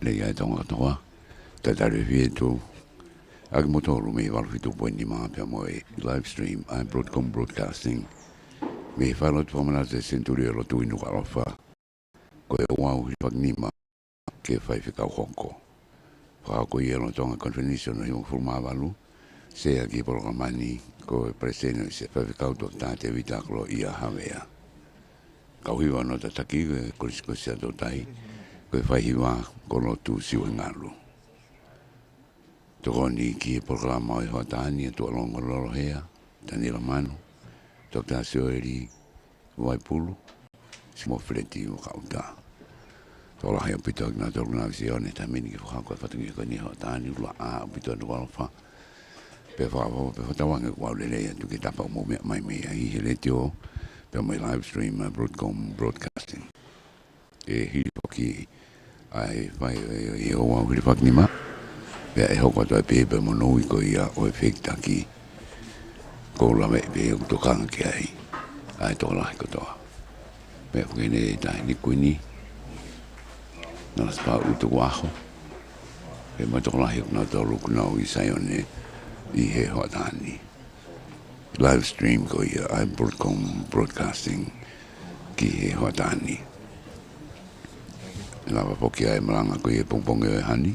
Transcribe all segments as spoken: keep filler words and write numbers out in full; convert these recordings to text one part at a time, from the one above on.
Lelei ʻa e Tonga kotoa. Talitali ʻefiafi atu ʻa kimoutolu mei he valu fitu poini nima pea mo e live stream ʻa e Broadcom Broadcasting mei he falelotu fakamanatu ʻo e Senituli ʻo e Lotu ʻi Nukuʻalofa. Ko e ouau hilifakinima ki he faifekau hoko. Fakahoko ia lolotonga e konifelenisi hono hivangofulu mā valu, sea ki he polokalama ni ko e Palesiteni ʻo e Faifekau Toketā Tēvita Koloia Havea. Kau hiva hono tataki ko e Kolisi ko Siaʻatoutai, ko e faihiva ko Lotu Siuhengalu. Tokoni ki he polokalama ʻo e hoʻatā ni ʻa Tuʻalongo Lolohea, Taniela Manu, Toketā Sioeli Vaipulu, Simo Feleti Vakaʻuta. Tokolahi ʻaupito kinautolu naʻa nau ʻosi ʻi he taimi ni ke fakahoko e fatongia ko eni ʻo e hoʻatā ni, ʻuluaki ʻaupito ʻa Nukuʻalofa. Pea fakafo, pea fakatauange kuo lelei atu ki he tapa ʻoku mou meʻa mai mei ai he letiō, pea mo e live stream ʻa e Broadcom Broadcasting. ʻE hili foki ʻa e fai ʻo e, ʻo e ouau hilifakinima, pea ʻe hoko atu ai pē pea mo hono ui ko ia ʻo e fekitaki. Ko e lave pē ʻoku tokanga ki ai ʻa e tokolahi kotoa. Pea ko eni e Taʻahine Kuini, Nanasipauʻu Tukuʻaho, pea mo e tokolahi ʻo kinautolu ʻoku nau ʻi Saione ʻi he hoʻatā ni. Live stream ko ia ʻa e Broadcom Broadcasting ki he hoʻatā ni. ʻE lava foki ʻa e malanga ko ia he pongipongi ʻo e ʻaho ni,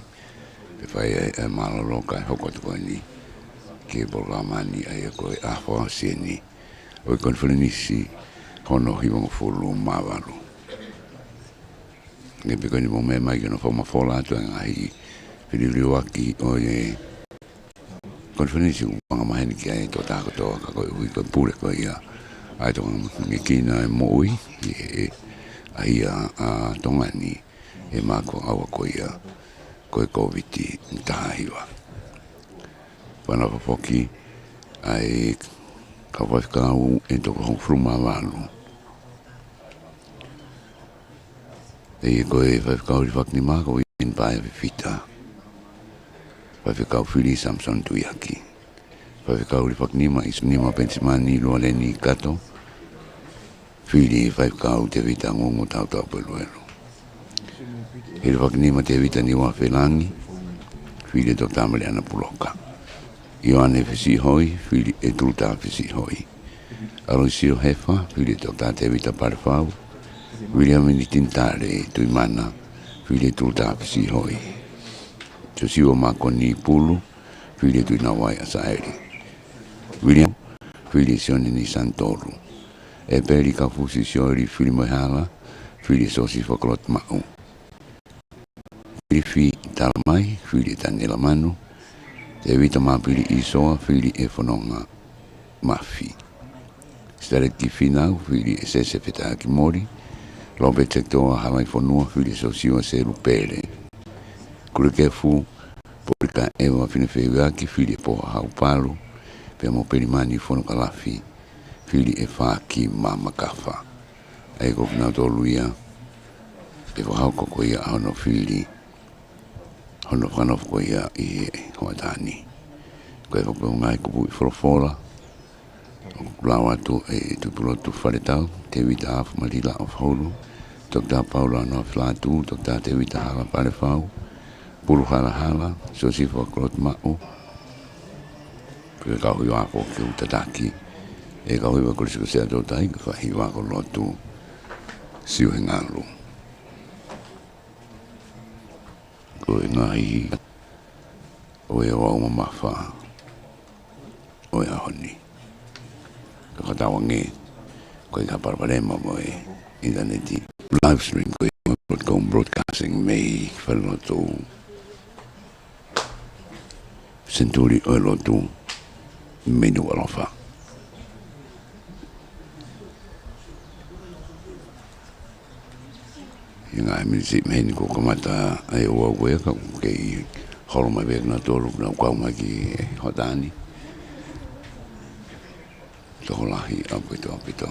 pea fai ai e mālōlō kae hoko atu ko eni ki he polokalama ni, ʻa ia ko e ʻaho fakaʻosi eni ʻo e konifelenisi hono hivangofulu mā valu. Hangē pē ko eni ʻoku mou meʻa mai ki hono fakamafola atu e ngaahi feliliuaki ʻo e konifelenisi ʻoku angamaheni ki ai e tokotaha kotoa, ka koeʻuhi ko e pule ko ia ʻa e tokanga mahuʻinga ki he moʻui ʻi he ʻahiʻahi ʻa Tonga ni, ʻe maʻu ʻa e ʻaho ko ia ko e Kōviti taha hiva. Pea naʻa foki ʻa e kau faifekau ʻe toko hongofulu mā valu. ʻA ia ko e faifekau hilifakinima ko Vivini Paea Fifita. Faifekau fili Samson Tuiaki. Faifekau hilifakinima ʻIsunima Penisimani Lualeni Kato. Fili faifekau Tēvita Ngungu Tautau Peluelu. Hilifakinima Tēvita Niua Felangi. Fili Toketā Meleana Puloka. ʻIoane Fisiʻihoi, fili ʻe Tuluta Fisiʻihoi. ʻAloisio Hefa, fili ʻe Toketā Tēvita Palefau. Viliami Nitinitale Tuimana, fili ʻe Tuluta Fisiʻihoi. Siosiua Makoni Pulu, fili ʻe Tuʻinavai ʻAsaeli. Viliami, fili ʻe Sione Nisanitolu. ʻEpeli Kaufusi Sioeli Filimoehala, fili ʻe Siosifa Kolotimaʻu. Filifi Talamai, fili ʻe Taniela Manu. Tēvita Mapili ʻIsoa, fili ʻe Fononga Mafi. Sitaleki Finau, fili ʻe Sese Fetaʻaki Moli. Lopeti Sekitoa Halaifonua, fili ʻe Siosiua Selupele. Kulikefu Polika ʻEva Finefeuiaki, fili ʻe Poha Haupalu, pea mo Pelimani Fonokalafi, fili ʻe Faki Mamakafa. ʻA ia ko kinautolu ia ʻe fakahoko ko ia ʻa hono fili, hono fakanofo ko ia ʻi he hoʻatā ni. Ko e fakapoongi kupuʻi folofola, ʻoku lau atu ʻe Tuʻipulotu Faletau, Tēvita Afu Malila ʻOfahulu, Toketā Paula Noa Filatu, Toketā Tēvita Hala Palefau, Pulu Halahala, Siosifa Kolotimaʻu, ko e kau hiva foki ʻoku tataki ʻe he kau hiva Kolisi ko Siaʻatoutai, ko e faihiva ko Lotu Siuhengalu. Ko e ngaahi ʻo e ouau mamafa ʻo e ʻaho ni. Ka fakatauange ko e ka palapalema mo e ʻinitaneti. Live stream ko e Broadcom Broadcasting mei he falelotu Senituli ʻo e Lotu mei Nukuʻalofa. ʻI he ngaahi miniti mei heni kuo kamata ʻa e ouau ko ia, ka ʻoku kei holo mai pē kinautolu ʻoku nau kau mai ki he hoʻatā ni. Tokolahi ʻaupito ʻaupito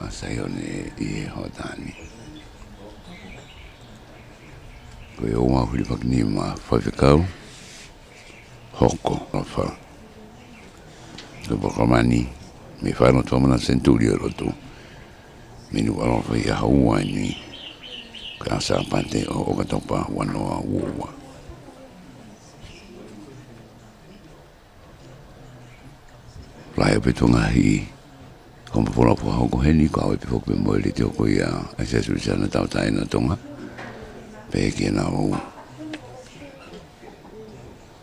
ʻa Saione ʻi he hoʻatā ni. Ko e ouau hilifakinima faifekau hoko ʻa e fale. Ko e polokalama ni mei he falelotu fakamanatu Senituli ʻo e Lotu mei Nukuʻalofa ʻi he ʻaho ua ni. Ko e Sāpate ʻo ʻOkatopa ua noa ua ua. Lahi ʻaupito e ngaahi kau mafola ʻoku fakahoko heni, kau ai pē foki pē mo e Letiō ko ia ʻa e Siasi Uēsiliana Tauʻatāina ʻo Tonga. Pehē ki heʻenau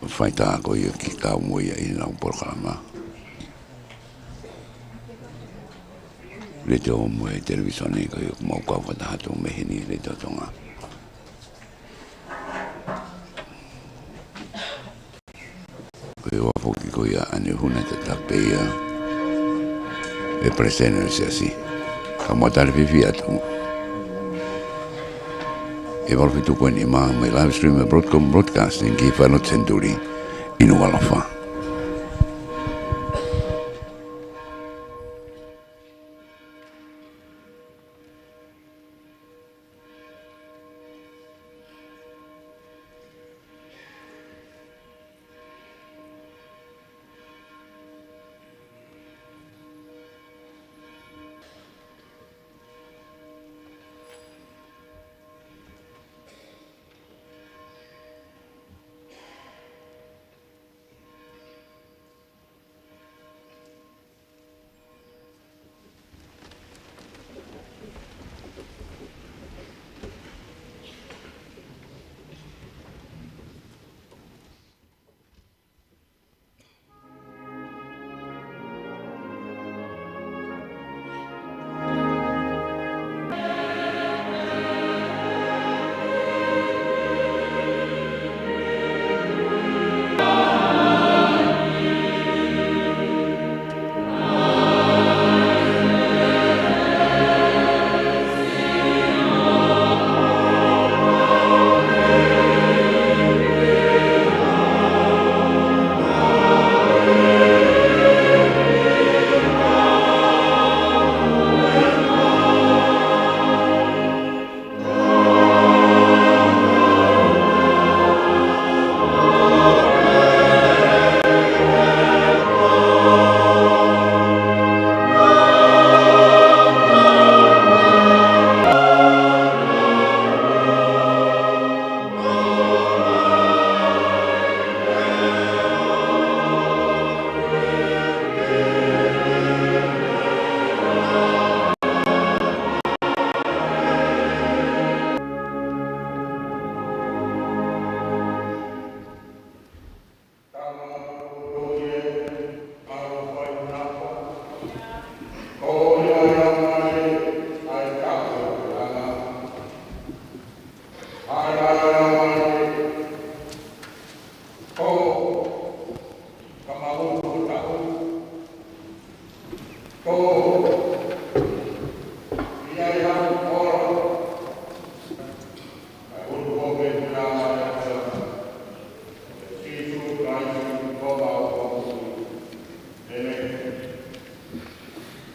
faitā ko ia ke kau mo ia ʻi heʻenau polokalama Letiō mo e Televīsone, ko ia ʻoku mau kau fakataha atu mei heni Letiō Tonga. Ko e ʻuhinga foki ko ia ʻa e ʻuhinga tatau pē ia ʻa e Palesiteni ʻo e Siasi. Ka mau tali fiefia atu ʻi he valu fitu poini nima mei he live stream ʻa e Broadcom Broadcasting ki he Fale Lotu Senituli ʻi Nukuʻalofa.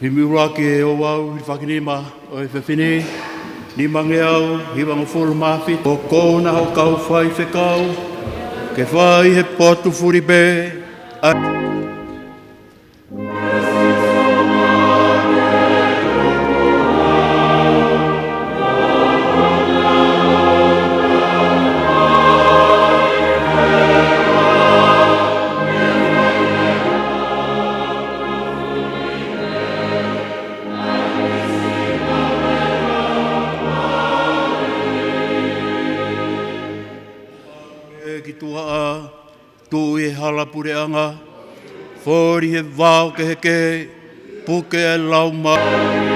Himi ʻuluaki ʻe ouau, hilifakinima ʻo e efiafi ni, nimangeau hivangofulu mā fitu. Ko kouna ho kau faifekau, ke fai he potu fulipē ʻa ʻE ki tuʻa, tuʻu ʻi he hala puleʻanga, foli he vao kehekehe, puke ʻa e laumālie.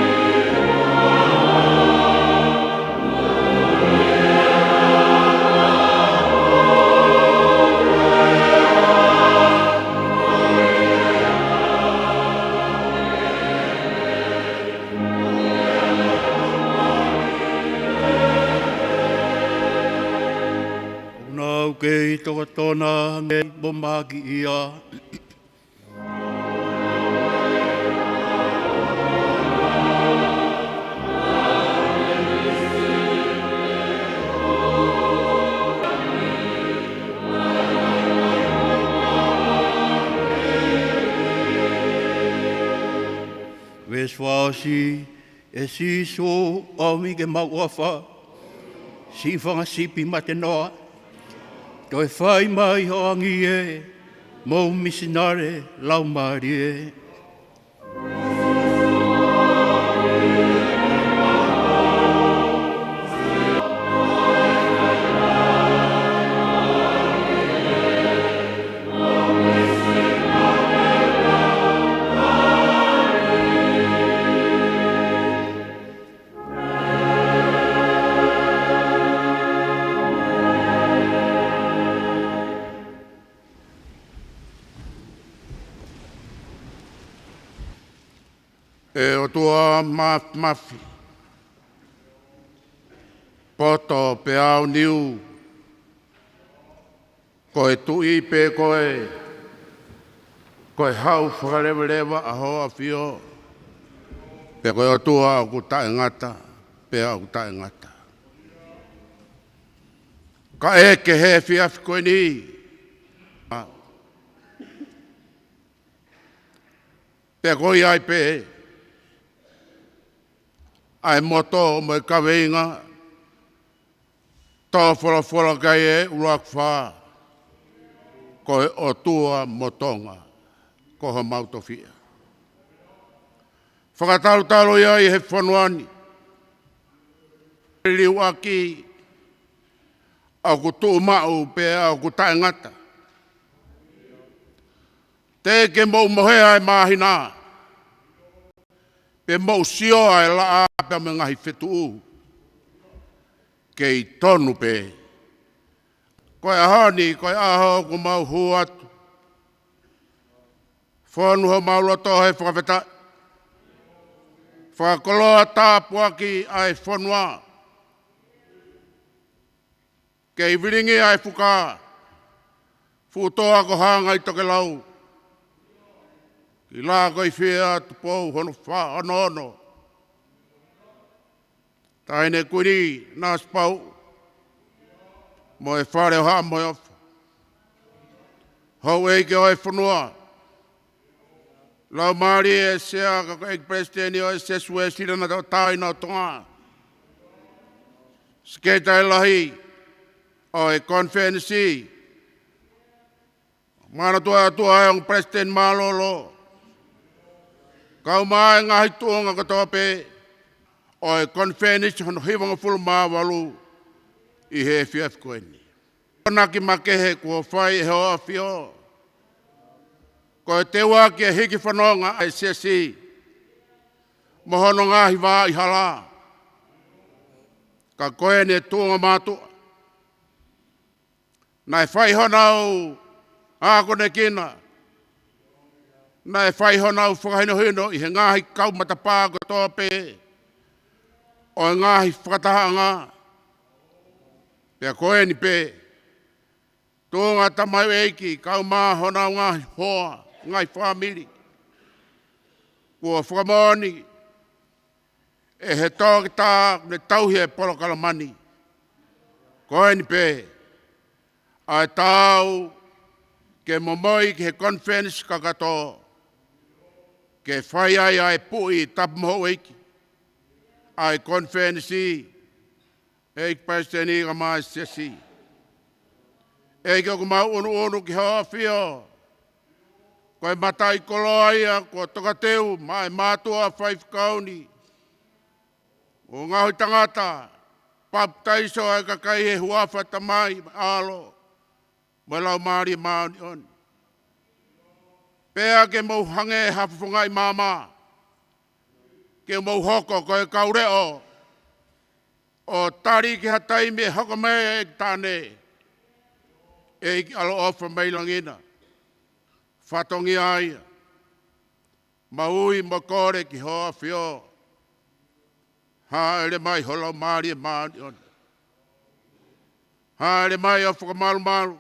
ʻOku nau kei tokatona hangē mo mahaki ia. Veesi fakaʻosi, ʻE Sīsū, ʻomi ke mau ʻofa. Siʻi fanga sipi matenoa, toe fai mai ho angi ē, mou misinale laumālie. ʻE ʻOtua Māfimafi, poto pea aoniu, ko e Tuʻi pē koe, ko e Hau fakaleveleva ʻa Hoʻo ʻAfio, pea ko e ʻOtua ʻoku taʻengata, pea ʻoku taʻengata. Kae kehe he efiafi ko eni, pea ko ia ai pē ʻa e moto mo e kaveinga, tō folofola ki ai ʻe ʻUluaki Fā, ko e ʻOtua mo Tonga, ko homau tofiʻa. Fakatalutalu ia ʻi he fonua ni, liliuaki ʻoku tuʻumaʻu pea ʻoku taʻengata. Teʻeki ke mou mohe ʻa e māhina, pe mou sio ʻa e laʻā pea mo e ngaahi fetuʻu. Kei tonu pē. Ko e ʻaho ni, ko e ʻaho ʻoku mau hū atu. Fonu homau loto he fakafetaʻi. Fakakoloa tāpuaki ʻa e fonua. Kei vilingi ʻa e fuka, fuʻu toa ko Hāngai Tokelau. Ki Lākoifia Tupou hono fā ono ono. Taʻahine Kuini Nanasipauʻu, mo e Fale ʻo Haʻa Moheofo. Houʻeiki ʻo e fonua. Laumālie Sea, ka ko e ʻEiki Palesiteni ʻo e Siasi Uēsiliana Tauʻatāina ʻo Tonga. Sekelitali Lahi ʻo e Konifelenisi. Manatua atu ʻa e ongo Palesiteni Mālōlō. Kau mai ngaahi tuʻunga kotoa pē ʻo e Konifelenisi hono hivangofulu mā valu ʻi he efiafi ko eni. Akonaki makehe kuo fai ʻe Hoʻo ʻAfio. Ko e teuaki e hiki fononga ʻa e Siasi mo hono ngaahi vaʻa hala. Ka ko eni e tuʻunga mātuʻa. Naʻe fai honau akonekina. Naʻe fai honau fakahinohino ʻi he ngaahi kau matapā kotoa pē ʻo e ngaahi fakatahaʻanga. Pea ko eni pē, tuʻunga tamaioʻeiki, kau mai honau ngaahi hoa, ngaahi fāmili. Kuo fakamoʻoni ʻe he toketā ʻoku ne tauhi e polokalama ni. Ko eni pē, ʻa e taau ke momoi ki he konifelenisi kakato, ke fai ai ʻa e puʻi tapu mo houʻeiki ʻa e konifelenisi, ʻEiki Palesiteni kae ʻumaʻā e Siasi. ʻEiki, ʻoku mau ʻunuʻunu ki Hoʻo ʻAfio. Ko e mataʻikoloa ia kuo tokateu maʻa e mātuʻa faifekau ni. ʻO ngaohi tangata, papitaiso ʻa e kakai he huafa Tamai, ʻAlo, mo e Laumālie Māʻoniʻoni. Pea ke mou hangē ha fofongaʻi maama, ke mou hoko ko e kau leʻo, ʻo tali ki ha taimi ʻe hoko mai ʻEiki Taʻane, ʻEiki ʻaloʻofa mei langi na. Fatongia ia. Mau ui mo kole ki Hoʻo ʻAfio. Hāʻele mai ho Laumālie Māʻoniʻoni. Hāʻele mai ʻo fakamalumalu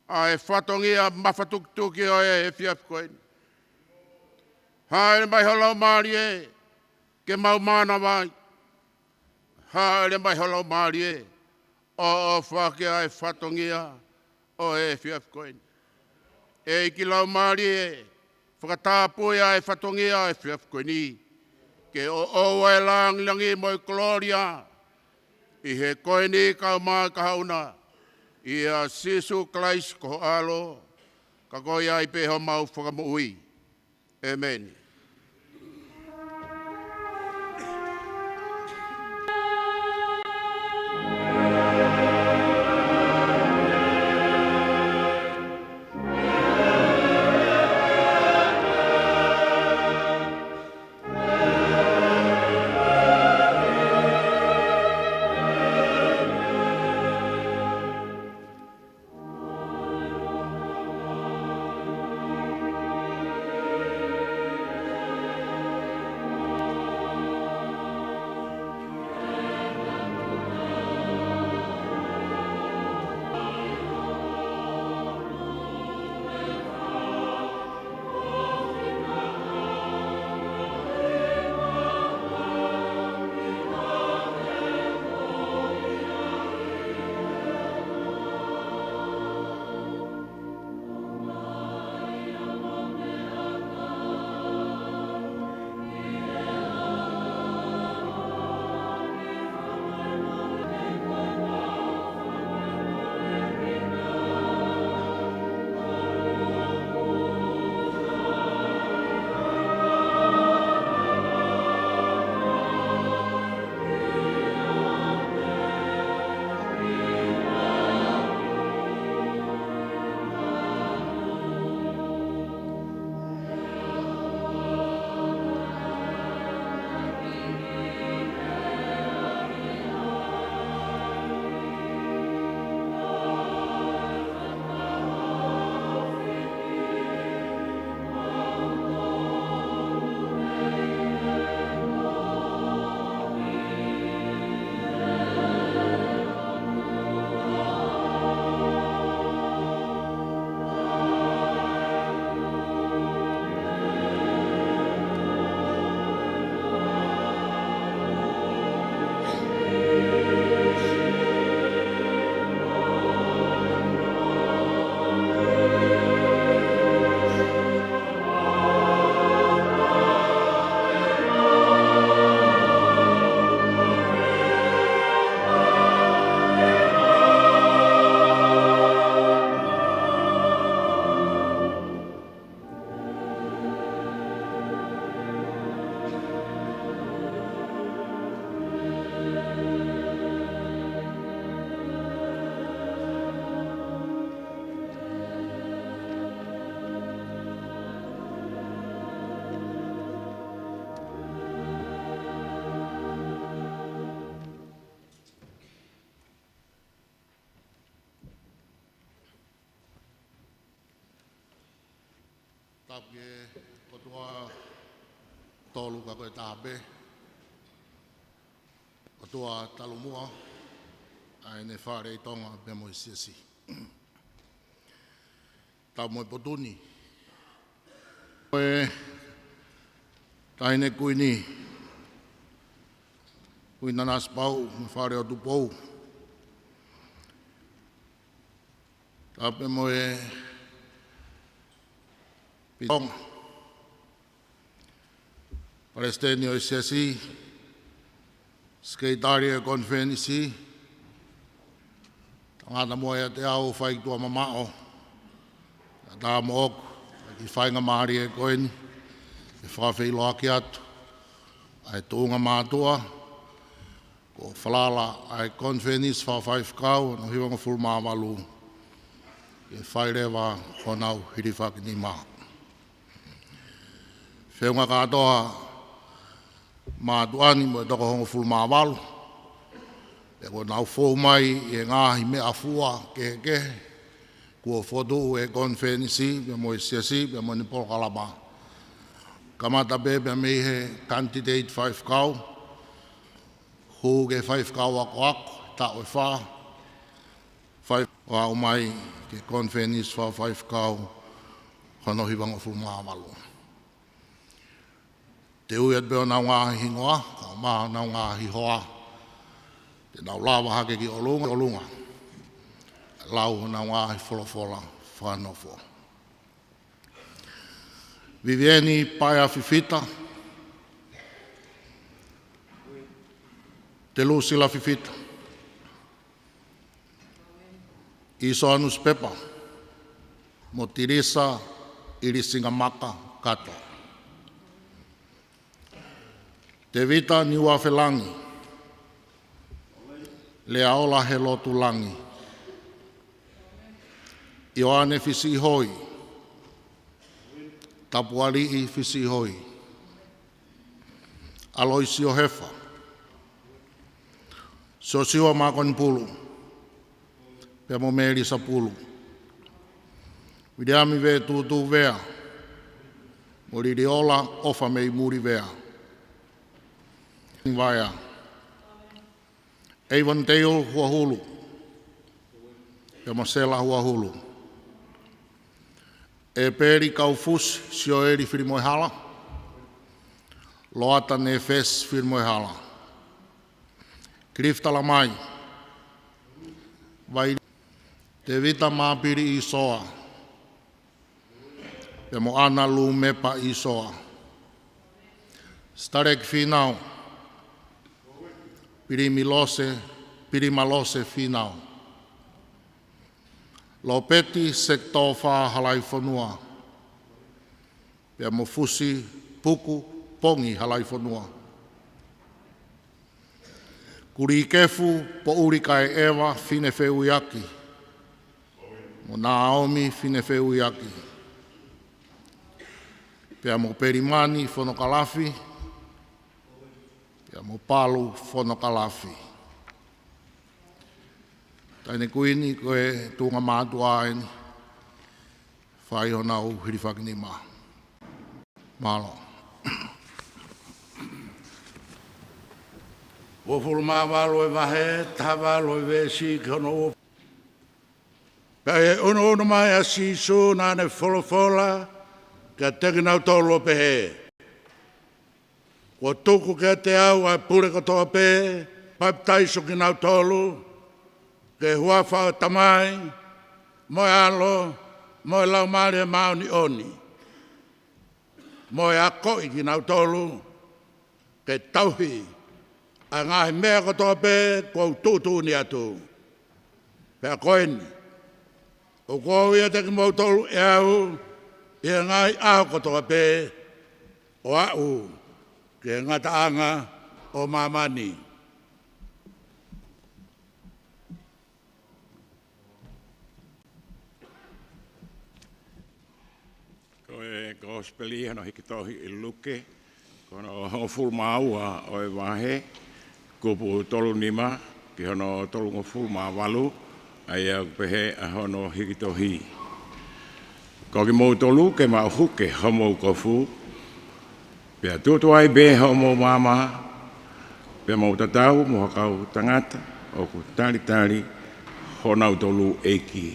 ʻa e fatongia mafatukituki ʻo e efiafi ko eni. Hāʻele mai ho Laumālie ke mau mānava ai. Hāʻele mai ho Laumālie ʻo ʻofa ki ai e fatongia ʻo e efiafi ko eni. ʻEiki Laumālie, fakatapui ʻa e fatongia ʻo e efiafi ko eni. Ke ʻoʻou ʻa e langilangi mo e kolōlia. ʻI he ko eni kau mai ki he kahaʻu na, ʻia Sīsū Kalaisi ko ho ʻAlo, ka ko ia ai pē homau Fakamoʻui. ʻĒmeni. Tapu ki he ʻOtua tolu ka ko e taha pē, ʻOtua talu muʻa, ʻa ʻene fale ʻi Tonga pea mo e siasi. Tapu mo e potu ni. Ko e Taʻahine Kuini, Kuini Nanasipauʻu mo e Fale ʻo Tupou. Tapu mo e Piti ʻo Tonga, Palesiteni ʻo e siasi, Sekelitali ʻo e konifelenisi, tangata mo ia te au fai ki tuʻa mamaʻo, ʻatā moʻoku, ʻa e kiʻi faingamālie ko eni, ke fakafeʻiloaki atu ʻa e tuʻunga mātuʻa, kuo falala ʻa e konifelenisi fakafaifekau hono hivangofulu mā valu, ke fai leva honau hilifaki nima. Feʻunga kātoa mātuʻa ni mo e toko hongofulu mā valu, pea kuo nau fou mai ʻi he ngaahi meʻafua kehekehe kuo fokotuʻu ʻe he konifelenisi, pea mo e siasi, pea mo ʻene polokalama. Kamata pē pea mei he kanititeiti faifekau, hū ki he faifekau akoako, taʻu ʻe fā, fai ʻo aʻu mai ki he konifelenisi fakafaifekau hono hivangofulu mā valu. Te u ui atu pē honau ngaahi hingoa, kae ʻumaʻā honau ngaahi hoa, te nau lava hake ki ʻolunga, ʻolunga, lau honau ngaahi folofola fakanofo. Vivieni Paea Fifita, Telusila Fifita, ʻIsoa Nusipepa, mo Tilisa ʻIlisingamaka Kato. Tevita Niuafelangi, Leaola Helotulangi, ʻIoane Fisiʻihoi, Tapualiʻi Fisiʻihoi, ʻAloisio Hefa, Siosiua Makonipulu, pea mo Melisa Pulu, Viliami Vetutu Vea, mo Liliola ʻOfa mei Muli Vea, Vaea, ʻEivani Teo Huahulu, pea mo Sela Huahulu, ʻEpeli Kaufusi Sioeli Filimoehala, Loata Nefesi Filimoehala, Cliff Talamai, Vai, Tevita Mapili ʻIsoa, pea mo ʻAna Lumepa ʻIsoa, Sitaleki Finau, Pilimilose, Pilimalose Finau, Lopeti Sekitofa Halaifonua, pea mo Fusi Puku Pongi Halaifonua, Kulikefu Poʻuli Kaeʻeva Finefeuiaki, mo Naomi Finefeuiaki, pea mo Pelimani Fonokalafi, pea mo Palu Fonokalafi. Taʻahine Kuini, ko e tuʻunga mātuʻa eni, fai honau hilifakinima. Mālō. Uofulu mā valu e vahe, taha valu e veesi ki hono ua. Pea ʻi he ʻunuʻunu mai ʻa Sīsū naʻa ne folofola kiate kinautolu ʻo pehē: Kuo tuku kiate au ʻa e pule kotoa pē, papitaiso kinautolu ki he huafa ʻo e Tamai, mo e ʻAlo, mo e Laumālie Māʻoniʻoni, mo e akoʻi kinautolu ke tauhi ʻa e ngaahi meʻa kotoa pē kuo u tuʻutuʻuni atu. Pea ko eni, ʻoku ou ʻiate kimoutolu ʻe au ʻi he ngaahi ʻaho kotoa pē, ʻo aʻu ki he ngataʻanga ʻo māmani. Ko e Kosipeli hono hiki tohi ʻe Luke, ko hono hongofulu mā ua ʻo e vahe, kupu tolu nima ki hono tolungofulu mā valu, ʻa ia ʻoku pehē ʻa hono hiki tohi: Ko kimoutolu ke mou huke homou kofu, pea tuʻutuʻu ai pē hoʻomou maama, pea mou tatau mo ha kau tangata ʻoku talitali honautolu ʻeiki,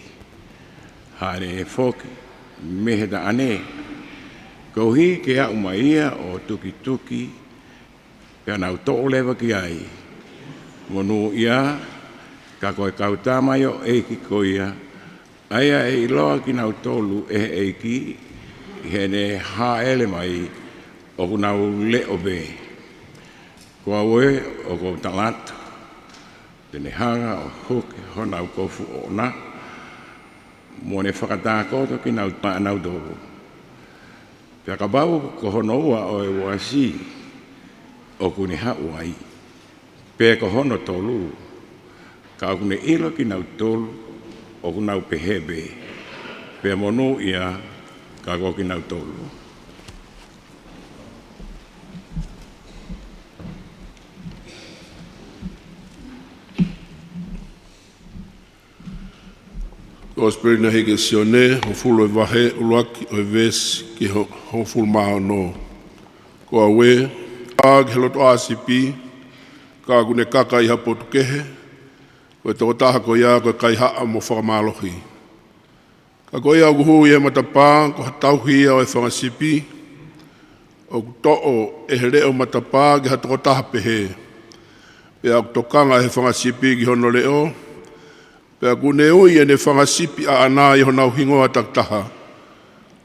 hāʻele foki mei he taʻane, koeʻuhi ke aʻu mai ia ʻo tukituki, pea nau toʻo leva ki ai. Monūʻia, ka ko e kau tamaioʻeiki ko ia, ʻa ia ʻe ʻiloa kinautolu ʻe he ʻEiki ʻi heʻene hāʻele mai, ʻoku nau leʻo pē. Ko au ē, ʻoku ou tala atu, te ne hanga ʻo huke honau kofu ʻoʻona, mo ne fakatākoto kinautolu maʻanautolu. Pea kapau ko hono ua ʻo e uasi ʻoku ne haʻu ai, pe ko hono tolu, ka ʻoku ne ʻilo kinautolu ʻoku nau pehē pē, pea monūʻia ka ko kinautolu. Kosipeli naʻe hiki ʻe Sione, hongofulu e vahe, ʻuluaki ʻo e veesi ki he hongofulu mā ono. Ko au ē, ʻā ki he lotoʻā sipi, ka ʻoku ne kaka ʻi ha potu kehe, ko e tokotaha ko ia ko e kaihaʻa mo fakamālohi. Ka ko ia ʻoku hū ʻi he matapā, ko ha tauhi ia ʻo e fanga sipi. ʻOku toʻo ʻe he leʻo matapā ki ha tokotaha pehē, pea ʻoku tokanga ʻe he fanga sipi ki hono leʻo, pea ʻoku ne ui ʻene fanga sipi ʻaʻana ʻi honau hingoa takitaha,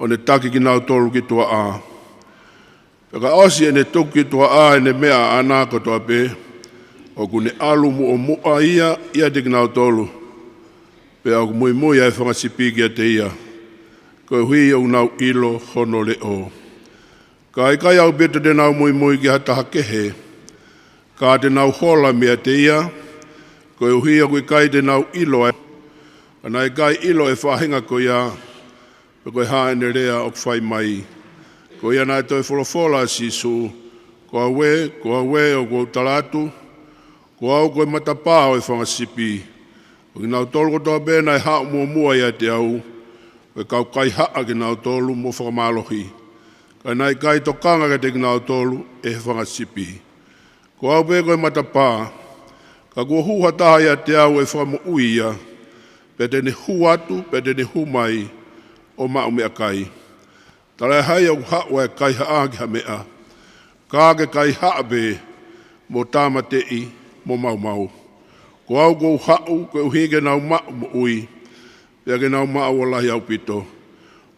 ʻo ne taki kinautolu ki tuaʻā. Pea ka ʻosi ʻene tuku ki tuaʻā ʻene meʻa ʻaʻana kotoa pē, ʻoku ne ʻalu muʻomuʻa ia ʻiate kinautolu, Pea ʻoku muimui ʻa e fanga sipi kiate ia, koeʻuhi ʻoku nau ʻilo hono leʻo. Ka ʻikai ʻaupito te nau muimui ki ha taha kehe, ka te nau hola meiate ia, koeʻuhi ʻoku ʻikai te nau ʻilo ʻa e, ka naʻe ʻikai ʻilo ʻe he faʻahinga ko ia pe ko e hā ʻene lea ʻoku fai mai. Ko ia naʻe toe folofola ʻa Sīsū, Ko au ē, ko au ē, ʻoku ou tala atu, ko au ko e matapā ʻo e fanga sipi. Ko kinautolu kotoa pē naʻe haʻu muʻomuʻa ʻiate au, ko e kau kaihaʻa kinautolu mo fakamālohi, ka naʻe ʻikai tokanga kiate kinautolu ʻe he fanga sipi. Ko au pē ko e matapā, ka kuo hū ha taha ʻiate au ʻe fakamoʻui ia, pea te ne hū atu, pea te ne hū mai ʻo maʻu meʻakai. Talaʻehai ʻoku haʻu ʻa e kaihaʻa ki ha meʻa, ka ke kaihaʻa pē, mo tāmateʻi, mo maumau. Ko au kuo u haʻu, koeʻuhi ke nau maʻu moʻui, pea ke nau maʻu ʻo lahi ʻaupito.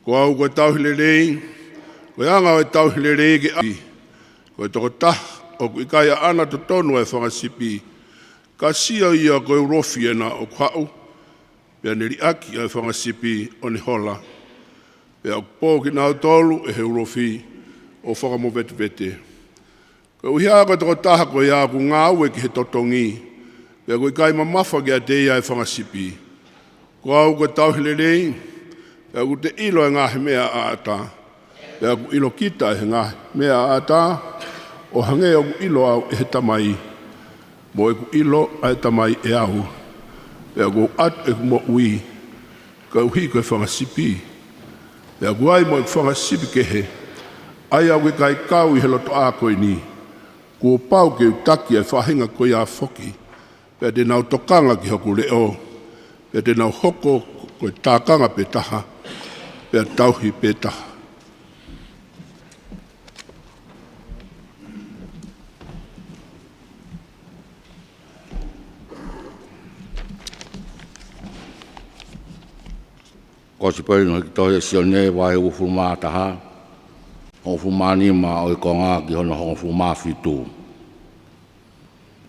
Ko au ko e tauhi lelei, ko e anga ʻo e tauhi lelei ke ʻai. Ko e tokotaha ʻoku ʻikai ʻaʻana totonu ʻa e fanga sipi, ka sio ia ko e ulofi ʻena ʻoku haʻu, pea ne liʻaki ʻa e fanga sipi ʻo ne hola. Pea ʻoku pō kinautolu ʻe he ulofi ʻo fakamovetevete. Koeʻuhi ko e tokotaha ko ia ʻoku ngāue ki he totongi, pea ʻoku ʻikai mamafa kiate ia ʻa e fanga sipi. Ko au ko e tauhi lelei, pea ʻoku te ʻilo ʻa e ngaahi meʻa ʻaʻata, pea ʻoku ʻilo kita ʻe he ngaahi meʻa ʻaʻata, ʻo hangē ʻoku ʻilo au ʻe he Tamai, mo ʻeku ʻilo ʻa e Tamai ʻe au, pea ʻoku ou ʻatu ʻeku moʻui koeʻuhi ko e fanga sipi. Pea ʻoku ai mo ʻeku fanga sipi kehe, ʻa ia ʻoku ʻikai kau ʻi he lotoʻā ko eni, kuo pau ke u taki ʻa e faʻahinga ko ia foki, pea te nau tokanga ki hoku leʻo, pea te nau hoko ko e tākanga pē taha, pea tauhi pē taha. Kosipeli naʻe tohi ʻe Sione, vahe uofulu mā taha, hongofulu mā nima ʻo e konga ki hono hongofulu mā fitu.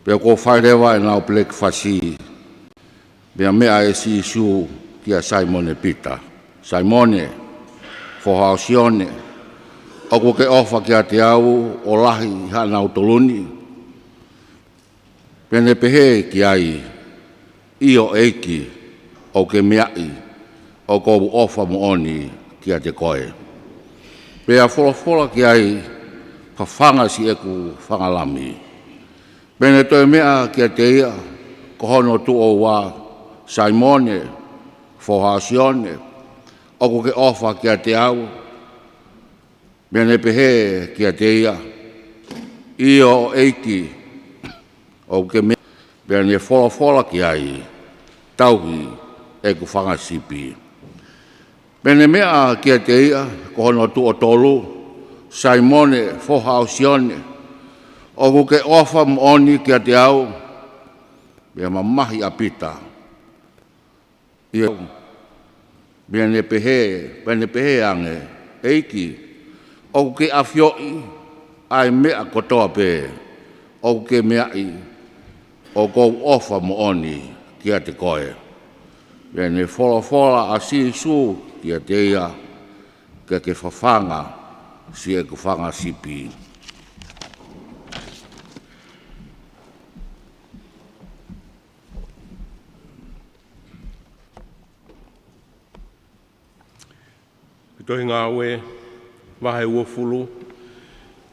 Pea kuo fai leva ʻenau pelekifasi, pea meʻa ʻe Sīsū kia Saimone Pita, Saimone, foha ʻo Sione, ʻoku ke ʻofa kiate au ʻo lahi ʻi haʻanautolu ni? Pea ne pehē ki ai, ʻIo ʻEiki, ʻoku ke meaʻi, ʻoku ou ʻofa moʻoni kiate koe. Pea folofola ki ai, Fafanga siʻeku fanga lami. Pea ne toe meʻa kiate ia, ko hono tuʻo ua, Saimone, foha ʻo Sione, ʻoku ke ʻofa kiate au? Pea ne pehē kiate ia, ʻIo ʻEiki, ʻoku ke meaʻi. Pea ne folofola ki ai, Tauhi ʻeku fanga sipi. Pea ne meʻa kiate ia, ko hono tuʻo tolu, Saimone, foha ʻo Sione, ʻoku ke ʻofa moʻoni kiate au? Pea mamahi ʻa Pita, ʻIo. Pea ne pehē, pea ne pehē ange, ʻEiki, ʻoku ke ʻafioʻi ʻa e meʻa kotoa pē, ʻoku ke meaʻi, ʻoku ou ʻofa moʻoni kiate koe. Pea ne folofola ʻa Sīsū kiate ia, Ke ke fafanga siʻeku fanga sipi. Ko e tohi Ngāue, vahe uofulu,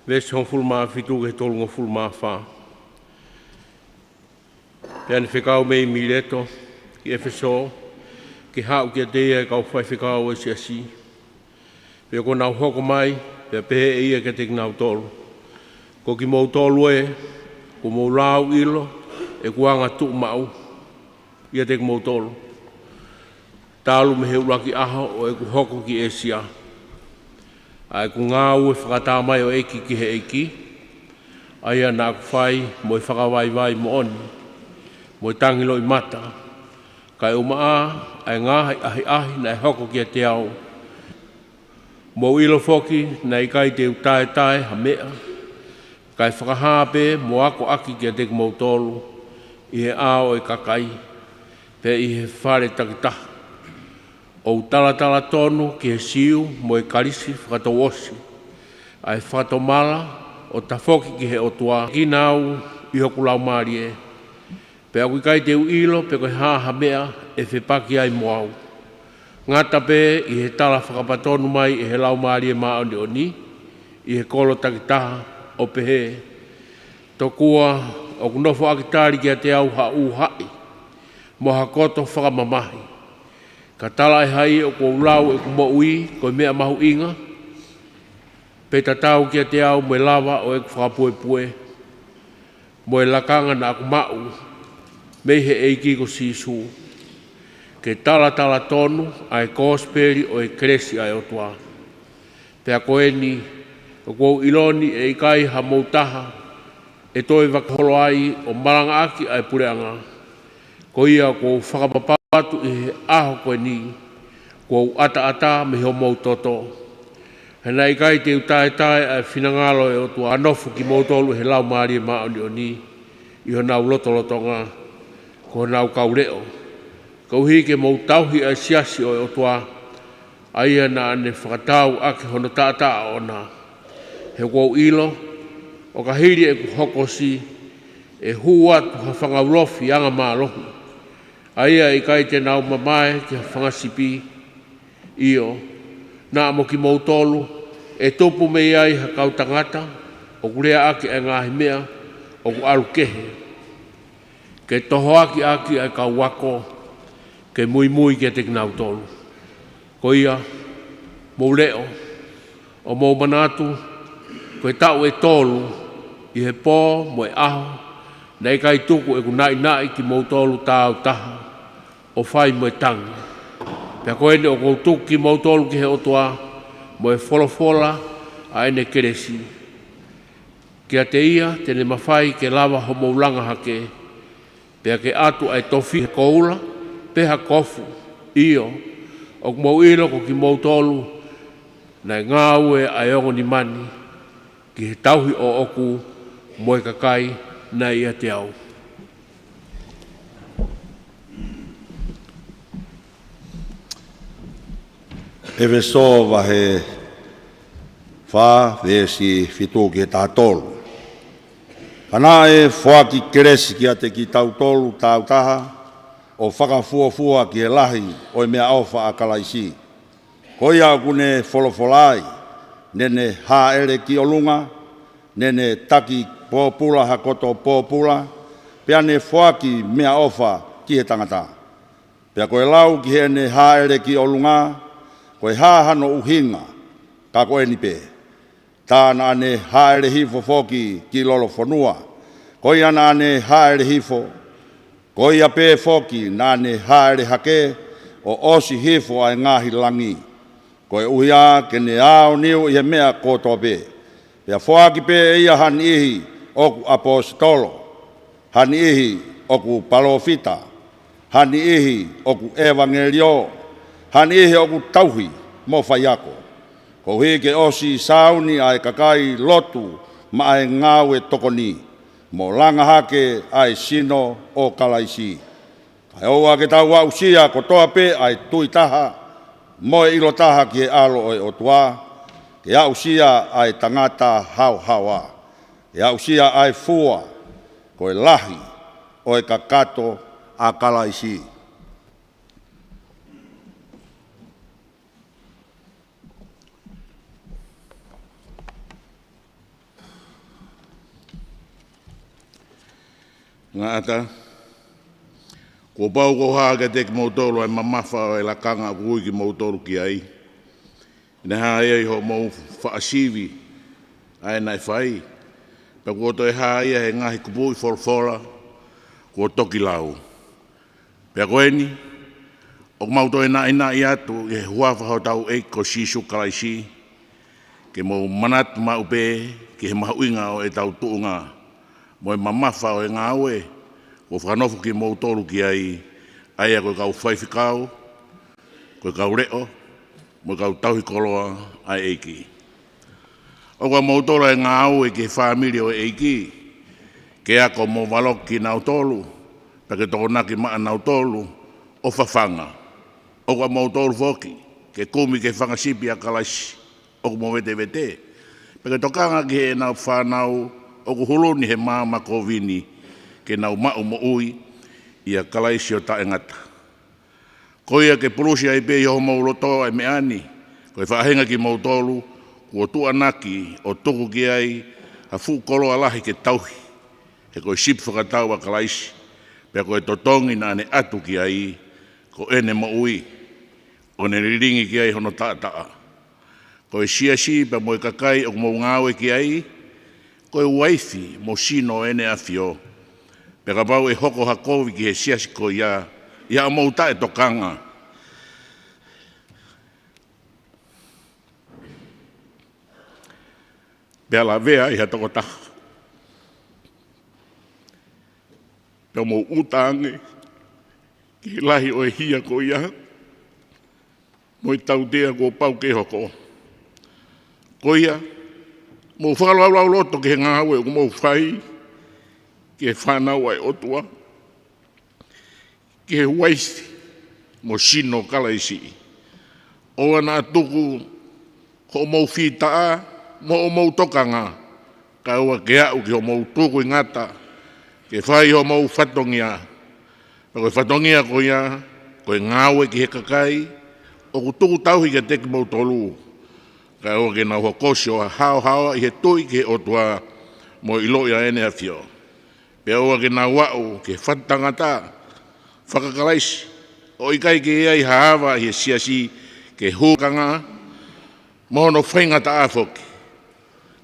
veesi hongofulu mā fitu ki he tolungofulu mā fā. Pea ne fekau mei Mileto ki ʻEfesō, ke haʻu kiate ia ʻa e kau faifekau ʻo e siasi. Pea kuo nau hoko mai, pea pehē ʻe ia kiate kinautolu, Ko kimoutolu ē, kuo mou lau ʻilo ʻeku anga tuʻumaʻu ʻiate kimoutolu, talu mei he ʻuluaki ʻaho ʻo ʻeku hoko ki ʻĒsia, ʻa ʻeku ngāue fakatāmaiʻeiki ki he ʻEiki, ʻa ia naʻaku fai mo e fakavaivai moʻoni, mo e tangi loʻimata, kae ʻumaʻā ʻa e ngaahi ʻahiʻahi naʻe hoko kiate au. Mou ʻilo foki, naʻe ʻikai te u taetae ha meʻa, kae fakahā pē mo akoʻaki kiate kimoutolu ʻi he ʻao ʻo e kakai, pea ʻi he fale takitaha. ʻOku talatala tonu ki he Siu mo e Kalisi fakatouʻosi ʻa e fakatomala ʻo tafoki ki he ʻOtua, kinautolu ʻi hoku laumālie. Pea ʻoku ʻikai te u ʻilo pe ko e hā ha meʻa ʻe fepaki ai mo au, ngata pē ʻi he tala fakapatonu mai ʻe he Laumālie Māʻoniʻoni ʻi he kolo takitaha, ʻo pehē: Tokua ʻoku nofoʻaki tali kiate au ha ʻū haʻi mo ha koto fakamamahi, ka talaʻehai ʻoku ou lau ʻeku moʻui ko e meʻa mahuʻinga, pe tatau kiate au mo e lava ʻo ʻeku fakapuepue, mo e lakanga naʻa ku maʻu mei he ʻEiki ko Sīsū, ke talatala tonu ʻa e kosipeli ʻo e kelesi ʻa e ʻOtua. Pea ko eni, ʻoku ou ʻilo ni ʻe ʻikai ha mou taha ʻe toe vaka holo ai ʻo malangaʻaki ʻa e puleʻanga. Ko ia ʻoku ou fakapapau atu ʻi he ʻaho ko eni, kuo u ʻataʻatā mei homou toto, he naʻe ʻikai te u taetae ʻa e finangalo ʻo e ʻOtua, ʻa e nofo kimoutolu ʻe he Laumālie Māʻoniʻoni ʻi honau lotolotonga, ko honau kau leʻo, koeʻuhi ke mou tauhi ʻa e siasi ʻo e ʻOtua, ʻa ia naʻa ne fakataau ʻaki hono taʻataʻa ʻoʻona. He ʻoku ou ʻilo ʻo ka hili ʻeku hokosi, ʻe hū atu ha fanga ulofi angamālohi, ʻa ia ʻe ʻikai te nau mamae ki ha fanga sipi. ʻIo, naʻa mo kimoutolu ʻe tupu mei ai ha kau tangata ʻoku lea ʻaki ʻa e ngaahi meʻa ʻoku ʻalu kehe, ke tohoakiʻaki ʻa e kau ako ke muimui kiate kinautolu. Ko ia, mou leʻo, ʻo mou manatu, ko e taʻu ʻe tolu ʻi he pō mo e ʻaho, naʻe ʻikai tuku ʻeku naʻinaʻi kimoutolu tāutaha ʻo fai mo e tangi. Pea ko eni ʻoku ou tuku kimoutolu ki he ʻOtua mo e folofola ʻa ʻene kelesi. Kiate ia te ne mafai ke lava homou langa hake, pea ke ʻatu ʻa e tofiʻa he koula, pe ha kofu. ʻIo, ʻoku mou ʻilo ko kimoutolu naʻe ngāue ʻa e ongo nima ni ki he tauhi ʻoʻoku mo e kakai naʻe ʻiate au. ʻEfesō vahe fā, veesi fitu ki he taha tolu. Ka naʻe foaki kelesi kiate kitautolu tāutaha, ʻo fakafuofua ki he lahi ʻo e meʻaʻofa ʻa Kalaisi. Ko ia ʻoku ne folofola ai, naʻa ne hāʻele ki ʻolunga, naʻa ne taki pōpula ha koto pōpula, pea ne foaki meʻaʻofa ki he tangata. Pea ko e lau ki heʻene hāʻele ki ʻolunga, ko e hā hano ʻuhinga, ka ko eni pē. Tā naʻa ne hāʻele hifo foki ki lolofonua, ko ia naʻa ne hāʻele hifo, ko ia pē foki naʻa ne hāʻele hake ʻo ʻosi hifo ʻa e ngaahi langi, koeʻuhi ā ke ne aoniu ʻi he meʻa kotoa pē. Pea foaki pē ʻe ia ha niʻihi ʻoku ʻaposetolo, ha niʻihi ʻoku palōfita, ha niʻihi ʻoku ʻevangeliō, ha niʻihi ʻoku tauhi mo faiako, koeʻuhi ke ʻosi sāuni ʻa e kakai lotu maʻa e ngāue tokoni, mo langa hake ʻa e sino ʻo Kalaisi. Kae ʻoua ke tau aʻusia kotoa pē ʻa e tui taha mo e ʻilo taha ki he ʻAlo ʻo e ʻOtua, ke aʻusia ʻa e tangata haohaoa, ke aʻusia ʻa e fua, ko e lahi ʻo e kakato ʻa Kalaisi. Ngata, kuo pau ke u hā kiate kimoutolu ʻa e mamafa ʻo e lakanga ʻoku ui kimoutolu ki ai. Naʻe hā ia ʻi hoʻomou faʻa sivi ʻa ē naʻe fai, pea kuo toe hā ia he ngaahi kupuʻi folofola kuo toki lau. Pea ko eni, ʻoku mau toe naʻinaʻi atu ʻi he huafa hotau ʻEiki ko Sīsū Kalaisi, ke mou manatu maʻu pē ki he mahuʻinga ʻo ʻetau tuʻunga, mo e mamafa ʻo e ngāue kuo fakanofo kimoutolu ki ai, ʻa ia ko e kau faifekau, ko e kau leʻo, mo e kau tauhi koloa ʻa e ʻEiki. ʻOku ʻa moutolu ʻa e ngāue ki he fāmili ʻo e ʻEiki, ke ako mo valoki kinautolu, pea ke tokonaki maʻanautolu ʻo fafanga. ʻOku ʻamoutolu foki ke kumi ki he fanga sipi ʻa Kalaisi ʻoku mo vetevete, pea ke tokanga ki heʻenau fānau ʻoku huluni he maama kovi ni, ke nau maʻu moʻui ʻia Kalaisi ʻo taʻengata. Ko ia ke pulusi ai pē ʻi homou loto ʻa e meʻa ni, ko e faʻahinga kimoutolu kuo tuʻuaki ʻo tuku ki ai ha fuʻu koloa lahi ke tauhi, he ko e sipi fakatau ʻa Kalaisi, pea ko e totongi naʻa ne ʻatu ki ai, ko ʻene moʻui, ʻo ne lilingi ki ai hono taʻataʻa. Ko e siasi pea mo e kakai ʻoku mou ngāue ki ai, ko e uaifi mo sino ʻo ʻEne ʻAfio. Pea kapau ʻe hoko ha kovi ki he siasi ko ia, ʻi haʻamou taʻetokanga, pea lavea ʻi ha tokotaha, pea mou ʻuta ange ki he lahi ʻo e hia ko ia, mo e tautea kuo pau ke hoko. Ko ia, mou fakalaulauloto ki he ngāue ʻoku mou fai ki he fānau ʻa e ʻOtua, ki he uaifi mo sino ʻo Kalaisi. ʻOua naʻa tuku hoʻomou fītaʻa mo hoʻomou tokanga, kae ʻoua ke aʻu ki hoʻomou tukuingata ke fai hoʻomou fatongia. Pea ko e fatongia ko ia, ko e ngāue ki he kakai ʻoku tuku tauhi kiate kimoutolu, kae ʻoua ke nau hokosi ʻo haohaoa ʻi he tui ki he ʻOtua mo e ʻiloʻi ʻa ʻEne ʻAfio. Pea ʻoua ke nau aʻu ki he fatu tangata faka-Kalaisi, ʻo ʻikai ke ʻi ai ha ava ʻi he siasi ke hū ki he kanga, mo hono faingataʻa foki.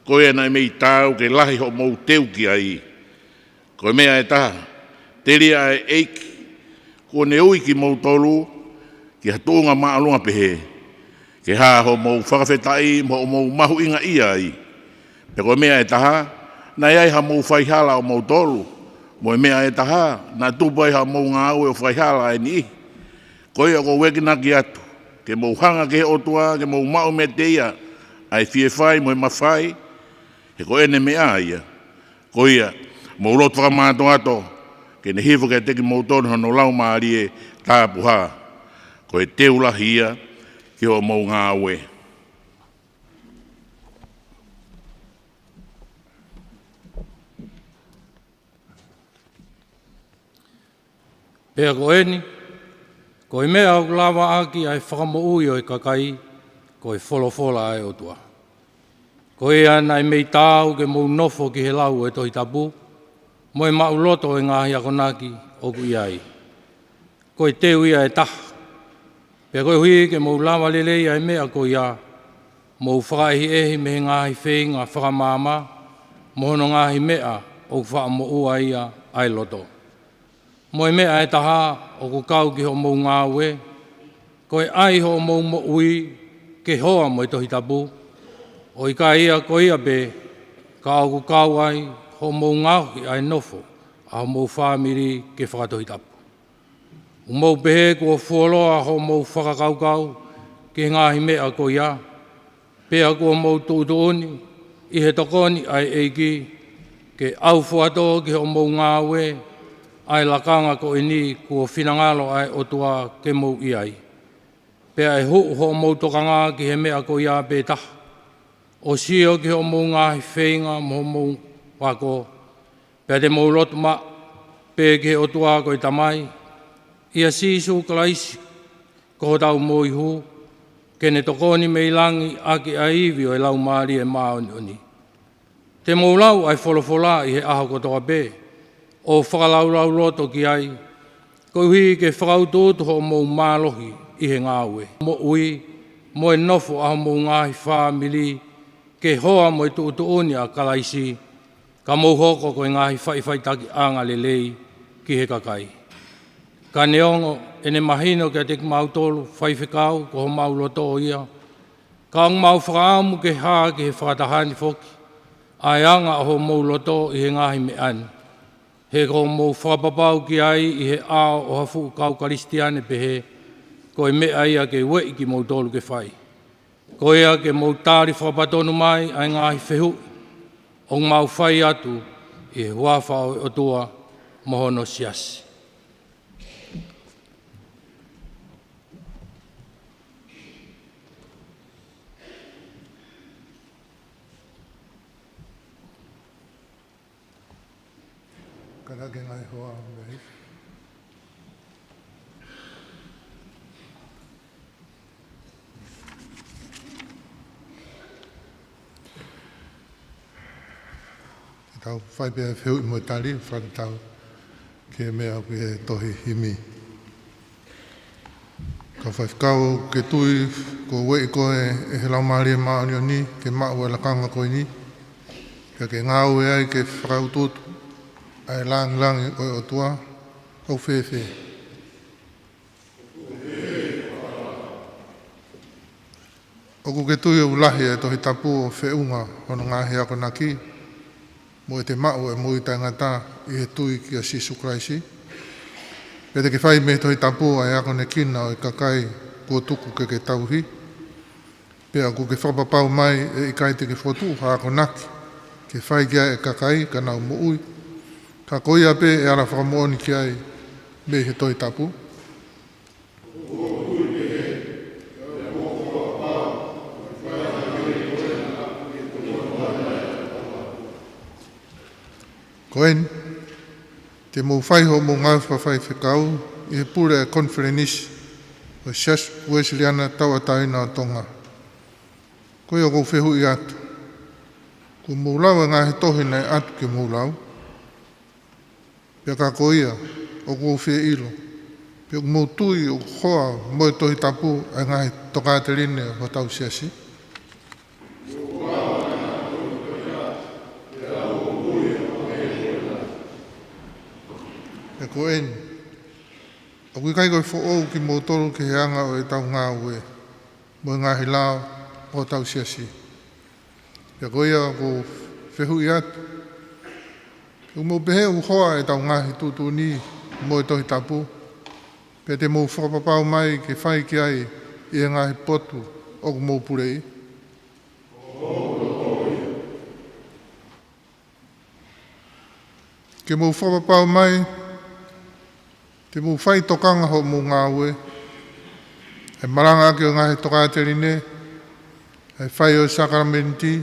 Ko ia naʻe mei taau ke lahi hoʻomou teu ki ai. Ko e meʻa ʻe taha, telia ʻa e ʻEiki kuo ne ui kimoutolu ki ha tuʻunga māʻolunga pehē, ke hā hoʻomou fakafetaʻi mo hoʻomou mahuʻingaʻia ai. Pea ko e meʻa ʻe taha, naʻe ʻi ai hamou faihala ʻomoutolu, mo e meʻa ʻe taha, naʻe tupu ai hamou ngāue ʻo faihala ʻa e niʻihi. Ko ia ʻoku ou ekinaki atu ke mou hanga ki he ʻOtua, ke mou maʻu meiate ia ʻa e fie fai mo e mafai, he ko ʻene meʻa ia. Ko ia, mou lotu fakamātoato, ke ne hifo kiate kimoutolu hono Laumālie Tapuhā, ko e teu lahi ia ki hoʻomou ngāue. Pea ko eni, ko e meʻa ʻoku lava ʻaki ʻa e fakamoʻui ʻo e kakai, ko e folofola ʻa e ʻOtua. Ko ia naʻe mei taau ke mou nofo ki he lau ʻo e Tohi Tapu, mo e maʻuloto ʻo e ngaahi akonaki ʻoku ʻi ai. Ko e teu ia ʻe taha. Pea koeʻuhi ke mou lava lelei ʻa e meʻa ko ia, mou fakaʻehiʻehi mei he ngaahi feinga fakamaama, mo hono ngaahi meʻa ʻoku faʻa moʻua ia ʻa e loto. Mo e meʻa ʻe taha ʻoku kau ki hoʻomou ngāue, ko e ʻai hoʻomou moʻui ke hoa mo e Tohi Tapu, ʻo ʻikai ia ko ia pē, ka ʻoku kau ai hoʻomou ngaohi ʻa e nofo ʻa homou fāmili ke fakatohitapu. ʻOku mou pehē kuo fuoloa hoʻomou fakakaukau ki he ngaahi meʻa ko ia, pea kuo mou tuʻutuʻuni ʻi he tokoni ʻa e ʻEiki, ke ʻaufuatō ki hoʻomou ngāue ʻa e lakanga ko eni kuo finangalo ʻa e ʻOtua ke mou ʻi ai. Pea ʻe huʻu hoʻomou tokanga ki he meʻa ko ia pē taha, ʻo sio ki hoʻomou ngaahi feinga mo hoʻomou ako, pea te mou lotu maʻu pē ki he ʻOtua ko e Tamai, ʻia Sīsū Kalaisi, ko hotau Moihū, ke ne tokoni mei langi ʻaki ʻa e ivi ʻo e Laumālie Māʻoniʻoni. Te mou lau ʻa e folofola ʻi he ʻaho kotoa pē, ʻo fakalaulauloto ki ai, koeʻuhi ke fakautuutu hoʻomou mālohi ʻi he ngāue, moʻui, mo e nofo ʻa homou ngaahi fāmili, ke hoa mo e tuʻutuʻuni ʻa Kalaisi, ka mou hoko ko e ngaahi faʻifaʻitakiʻanga lelei ki he kakai. Ka neongo ʻene mahino kiate kimautolu faifekau ko homau loto ia, ka ʻoku mau fakaʻamu ke hā ki he fakataha ni foki ʻa e anga ʻo homou loto ʻi he ngaahi meʻa ni. He ʻoku mou fakapapau ki ai ʻi he ʻao ʻo ha fuʻu kau Kalisitiane pehē, ko e meʻa ia ke ueʻi kimoutolu ke fai. Ko ia ke mou tali fakapatonu mai ʻa e ngaahi fehuʻi ʻoku mau fai atu ʻi he huafa ʻo e ʻOtua mo hono siasi. Pea ke ngaahi hoa mei. Te tau fai pē fehuʻi mo e tali, fai tau ki he meʻa ʻoku ʻi he tohi himi. Kau faifekau, ke tui kuo ueʻi koe ʻe he Laumālie Māʻoniʻoni ke maʻu e lakanga ko eni, pea ke ngāue ai ke fakautuutu ʻa e langilangi ʻo e ʻOtua, ʻoku fēfē? ʻOku ke tui ʻoku lahi e Tohi Tapu ʻo feʻunga hono ngaahi akonaki, mo ʻete maʻu e moʻui taʻengata ʻi he tui kia Sīsū Kalaisi? Pea te ke fai mei he Tohi Tapu ʻa e akonekina ʻo e kakai kuo tuku ke ke tauhi? Pea ʻoku ke fakapapau mai ʻe ʻikai te ke fokotuʻu ha akonaki ke fai ki ai e kakai ka nau moʻui, ka ko ia pē ʻe ala fakamoʻoni ki ai mei he Tohi Tapu? Ko eni, te mou fai hoʻomou ngāue fakafaifekau ʻi he pule ʻa e Konifelenisi ʻo e Siasi Uēsiliana Tauʻatāina ʻo Tonga. Ko ia ʻoku ou fehuʻi atu, kuo mou lau e ngaahi tohi naʻe ʻatu ke mou lau? Pea ka ko ia, ʻoku ou fie ʻilo pe ʻoku mou tui ʻoku hoa mo e Tohi Tapu ʻa e ngaahi tokāteline ʻo hotau siasi? Pea ko eni, ʻoku ʻikai ko e foʻou kimoutolu ki he anga ʻo ʻetau ngāue mo e ngaahi lao ʻo hotau siasi. Pea ko ia ʻoku ou fehuʻi atu, pe ʻoku mou pehē ʻoku hoa ʻetau ngaahi tuʻutuʻuni mo e Tohi Tapu, pea te mou fakapapau mai ke fai ki ai ʻi he ngaahi potu ʻoku mou puleʻi? Ke mou fakapapau mai te mou fai tokanga hoʻomou ngāue, ʻa e malangaʻaki ʻo e ngaahi tokāteline, ʻa e fai ʻo e sākalamēniti,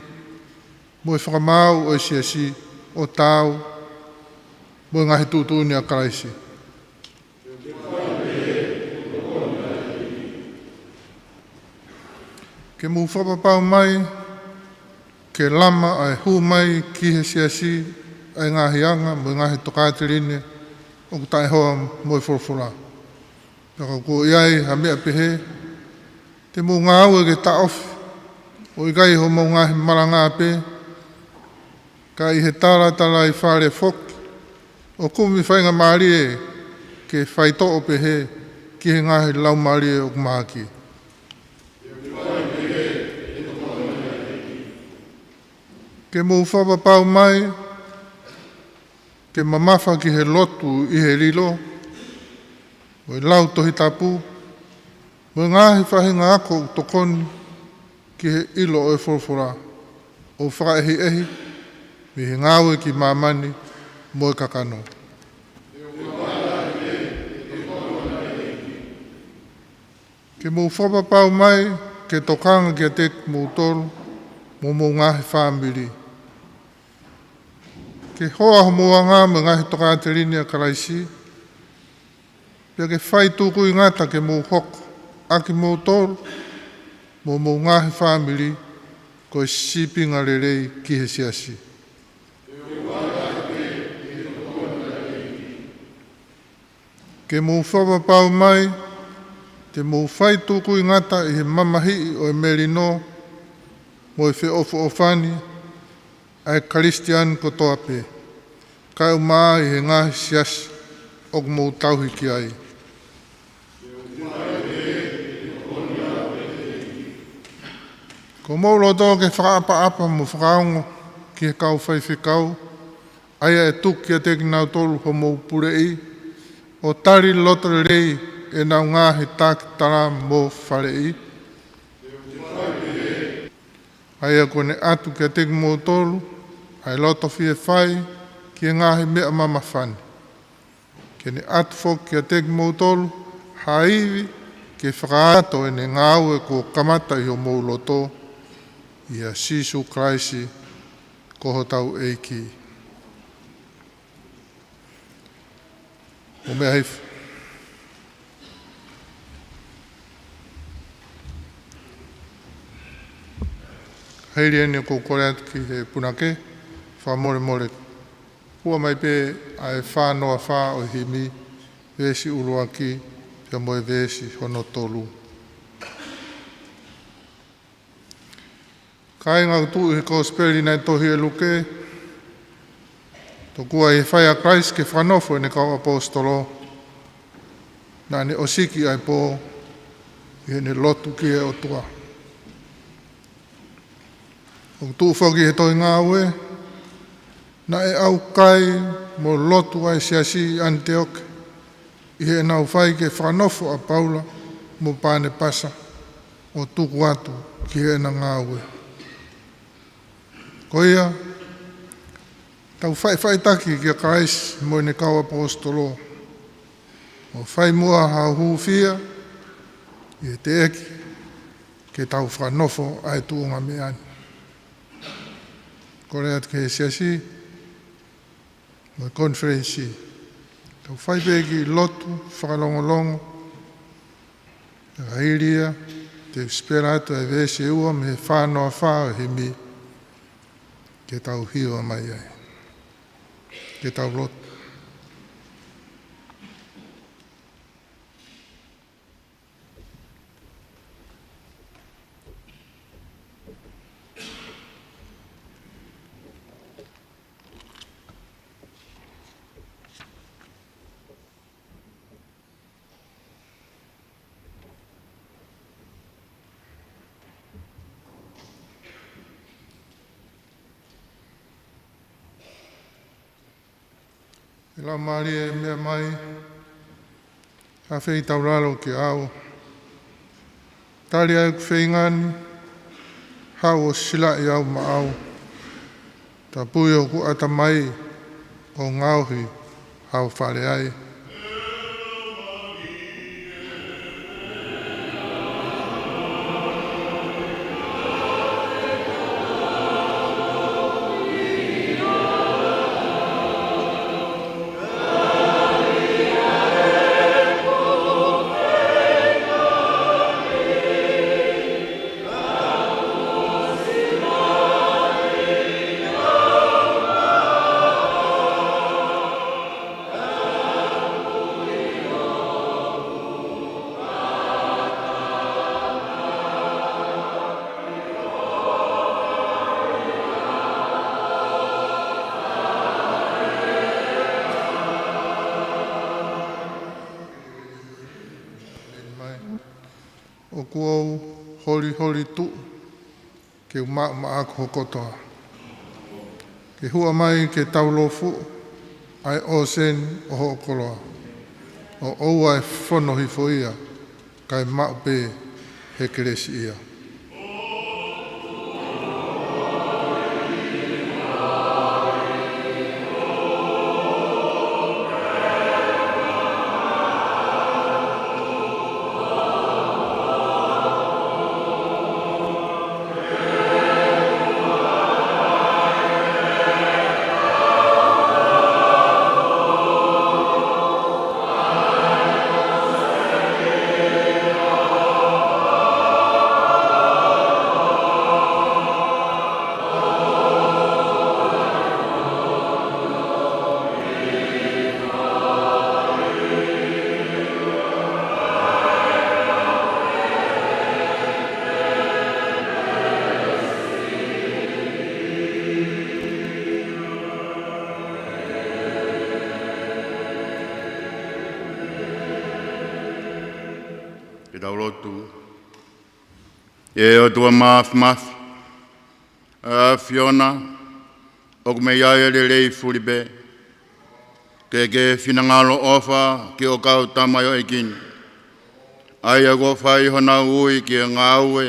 mo e fakamaau ʻo e siasi ʻo taau mo e ngaahi tuʻutuʻuni ʻa Kalaisi. Ke mou fakapapau mai ke lama ʻa e hū mai ki he siasi ʻa e ngaahi anga mo e ngaahi tokāteline ʻoku taʻehoa mo e folofola. Pea ka kuo ʻi ai ha meʻa pehē, te mou ngāue ke taʻofi, ʻo ʻikai hoʻomou ngaahi malanga pē, ka ʻi he talatalaifale foki, ʻo kumi faingamālie ke faitoʻo pehē ki he ngaahi laumālie ʻoku mahaki. Ke mou fakapapau mai ke mamafa ki he lotu ʻi he lilo, mo e lau Tohi Tapu, mo e ngaahi faʻahinga ako ʻoku tokoni ki he ʻilo ʻo e folofola, ʻo fakaʻehiʻehi mei he ngāue ki māmani mo e kakano. Ke mou fakapapau mai ke tokanga kiate kimoutolu mo hoʻomou ngaahi fāmili. Ke hoa hoʻomou anga mo e ngaahi tokāteline ʻa Kalaisi, pea ke fai tukuingata ke mou hoko ʻa kimoutolu mo hoʻomou ngaahi fāmili ko e sīpinga lelei ki he siasi. Ke mou fakapapau mai te mou fai tukuingata ʻi he mamahiʻi ʻo e melino mo e feʻofoʻofani ʻa e Kalisitiane kotoa pē, kae ʻumaʻā ʻi he ngaahi siasi ʻoku mou tauhi ki ai. Ko hoʻomou loto ke fakaʻapaʻapa mo fakaongo ki he kau faifekau, ʻa ia ʻe tuku kiate kinautolu hoʻomou puleʻi, ʻo tali loto lelei ʻenau ngaahi taki tala mo faleʻi. ʻA ia kuo ne ʻatu kiate kimoutolu ʻa e loto fie fai ki he ngaahi meʻa mamafa ni. Ke ne ʻatu foki kiate kimoutolu ha ivi ke fakaʻatā ʻene ngāue kuo kamata ʻi homou loto, ʻia Sīsū Kalaisi ko hotau ʻEiki. ʻo meʻa hifo. Hili eni ʻoku ou kole atu ki he punake, fakamolemole, hua mai pē ʻa e fā noa fā ʻo e himi, veesi ʻuluaki, pea mo e veesi hono tolu. Kāinga, ʻoku tuʻu ʻi he Kosipeli naʻe tohi ʻe Luke, tokua ʻi he fai ʻa Kalaisi ke fakanofo ʻene kau ʻaposetolo, naʻa ne ʻosiki ʻa e pō ʻi heʻene lotu ki he ʻOtua. ʻOku tuʻu foki ʻi he tohi Ngāue, naʻe ʻaukai mo lotu ʻa e siasi ʻi ʻAniteoke, ʻi heʻenau fai ke fakanofo ʻa Paula mo Panepasa, ʻo tuku atu ki heʻena ngāue. Ko ia, tau faʻifaʻitaki kia Kalaisi mo ʻene kau ʻaposetolo, ʻo fai muʻa ha hūfia, ʻi he teʻeki ke tau fakanofo ʻa e tuʻunga meʻa ni. Kole atu ki he siasi mo e konifelenisi, tau fai pē kiʻi lotu fakalongolongo. Ka hili ia, te u sipela atu ʻa e veesi ʻe ua mei he fā noa fā ʻo e himi, ke tau hiva mai ai. Ke tau lotu. ʻE Laumālie, meʻa mai, ʻafeitaulalo kiate au. Tali ʻa ʻeku feinga ni, haʻu ʻo silaʻi au maʻau. Tapui hoku ʻatamai, ʻo ngaohi hao fale ai. ʻOku ou holiholi tuʻu ke u maʻu maʻaku ho kotoa, ke hua mai ke taulofu ʻa e ʻōseni ʻo hoʻo koloa, ʻo ʻoua ʻe fono hifo ia, kae maʻu pē he kelesi ia. Ke tau lotu. ʻE ʻOtua Māfimafi, ʻa e ʻAfiona, ʻoku mei ai ʻa e lelei fuli pē. Ke ke finangalo ʻofa ki ho kau tamaioʻeiki ni, ʻa ia kuo fai honau ui ki he ngāue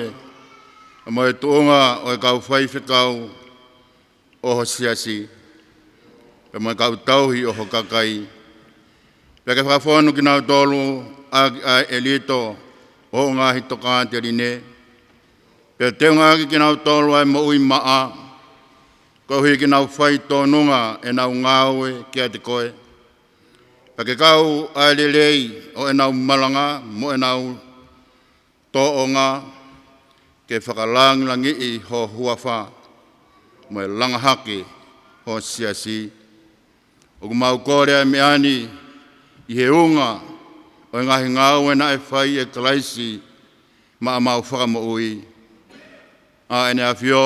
mo e tuʻunga ʻo e kau faifekau ʻo ho siasi, pea mo e kau tauhi ʻo ho kakai. Pea ke fakafonu kinautolu ʻaki ʻa e ʻelito ʻo hoʻo ngaahi tokāteline, pea teunga ʻaki kinautolu ʻa e moʻui maʻa, koeʻuhi ke nau fai tōnunga ʻenau ngāue kiate koe. Pea ke kau ʻa e lelei ʻo ʻenau malanga mo ʻenau tōʻonga, ke fakalangilangiʻi ho huafa mo e langa hake ho siasi. ʻOku mau kole ʻa e meʻa ni ʻi he ʻuhinga ʻo e ngaahi ngāue naʻe fai ʻe Kalaisi maʻa mau fakamoʻui, ʻa ʻEne ʻAfio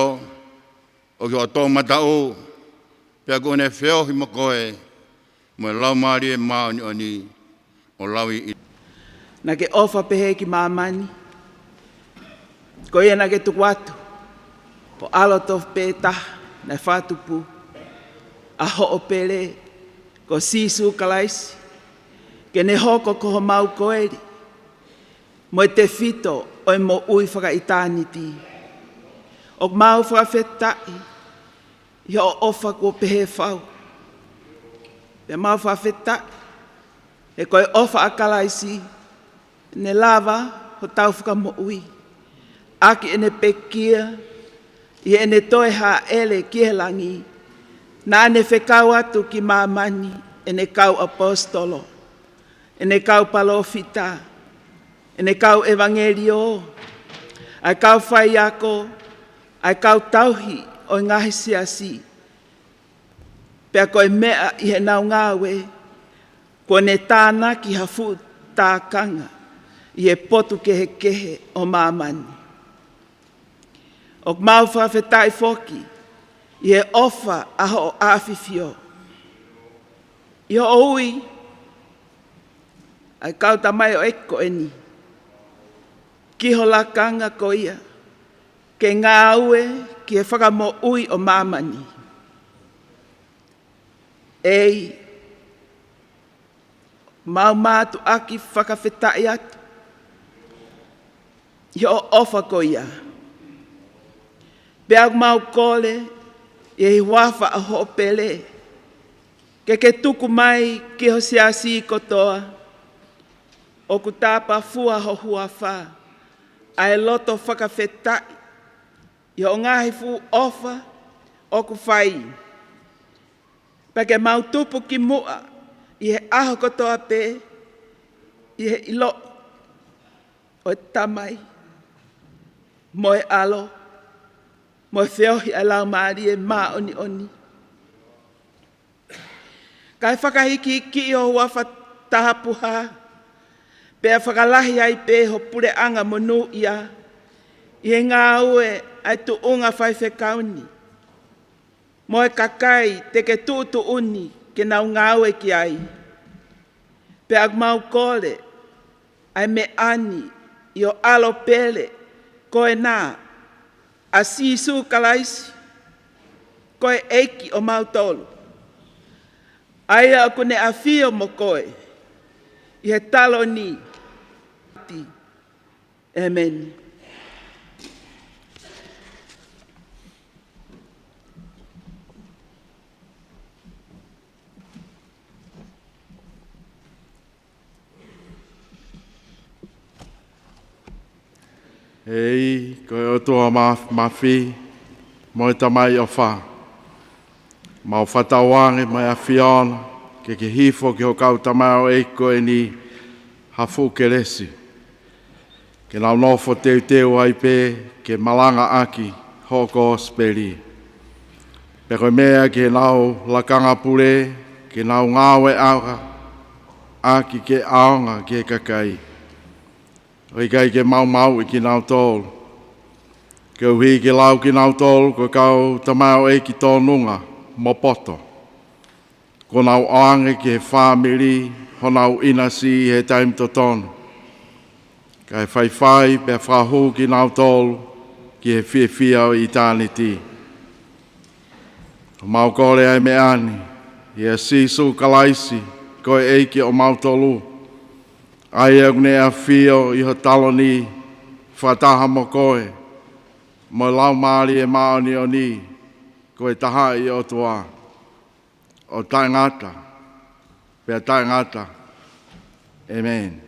ʻoku ʻi hoʻo toʻomataʻu, pea ʻoku ne feohi mo koe mo e Laumālie Māʻoniʻoni ʻo lauiʻi. Naʻa ke ʻofa pehē ki māmani, ko ia naʻa ke tuku atu ho ʻAlo tofu pē taha naʻe fakatupu, ʻa hoʻo pele ko Sīsū Kalaisi, ke ne hoko ko homau koeli mo e tefito ʻo e moʻui fakaʻitāniti. ʻOku mau fakafetaʻi ʻi hoʻo ʻofa kuo pehē fau. Pea mau fakafetaʻi he ko e ʻofa ʻa Kalaisi ne lava hotau fakamoʻui, ʻaki ʻene pekia ʻi heʻene toe hāʻele ki he langi, naʻa ne fekau atu ki māmani ʻene kau ʻaposetolo, ʻene kau palōfita, ʻene kau ʻevangeliō, ʻa e kau faiako, ʻa e kau tauhi ʻo e ngaahi siasi. Pea ko e meʻa ʻi heʻenau ngāue, kuo ne tānaki ha fuʻu tākanga ʻi he potu kehekehe ʻo māmani. ʻOku mau fakafetaʻi foki ʻi he ʻofa ʻa hoʻo ʻAfifio, ʻi hoʻo ui ʻa e kau tamaioʻeiki ko eni ki ho lakanga ko ia, ke ngāue ki he fakamoʻui ʻo māmani. ʻEiki, mau mātuʻaki fakafetaʻi atu ʻi hoʻo ʻofa ko ia. Pea ʻoku mau kole ʻi he huafa ʻo hoʻo pele, ke ke tuku mai ki ho siasi kotoa ʻoku tāpafua ho huafa, ʻa e loto fakafetaʻi ʻi hoʻo ngaahi fuʻu ʻofa ʻoku fai. Pea ke mau tupu ki muʻa ʻi he ʻaho kotoa pē ʻi he ʻilo ʻo e Tamai, mo e ʻAlo, mo e feohi ʻa e Laumālie Māʻoniʻoni. Kae fakahikihikiʻi ho huafa taha puha, pea fakalahi ai pē ho puleʻanga monūʻia ʻi he ngāue ʻa e tuʻunga faifekau ni mo e kakai te ke tuʻutuʻuni ke nau ngāue ki ai. Pea ʻoku mau kole ʻa e meʻa ni ʻi ho ʻAlo pele ko ena, ʻa Sīsū Kalaisi, ko e ʻEiki ʻo mautolu, ʻa ia ʻoku ne ʻafio mo koe ʻi he taloni. ʻEmeni. ʻEiki, ko e ʻOtua mā-, māfi, mo e Tamai ʻofa, mau fakatauange mo e ʻAfiona ke ke hifo ki ho kau tamaioʻeiki ko eni ha fuʻu kelesi, ke nau nofo teuteu ai pē ke malangaʻaki hoʻo kosipeli. Pea ko e meʻa ki heʻenau lakanga pule, ke nau ngāue ʻa-, ʻaki ke ʻaonga ki he kakai, ʻo ʻikai ke maumauʻi kinautolu, koeʻuhi ke lau kinautolu ko e kau tamaioʻeiki tōnunga mo poto, kuo nau ʻoange ki he fāmili honau ʻinasi ʻi he taimi totonu, kae faifai pea fakahū kinautolu ki he fiefia ʻo ʻitāniti. ʻOku mau kole ʻa e meʻa ni ʻia Sīsū Kalaisi, ko e ʻEiki ʻo mautolu, ʻa ia ʻoku ne ʻafio ʻi ho taloni fakataha mo koe mo e Laumālie Māʻoniʻoni, ko e tahaʻi ʻOtua, ʻo taʻengata pea taʻengata. ʻEmeni.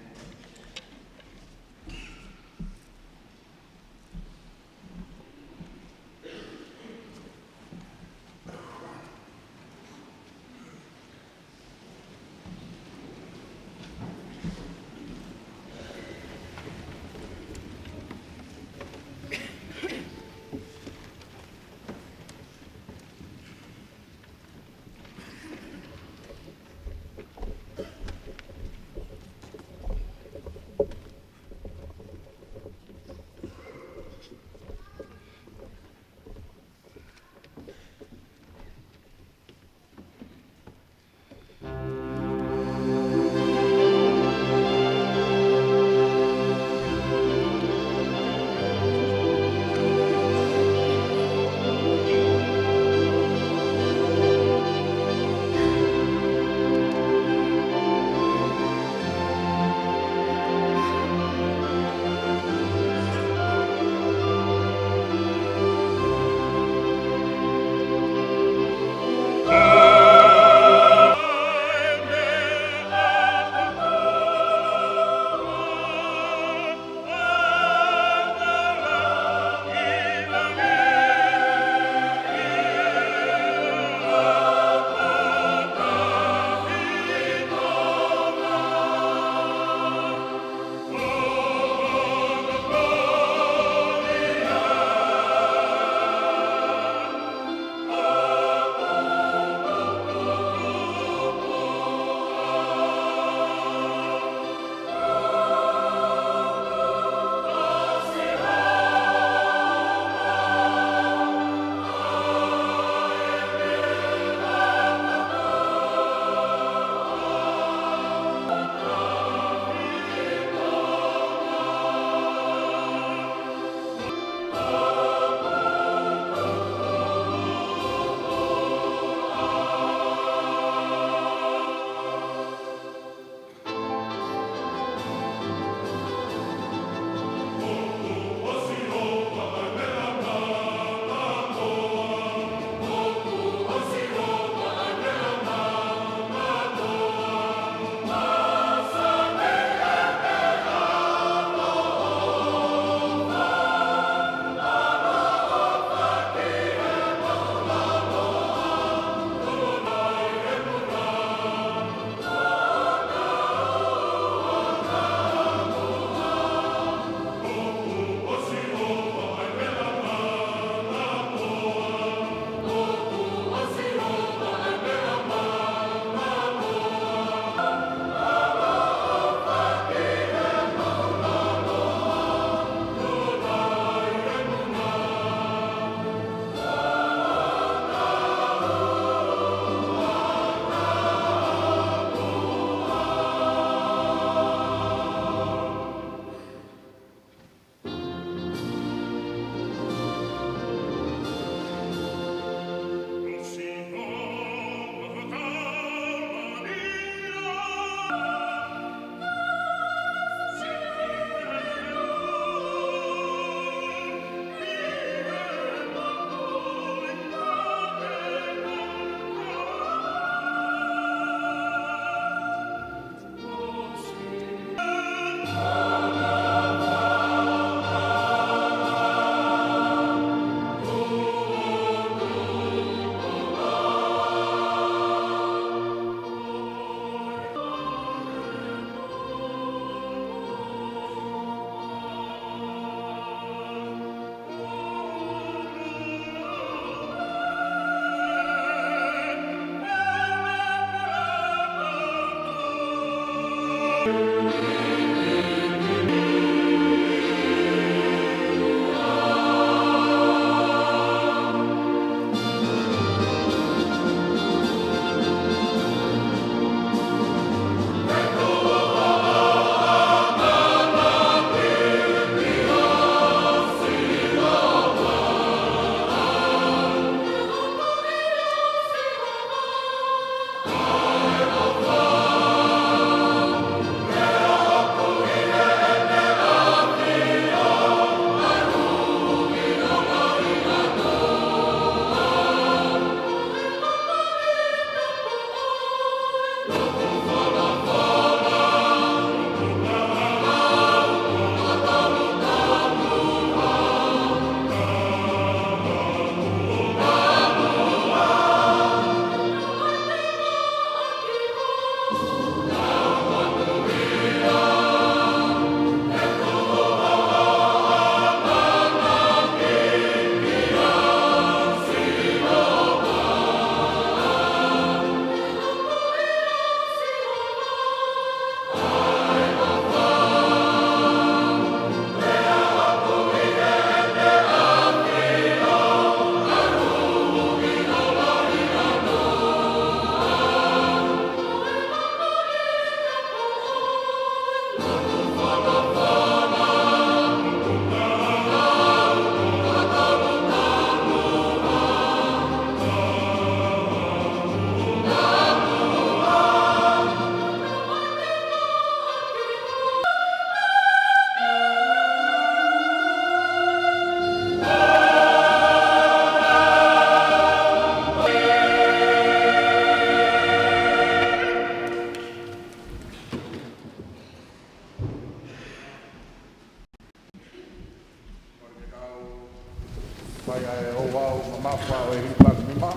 ʻA e ouau mamafa ʻo e hilifakinima.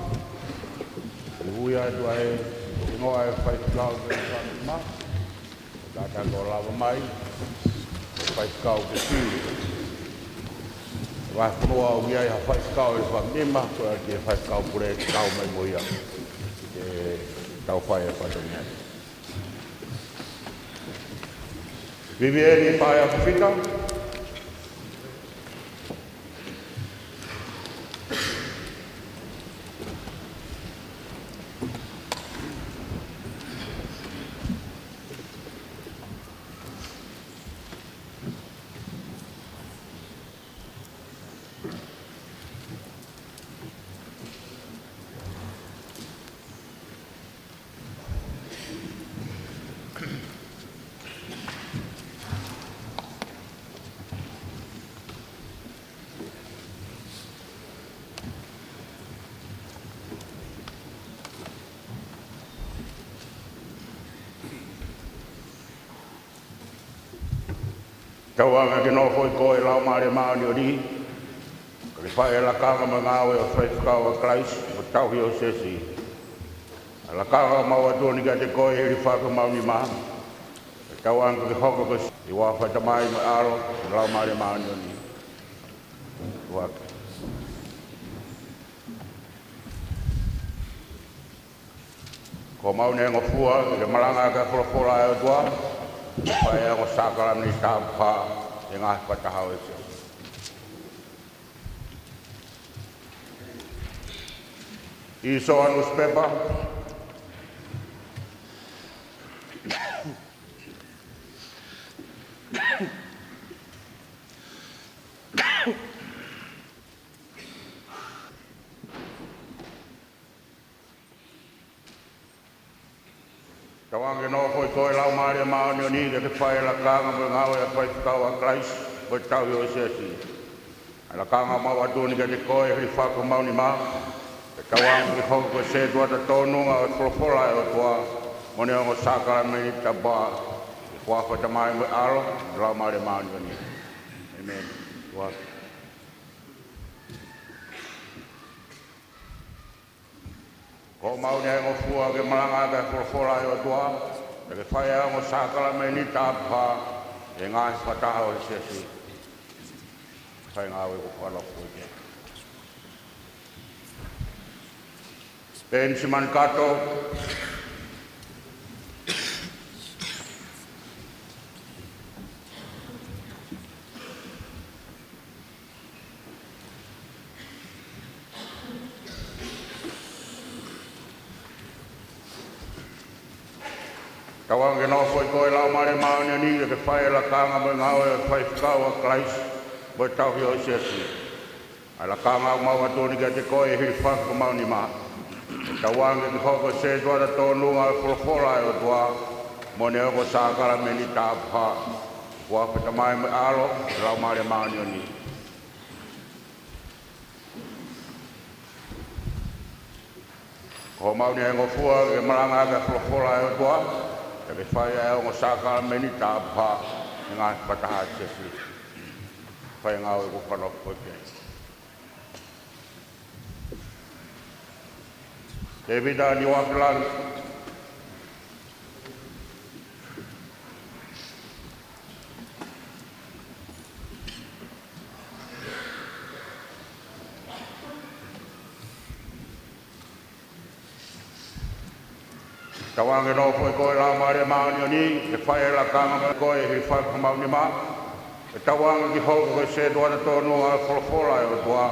ʻI he ui atu ʻa e hingoa ʻo e faifekau ʻo e hilifakinima. Kātaki ʻo lava mai, faifekau ke fili. Vahefonua ʻoku ʻi ai ha faifekau ʻi he hilifakinima, ko e ʻai ki he faifekau pule ke kau mai mo ia. Ke tau fai e fatongia. Vivieni Paea Fifita. Tauange ke nofo ʻi koe Laumālie Māʻoniʻoni, kae fai e lakanga mo e ngāue ʻo e faifekau ʻa Kalaisi, ʻo tauhi ʻo e siasi. ʻA e lakanga ʻoku mau ʻoatu ni kiate koe ʻi he hilifaki ʻo homau nima. Tauange ke hoko ko e siasi, ʻi he huafa ʻo e Tamai mo e ʻAlo, mo e Laumālie Māʻoniʻoni. ʻUluaki. Ko homau nehengofua ke malanga ʻaki ʻa e folofola ʻa e ʻOtua, fai ʻa e ongo sākalamēniti tapu hā ʻi he ngaahi fakataha ʻo e siasi. ʻĪsoa nusipepa. Tauange ke nofo ʻi koe Laumālie Māʻoniʻoni, ke ke fai e lakanga mo e ngāue ʻo e faifekau ʻa Kalaisi, mo e tauhi ʻo e siasi. ʻA e lakanga ʻoku mau ʻoatu ni kiate koe ʻi he hilifaki ʻo homau nima. Tauange ke hoko ko e sētuata tōnunga ʻo e folofola ʻa e ʻOtua, mo ʻene ongo sākalamēniti tapu hā, ʻi he huafa ʻo e Tamai mo e ʻAlo, mo e Laumālie Māʻoniʻoni. ʻĒmeni. ʻUluaki. Ko homau nehengofua ke malanga ʻaki ʻa e folofola ʻa e ʻOtua, kae fai ʻa e ongo sākalamēniti tapu hā ʻi he ngaahi fakataha ʻo e siasi. Fai e ngāue ʻoku fakanofo ʻi he Penisimani Kato. Tauange ke nofo ʻi koe Laumālie Māʻoniʻoni, ke ke fai e lakanga mo e ngāue ʻo e faifekau ʻa Kalaisi, mo e tauhi ʻo e siasi. ʻA e lakanga ʻoku mau ʻoatu ni kiate koe ʻi he hilifaki ʻo homau nima. Tauange ke hoko ko e sētuata tōnunga ʻo e folofola ʻa e ʻOtua, mo ʻene ongo sākalamēniti tapu hā, ʻi he huafa ʻo e Tamai mo e ʻAlo, mo e Laumālie Māʻoniʻoni. Ko homau nehengofua ke malanga ʻaki ʻa e folofola ʻa e ʻOtua, kae fai ʻa e ongo sākalamēniti tapu hā ʻi he ngaahi fakataha ʻo e siasi. Fai e ngāue ʻoku fakanofo ʻi he Penisimani. Tēvita Niuafelangi. Tauange ke nofo ʻi koe Laumālie Māʻoniʻoni, ke fai e lakanga mo koe ʻi he hilifaki ʻo homau nima. Ke tauange ke hoko ko e sētuata tōnunga ʻo e folofola ʻa e ʻOtua,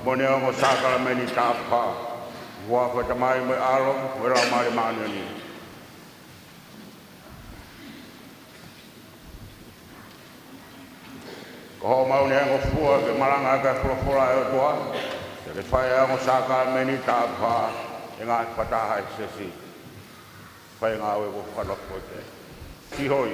mo ʻene ongo sākalamēniti tapu hā, ʻi he huafa ʻo e Tamai mo e ʻAlo, mo e Laumālie Māʻoniʻoni. Ko homau nehengofua ke malanga ʻaki ʻa e folofola ʻa e ʻOtua, ke fai ʻa e ongo sākalamēniti tapu hā ʻi he ngaahi fakataha ʻo e siasi. Fai e ngāue ʻoku fakanofo ʻi he Penisimani. Sihoi.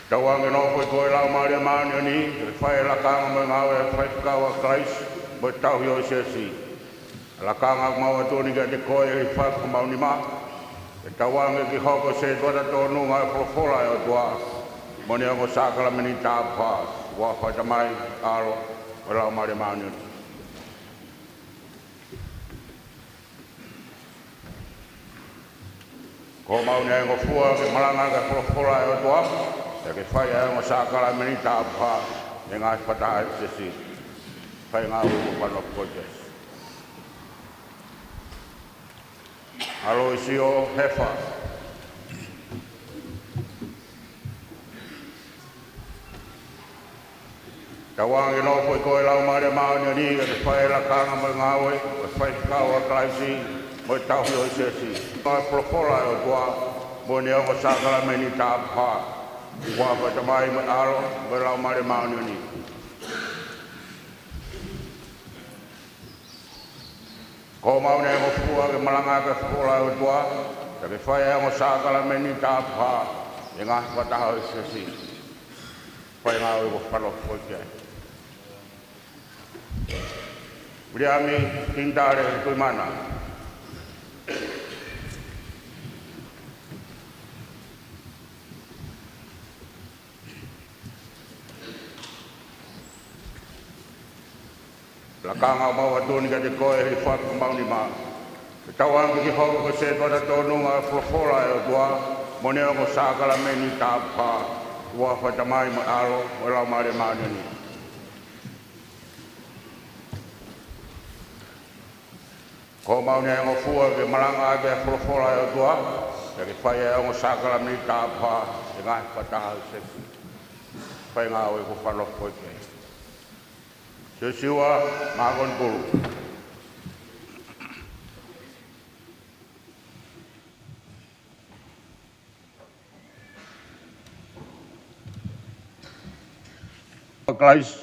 Tauange ke nofo ʻi koe Laumālie Māʻoniʻoni, ke fai e lakanga mo e ngāue ʻo e faifekau ʻa Kalaisi, mo e tauhi ʻo e siasi. Lakanga ʻoku mau ʻatu ni kiate koe ʻi he fakaʻamu ʻo homau nima, ke tauange ke hoko ko e setuata tōnunga ʻo e folofola ʻa e ʻOtua, mo e ongo sākalamēniti tapuhā, ʻi he huafa ʻo e Tamai, ʻAlo, mo e Laumālie Māʻoniʻoni. Ko homau ngofua ke malanga ʻaki ʻa e folofola ʻa e ʻOtua, pea ke fai ʻa e ongo sākalamēniti tapuhā ʻi he ngaahi fakataha ʻo e Siasi. Fai ngāue ʻoku fanongo ki ai. ʻAloisio Hefa. Tauange ke nofo ʻi koe ʻa e Laumālie Māʻoniʻoni, ke fai ʻa e lakanga mo e ngāue ʻo e faifekau ʻa Kalaisi mo e tauhi ʻo e Siasi. Fai ʻa e folofola ʻa e ʻOtua mo e ongo sākalamēniti tapuhā, ʻi he huafa ʻo e Tamai mo e ʻAlo mo e Laumālie Māʻoniʻoni. Ko homau ngofua ke malanga ʻaki ʻa e folofola ʻa e ʻOtua, pea ke fai ʻa e ongo sākalamēniti tapuhā ʻi he ngaahi fakataha ʻo e Siasi. Fai ngāue ʻoku fanongo ki ai. Viliami Tinitale Tuʻimana. Lakanga ʻoku mau ʻatu ni kiate koe ʻi he fakaʻamu ʻo homau nima, ke tauange ke hoko ko e setuata tōnunga ʻo e folofola ʻa e ʻOtua, mo e ongo sākalamēniti tapuhā, ʻi he huafa ʻo e Tamai mo e ʻAlo mo e Laumālie Māʻoniʻoni. Ko homau ngofua ke malanga ʻaki ʻa e folofola ʻa e ʻOtua, pea ke fai ʻa e ongo sākalamēniti tapuhā ʻi he ngaahi fakataha ʻo e Siasi. Fai ngāue ʻoku fanongo ki ai. Siosiua Mākonipulu. Kalaisi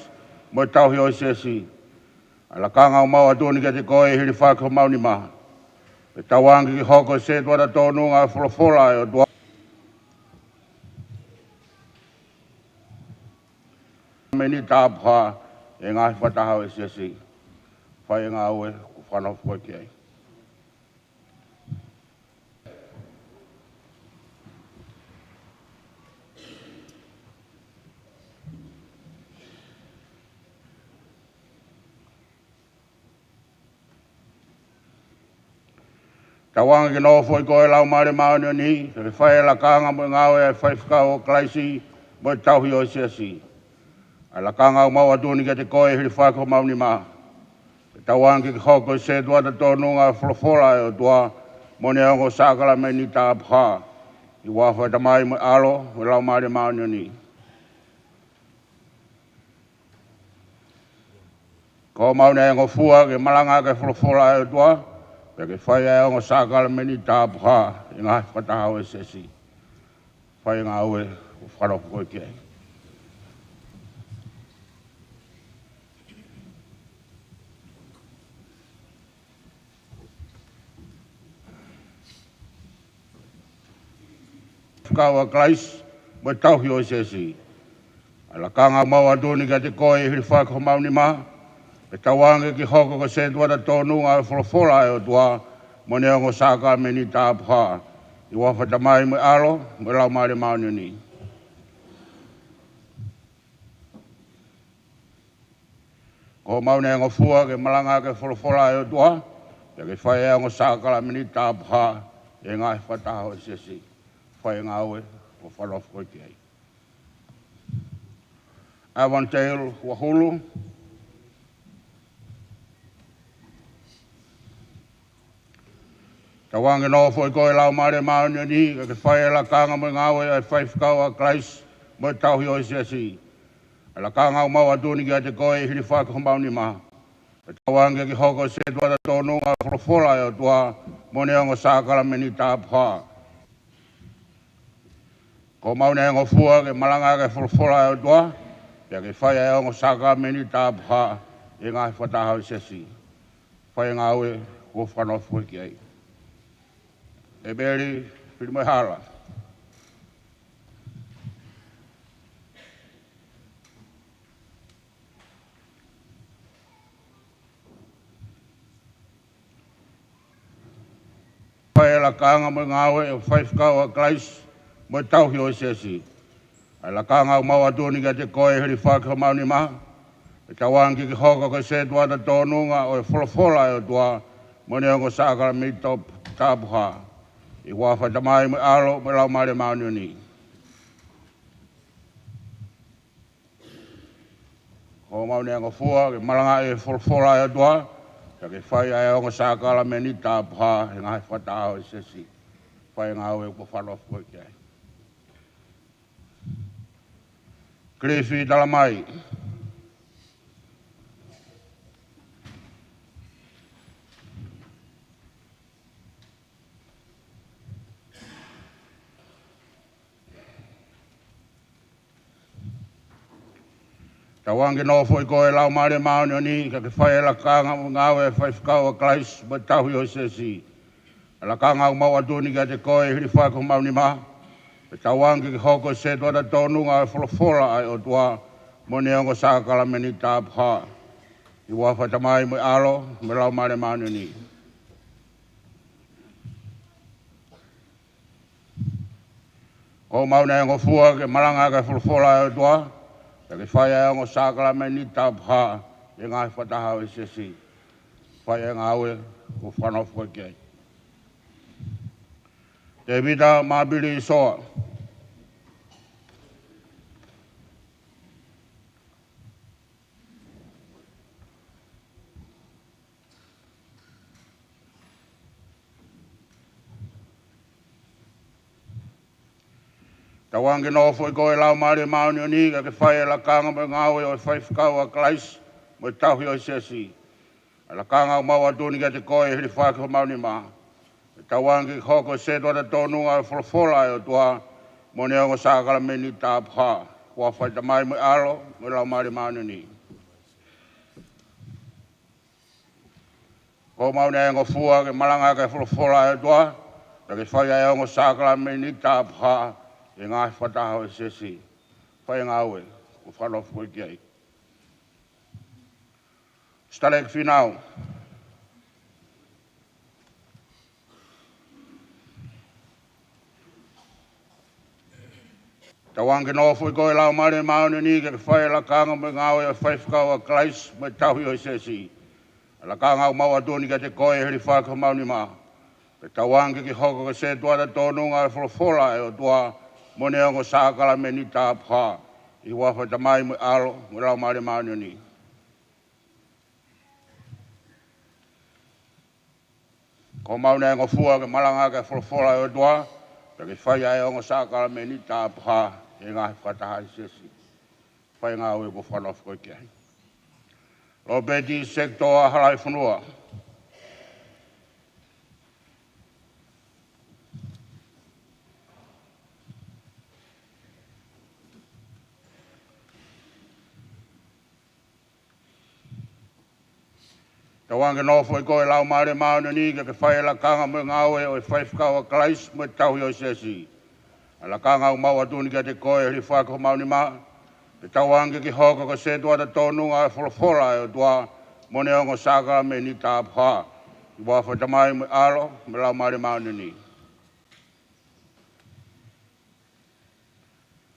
mo e tauhi ʻo e Siasi. ʻA e lakanga ʻoku mau ʻatu ni kiate koe ʻi he fakaʻamu ʻo homau nima, ke tauange ke hoko ko e setuata tōnunga ʻo e folofola ʻa e ʻOtua, sākalamēniti tapuhā ʻi he ngaahi fakataha ʻo e Siasi. Fai ngāue ʻoku fanongo ki ai. Tauange ke nofo ʻi koe ʻa e Laumālie Māʻoniʻoni, ke ke fai ʻa e lakanga mo e ngāue ʻa e faifekau ʻa Kalaisi mo e tauhi ʻo e Siasi. ʻA e lakanga ʻoku mau ʻatu ni kiate koe ʻi he fakaʻamu ʻo homau nima, ke tauange ke hoko ko e setuata tōnunga ʻo e folofola ʻa e ʻOtua, mo e ongo sākalamēniti tapuhā, ʻi he huafa ʻo e Tamai mo e ʻAlo mo e Laumālie Māʻoniʻoni. Ko homau ngofua ke malanga ʻaki ʻa e folofola ʻa e ʻOtua, pea ke fai ʻa e ongo sākalamēniti tapuhā ʻi he ngaahi fakataha ʻo e Siasi. Fai ngāue ʻoku fanongo ki ai. Faifekau ʻa Kalaisi mo e tauhi ʻo e Siasi. ʻA e lakanga ʻoku mau ʻatu ni kiate koe ʻi he fakaʻamu ʻo homau nima, ke tauange ke hoko ko e setuata tōnunga ʻo e folofola ʻa e ʻOtua, mo e ongo sākalamēniti tapuhā, ʻi he huafa ʻo e Tamai mo e ʻAlo mo e Laumālie Māʻoniʻoni. Ko homau ngofua ke malanga ʻaki ʻa e folofola ʻa e ʻOtua, pea ke fai ʻa e ongo sākalamēniti tapuhā ʻi he ngaahi fakataha ʻo e Siasi. Fai ngāue ʻoku fanongo ki ai. Avondale Huahulu. Tauange ke nofo ʻi koe ʻa e Laumālie Māʻoniʻoni, ke ke fai ʻa e lakanga mo e ngāue ʻa e faifekau ʻa Kalaisi mo e tauhi ʻo e Siasi. ʻA e lakanga ʻoku mau ʻatu ni kiate koe ʻi he fakaʻamu ʻo homau nima, ke tauange ke hoko ko e setuata tōnunga ʻo e folofola ʻa e ʻOtua, mo e ongo sākalamēniti tapuhā. Ko homau ngofua ke malanga ʻaki ʻa e folofola ʻa e ʻOtua, pea ke fai ʻa e ongo sākalamēniti tapuhā ʻi he ngaahi fakataha ʻo e Siasi. Fai ngāue ʻoku fanongo ki ai. ʻEmeli Filimoehala. fai e lakanga mo e ngāue ʻo e faifekau ʻa Kalaisi mo e tauhi ʻo e siasi. ʻA e lakanga ʻoku mau ʻatu ni kiate koe ʻi he hilifaki homau nima, pea tauange ke ke hoko ko e setuata tōnunga ʻo e folofola ʻa e ʻOtua mo ʻene ongo sākalamēniti tāp-, tapuhā. ʻI he huafa ʻo e Tamai mo e ʻAlo mo e Laumālie Māʻoniʻoni. Ko homau neongo fua ke malangaʻi e folofola ʻa e ʻOtua, pea ke fai ʻa e ongo sākalamēniti tapuhā ʻi he ngaahi fakataha ʻo e siasi. Fai e ngāue kuo fanongo koe ki ai. Kilifi, tala mai. Tauange ke nofo ʻi koe ʻa e Laumālie Māʻoniʻoni, ka ke fai e lakanga mo e ngāue ʻo e faifekau ʻa Kalaisi mo e tauhi ʻo e siasi. ʻA e lakanga ʻoku mau ʻatu ni kiate koe ʻi he hilifaki homau nima, pea tauange ke ke hoko ko e setuata tōnunga ʻo e folofola ʻa e ʻOtua mo ʻene ongo sākalamēniti tapuhā. ʻI he huafa ʻo e Tamai mo e ʻAlo mo e Laumālie Māʻoniʻoni. Ko homau neongo fua ke malangaʻaki e folofola ʻa e ʻOtua, pea ke fai ʻa e ongo sākalamēniti tapuhā ʻi he ngaahi fakataha ʻo e siasi. Fai e ngāue kuo fanongo koe ki ai. Tēvita Mapili Soa. Tauange ke nofo ʻi koe ʻa e Laumālie Māʻoniʻoni, ka ke fai e lakanga mo e ngāue ʻo e faifekau ʻa Kalaisi mo e tauhi ʻo e siasi. ʻA e lakanga ʻoku mau ʻatu ni kiate koe ʻi he hilifaki homau nima, pea tauange ke ke hoko ko e setuata tōnunga ʻo e folofola ʻa e ʻOtua mo ʻene ongo sākalamēniti tapuhā. ʻI he huafa ʻo e Tamai mo e ʻAlo mo e Laumālie Māʻoniʻoni. Ko homau neongo fua ke malangaʻaki e folofola ʻa e ʻOtua, pea ke fai ʻa e ongo sākalamēniti tapuhā ʻi he ngaahi fakataha ʻo e siasi. Fai e ngāue kuo fanongo koe ki ai. Sitaleki Fīnau. Tauange ke nofo ʻi koe ʻa e Laumālie Māʻoniʻoni, ka ke fai e lakanga mo e ngāue ʻo e faifekau ʻa Kalaisi mo e tauhi ʻo e siasi. ʻA e lakanga ʻoku mau ʻatu ni kiate koe ʻi he hilifaki homau nima, pea tauange ke ke hoko ko e setuata tōnunga ʻo e folofola ʻa e ʻOtua mo ʻene ongo sākalamēniti tapuhā. ʻI he huafa ʻo e Tamai mo e ʻAlo mo e Laumālie Māʻoniʻoni. Ko homau neongo fua ke malangaʻaki e folofola ʻa e ʻOtua, pea ke fai ʻa e ongo sākalamēniti tapuhā ʻi he ngaahi fakataha ʻo e siasi. Fai e ngāue kuo fanongo koe ki ai. Lopeti Sekitoa Halaifonua. Tauange ke nofo ʻi koe ʻa e Laumālie Māʻoniʻoni, ka ke fai e lakanga mo e ngāue ʻo e faifekau ʻa Kalaisi mo e tauhi ʻo e siasi. ʻA e lakanga ʻoku mau ʻatu ni kiate koe ʻi he hilifaki homau nima, pea tauange ke ke hoko ko e setuata tōnunga ʻo e folofola ʻa e ʻOtua mo ʻene ongo sākalamēniti tapuhā. ʻI he huafa ʻo e Tamai mo e ʻAlo mo e Laumālie Māʻoniʻoni.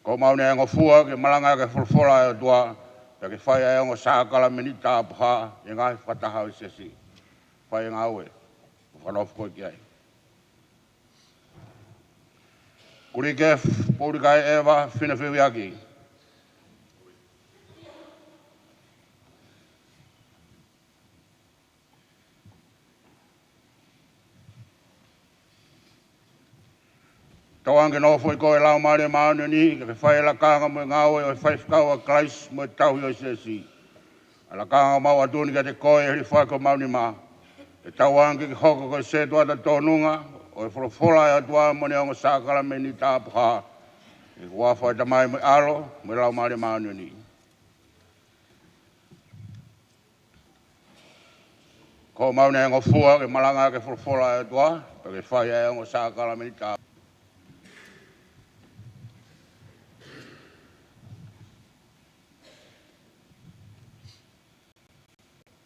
Ko homau neongo fua ke malangaʻaki e folofola ʻa e ʻOtua, pea ke fai ʻa e ongo sākalamēniti tapuhā ʻi he ngaahi fakataha ʻo e siasi. Fai e ngāue kuo fanongo koe ki ai. Kulikefu Poulikaʻi ʻEva Finefeuiaki. Tauange ke nofo ʻi koe ʻa e Laumālie Māʻoniʻoni, ka ke fai e lakanga mo e ngāue ʻo e faifekau ʻa Kalaisi mo e tauhi ʻo e siasi. ʻA e lakanga ʻoku mau ʻatu ni kiate koe ʻi he hilifaki homau nima, pea tauange ke ke hoko ko e setuata tōnunga ʻo e folofola ʻa e ʻOtua mo ʻene ongo sākalamēniti tapuhā. ʻI he huafa ʻo e Tamai mo e ʻAlo mo e Laumālie Māʻoniʻoni. Ko homau neongo fua ke malangaʻaki e folofola ʻa e ʻOtua, pea ke fai ʻa e ongo sākalamēniti tapuhā.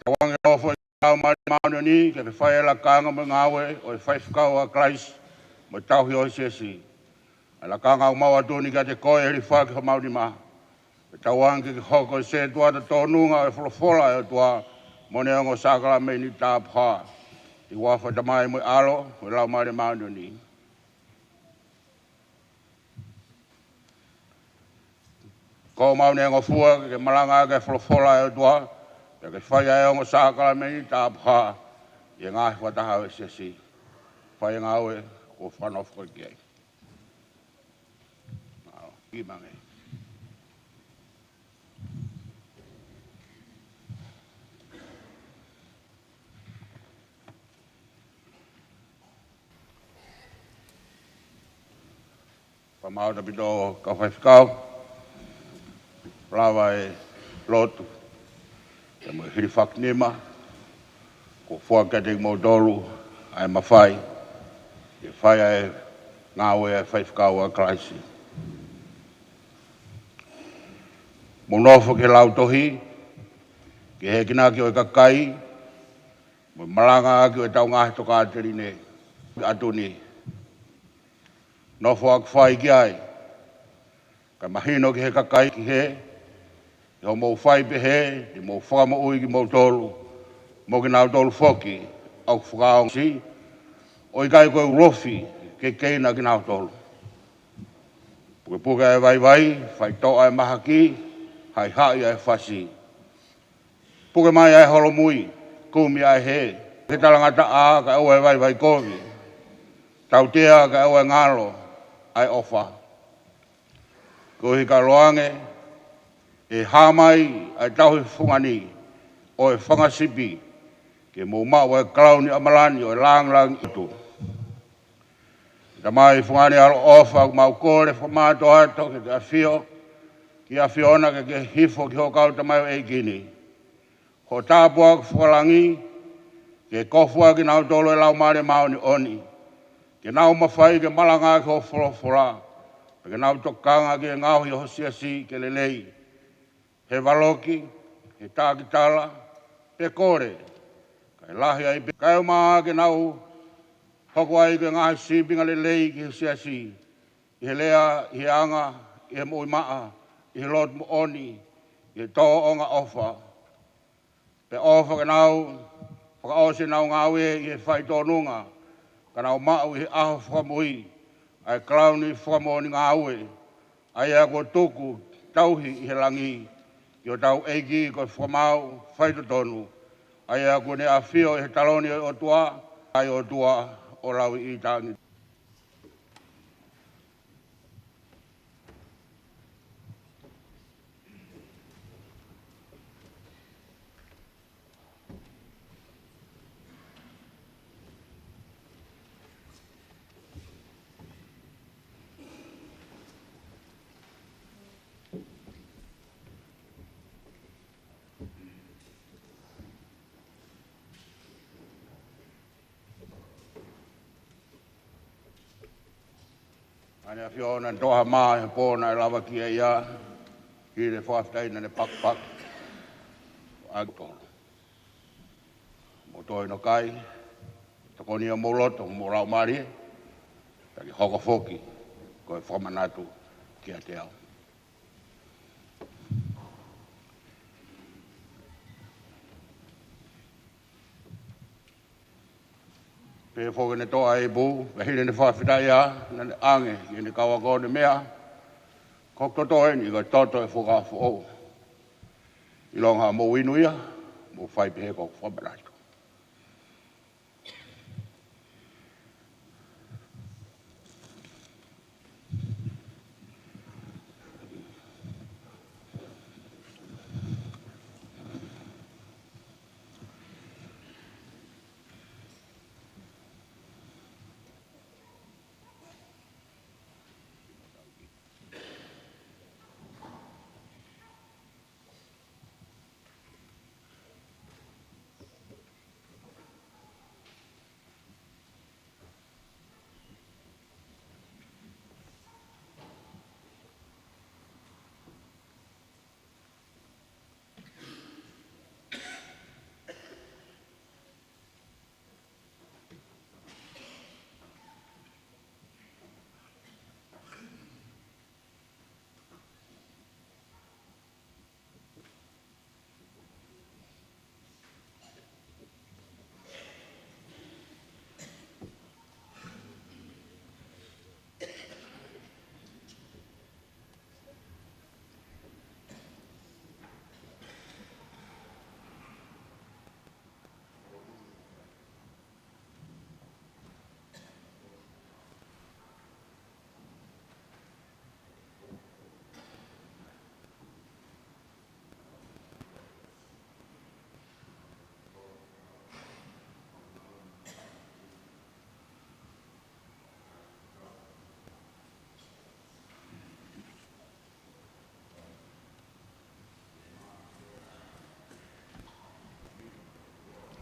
Tauange ke nofo ʻi koe ʻa e Laumālie māʻoniʻoni, ke ke fai ʻa e lakanga mo e ngāue ʻo e faifekau ʻa Kalaisi mo e tauhi ʻo e siasi. ʻA e lakanga ʻoku mau ʻatu ni kiate koe ʻi he hilifaki homau nima. Pea tauange ke ke hoko ko e sētuata tōnunga ʻo e folofola ʻa e ʻOtua mo ʻene ongo sākalamēniti tapuhā. ʻI he huafa ʻo e Tamai mo e ʻAlo mo e Laumālie Māʻoniʻoni. Ko homau neengofua ke ke malangaʻaki ʻa e folofola ʻa e ʻOtua, pea ke fai ʻa e ongo sākalamēniti tapuhā ʻi he ngaahi fakataha ʻo e siasi. Fai e ngāue ʻoku fakanofo koe ki ai. Mālō, kiʻi mange. Fakamaau ʻaupito kau faifekau, lava e lotu, pea mo e hilifaki nima, kuo foaki kiate kimoutolu ʻa e mafai ke fai ʻa e ngāue ʻa e faifekau ʻa Kalaisi. Mou nofo ki he lautohi, ki he enginaki ʻo e kakai, mo e malangaʻaki ʻo ʻetau ngaahi tokāteline ʻi he ʻaho ni. Nofo ʻaki fai ki ai, kae mahino ki he kakai ki hē, ʻi hoʻomou fai pehē, te mou fakamoʻui kimoutolu, mo kinautolu foki ʻoku fakaongosi, ʻo ʻikai ko e ulofi kekeina kinautolu. Pukepuke ʻa e vaivai, faitoʻo ʻa e mahaki, haʻihaʻi ʻa e fasi. Puke mai ʻa e holomui, kumi ʻa e hē, ke talangataʻa kae ʻoua ʻe vaivai kovi, tautea kae ʻoua ʻe ngalo ʻa e ʻofa. Koeʻuhi kae ʻoange ʻe he hā mai ʻa e tauhi fungani ʻo e fanga sipi, ke mou maʻu ʻa e kalauni ʻamalani ʻo e lāngilangi ʻo e ʻOtua. Tamai, fungani ʻaloʻofa, ʻoku mau kole fakamātoato ke ke ʻafio ki he ʻAfiona, ke ke hifo ki hoʻo kau tamaioʻeiki ni. Hoʻo tāpuaki fakalangi ke kofuʻaki kinautolu ʻe he Laumālie Māʻoniʻoni, ke nau mafai ke malangaʻaki hoʻo folofola, pea ke nau tokanga ki he ngaohi ʻo ho siasi ke lelei. He valoki, he takitala, pe kole, kae lahi ai pē, kae ʻumaʻā ke nau hoko ai ko e ngaahi sīpinga lelei ki he siasi, ʻi he lea, ʻi he anga, ʻi he moʻui maʻa, ʻi he lotu moʻoni, ʻi he tōʻonga ʻofa. Pea ʻofa ke nau fakaʻosi ʻenau ngāue ʻi he faitōnunga, ka nau maʻu ʻi he ʻaho fakamui ʻa e kalauni fakamoʻoni ngāue, ʻa ia kuo tuku tauhi ʻi he langi, ki hotau ʻEiki ko e Fakamaau Faitotonu, ʻa ia kuo ne ʻafio ʻi he taloni ʻo e ʻOtua, ʻa e ʻOtua ʻo lauʻitāniti. ʻAne ʻAfiona, naʻe toʻo ha mā he pō naʻe lava ki ai ʻa e hili fakafetaʻi naʻa ne pakipaki ʻa e tolo. Mou toe ʻino kai, tokoni ʻa homou loto, homou laumālie, pea ke hoko foki ko e fakamanatu kiate au. Pea foki ne toʻo ʻa e ipu, pea hili ʻene fakafetaʻi ʻa, naʻa ne ʻange ki heʻene kau ako ʻo ne meʻa, ko hoku toto eni, ko e toto ʻo e fuakava foʻou. ʻIlonga hoʻomou inu ia, mou fai pehē ko hoku fakamanatu.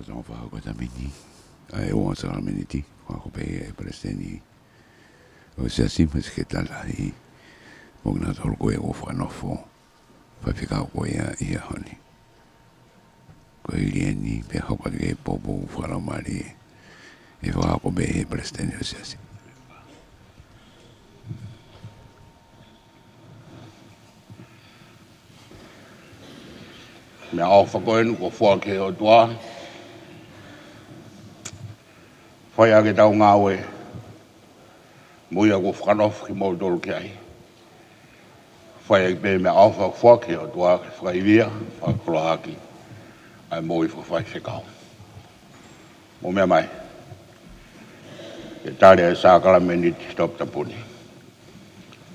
Tau fakahoko atu ʻa e ua sākalamēniti, fakahoko pē ʻe he Palesiteni ʻo e Siasi mo e Sekelitali Lahi, mo kinautolu ko ia kuo fakanofo, faifekau ko ia ʻi he ʻaho ni. Ko e hili eni pea hoko atu ki he poupou fakalaumālie, ʻe fakahoko pē ʻe he Palesiteni ʻo e Siasi. Meʻaʻofa ko eni kuo foaki ʻe he ʻOtua, fai ʻaki ʻetau ngāue, mo ia kuo fakanofo kimoutolu ki ai. Fai ʻaki pē meʻaʻofa kuo foaki ʻe he ʻOtua ke fakaivia, fakakoloa ʻaki ʻa e moʻui fakafaifekau. Mou meʻa mai ke tali ʻa e sākalamēniti toputapu ni,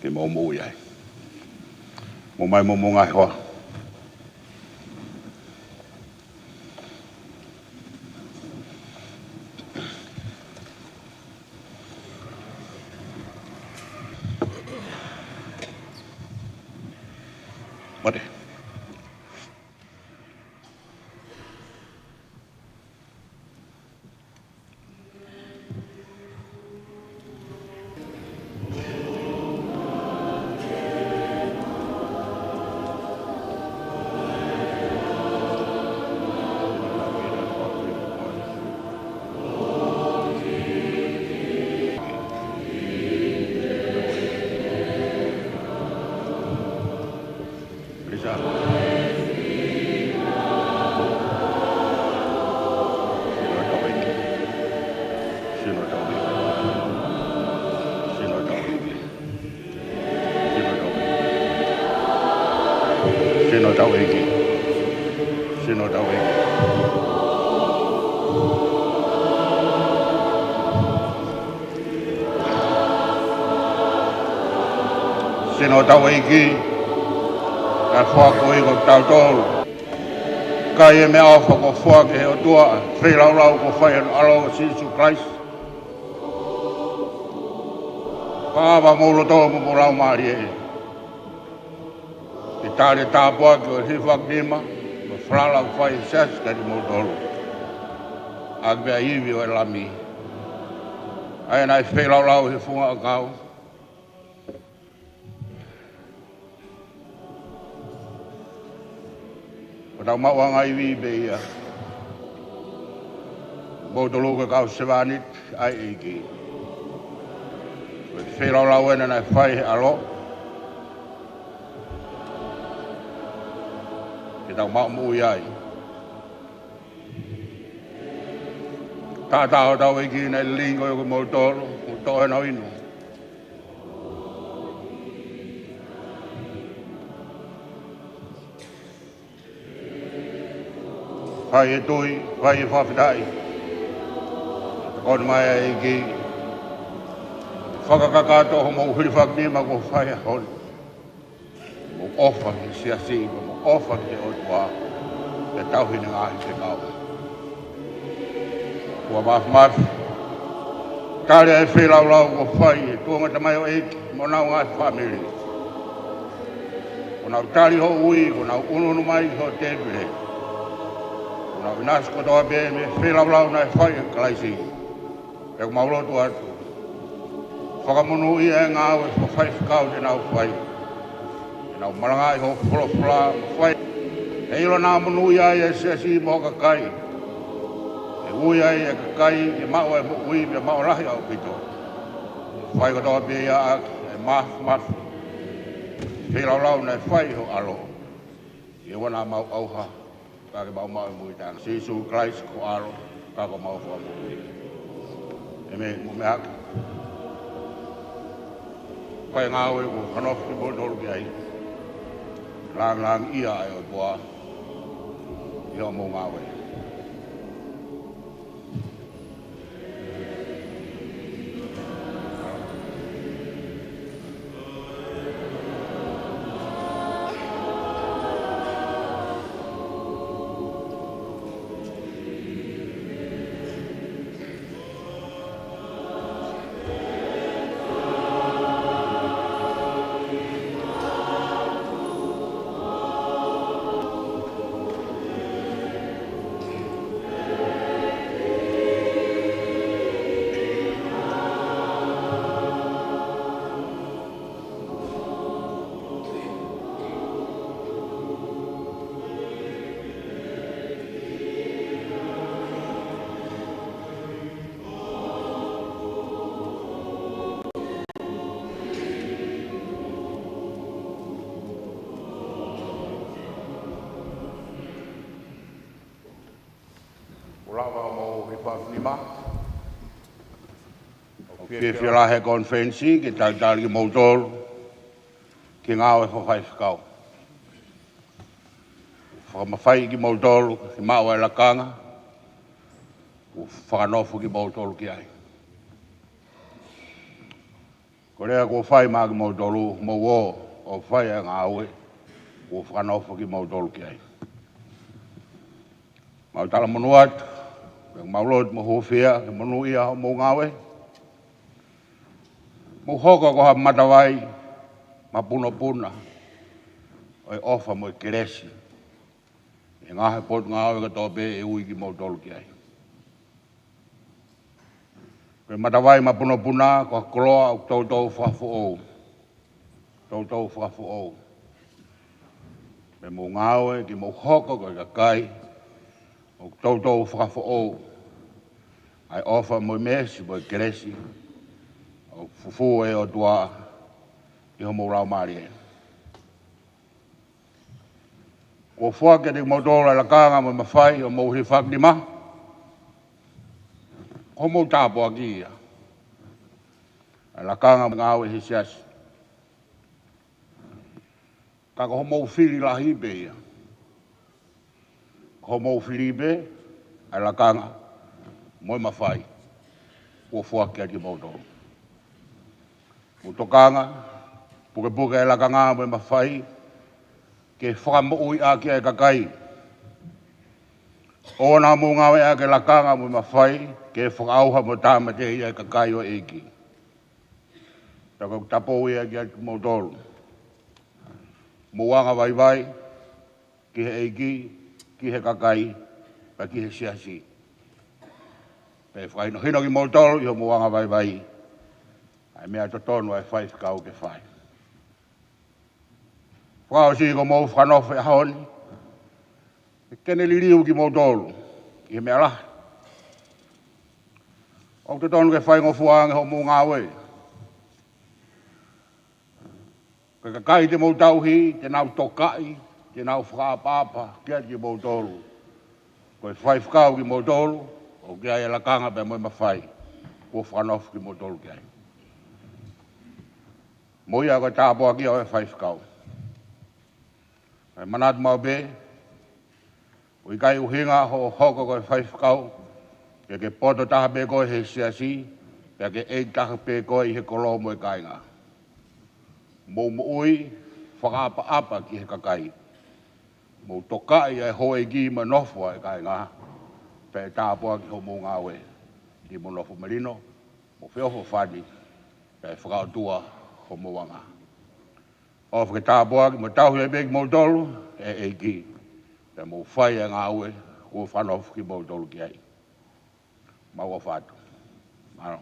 ke mou moʻui ai. Mou mai mo homou ngaahi hoa. Mate. Lisa. Sino tau ʻEiki. Sino tau ʻEiki. Sino tau ʻEiki. Sino tau ʻEiki. Sino tau ʻEiki. Sino tau ʻEiki, kae foaki ʻa kitautolu. Kai e meʻaʻofa kuo foaki ʻe he ʻOtua, feilaulau kuo fai ʻe hono ʻAlo ko Sīsū Kalaisi. Fakaava homou loto mo homou laumālie ke tali e tāpuaki ʻo e hilifakinima mo e falala kuo fai ʻe he Siasi kiate kimoutolu, ʻaki pē ʻa e ivi ʻo e Lami, ʻa ia naʻe feilaulau ʻi he funga ʻakau. Ko ʻetau maʻuʻanga ivi pē ia, kimoutolu ko e kau sevāniti ʻa e ʻEiki. Ko e feilaulau ena naʻe fai ʻe he ʻAlo ke tau maʻu moʻui ai. Taʻataʻa hotau ʻEiki, naʻe lilingi koe ʻe kimoutolu, mou toʻo ʻena ʻo inu. Fai e tui, fai e fakafetaʻi. Tokoni mai ʻa e ʻEiki, fakakakato homou hilifakinima kuo fai he ʻaho ni. Mou ʻofa ki he Siasi, mou ʻofa ki he ʻOtua, pea tauhi ʻene ngaahi fekau. ʻOtua Māfimafi, tali ʻa e feilaulau kuo fai ʻe he tuongatamaioʻeiki mo honau ngaahi fāmili. Kuo nau tali hoʻo ui, kuo nau ʻunuʻunu mai ki hoʻo tēpile. Kuo nau ʻinasi kotoa pē mei he feilaulau naʻe fai ʻe Kalaisi. Pea ʻoku mau lotu atu, fakamonūʻia e ngāue fakafaifekau te nau fai. Te nau malangaʻi hoʻo folofola mo fai, ʻe ʻilo naʻa monūʻia ai e Siasi mo e kakai. ʻE ui ai e kakai ke maʻu e moʻui pea maʻu lahi ʻaupito. Fai kotoa pē ia ʻaki e māfimafi e feilaulau naʻe fai ʻe hoʻo ʻAlo. ʻIo, ʻoua naʻa mau ʻauha, ka ke mau maʻu e moʻui taʻengata. Sīsū Kalaisi ko ho ʻAlo, ka ko homau Fakamoʻui. ʻĒmeni. Mou meʻa hake. Ko e ngāue kuo fakanofo kimoutolu ki ai, lāngilangiʻia ʻa e ʻOtua ʻi hoʻomou ngāue. Lava ʻo mou hifaki nima. ʻOku fiefia lahi e konifelenisi ke talitali kimoutolu ki he ngāue fakafaifekau. Fakamafaiʻi kimoutolu ke maʻu e lakanga kuo fakanofo kimoutolu ki ai. Ko e lea kuo fai maʻa kimoutolu, mou ō ʻo fai e ngāue kuo fakanofo kimoutolu ki ai. Mau talamonū atu, pea mau lotu mo hūfia ke monūʻia hoʻomou ngāue. Mou hoko ko ha matavai mapunopuna ʻo e ʻofa mo e kelesi ʻi he ngaahi potungāue kotoa pē ʻe ui kimoutolu ki ai. Ko e matavai mapunopuna ko ha koloa ʻoku toutou fakafoʻou. Toutou fakafoʻou. Pea mou ngāue ke mou hoko ko e kakai ʻoku toutou fakafoʻou ʻa e ʻofa mo e meesi mo e kelesi ʻoku fufū ʻe he ʻOtua ʻi homou laumālie. Kuo foaki kiate kimoutolu ʻa e lakanga mo e mafai ʻo mou hifaki nima. Ko hoʻomou tāpuaki ia. ʻA e lakanga mo e ngāue he siasi. Ka ko hoʻomou fili lahi pē ia. Ko hoʻomou fili pē ʻa e lakanga mo e mafai kuo foaki kiate kimoutolu. Mou tokanga, pukepuke e lakanga mo e mafai ke fakamoʻui ʻaki ʻa e kakai. ʻOua naʻa mou ngāueʻaki e lakanga mo e mafai ke fakaʻauha mo tāmateʻi ʻa e kakai ʻo e ʻEiki. Pea ko ʻeku tapou ia kiate kimoutolu. Mou anga vaivai ki he ʻEiki, ki he kakai, pea ki he siasi. Pea fakahinohino kimoutolu ʻi hoʻomou anga vaivai ʻa e meʻa totonu ʻa e faifekau ke fai. Fakaʻosi ko hoʻomou fakanofo he ʻaho ni, ke ne liliu kimoutolu ʻi he meʻa lahi ʻoku totonu ke faingofua ange hoʻomou ngāue. Ko e kakai te mou tauhi, te nau tokaʻi, te nau fakaʻapaʻapa kiate kimoutolu. Ko e faifekau kimoutolu, ʻoku ʻi ai e lakanga pea mo e mafai kuo fakanofo kimoutolu ki ai. Mo ia ko e tāpuaki ʻo e faifekau. Kae manatu maʻu pē, ʻoku ʻikai ʻuhinga hoʻo hoko ko e faifekau ke ke poto taha pē koe he siasi, pea ke ʻeiki taha pē koe ʻi he kolo mo e kāinga. Mou moʻui fakaʻapaʻapa ki he kakai. Mou tokaʻi ʻa e houʻeiki mo e nofo ʻa e kāinga. Pea ʻe tāpuaki hoʻomou ngāue. Ke mou nofo melino, mou feʻofoʻofani, pea ʻe fakaʻotua hoʻomou anga. ʻOfa ke tāpuaki mo tauhi ai pē kimoutolu ʻe he ʻEiki. Pea mou fai ʻa e ngāue kuo fakanofo kimoutolu ki ai. Mau ʻofa atu. Mālō.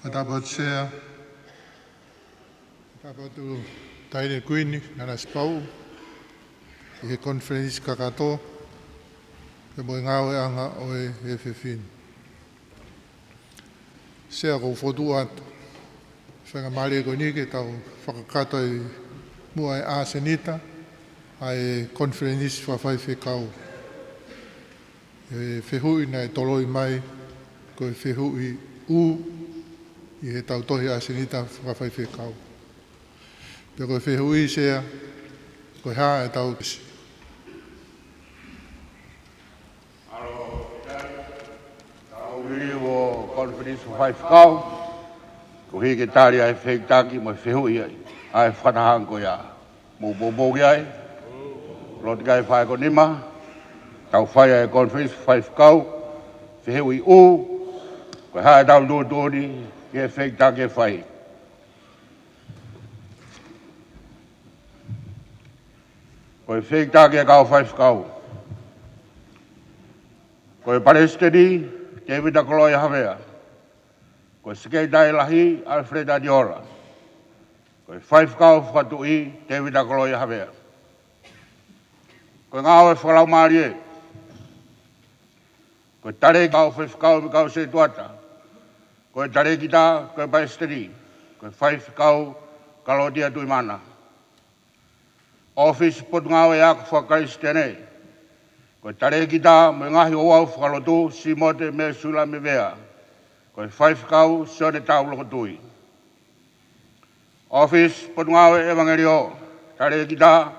Fakatapu atu Sea. Fakatapu atu Taʻahine Kuini Nanasipauʻu, ʻi he konifelenisi kakato, pea mo e ngāueʻanga ʻo e efiafi ni. Sea, ʻoku ou fokotuʻu atu e faingamālie ko eni ke tau fakakakato ʻi muʻa ʻa e ʻasenita ʻa e konifelenisi fakafaifekau. ʻE fehuʻi naʻe toloi mai ko e fehuʻi U ʻi heʻetau tohi ʻasenita fakafaifekau. Pea ko e fehuʻi, Sea, ko e hā ʻetau kesi. Tau liliu ʻo e konifelenisi fakafaifekau, koeʻuhi ke tali ʻa e fehikitaki mo e fehuʻi ʻa e fakatahaʻanga ko ia. Mou poupou ki ai. Lotu ki ai fai ko e nima. Tau fai ʻa e konifelenisi fakafaifekau. Fehuʻi U, ko e hā ʻetau tuʻutuʻuni ki he fehikitaki ʻe fai. Ko e fehikitaki ʻa e kau faifekau. Ko e Palesiteni, Tēvita Koloaʻia Havea. Ko e Sekelitali Lahi, Alifileta Atiola. Ko e Faifekau Fakatuʻi, Tevita Koloia Havea. Ko e ngāue fakalaumālie. Ko e talēkita ʻo e faifekau mo e kau setuata. Ko e talēkita, ko e palesiteni. Ko e Faifekau Kalotia Tuimana. ʻŌfisi Potungāue Ako Fakakalisitiane. Ko e talēkita mo e ngaahi ouau fakalotu, Simote Mesulame Vea. Ko e Faifekau, Sione Taulokotui. ʻŌfisi Potungāue ʻEvangeliō, talēkita,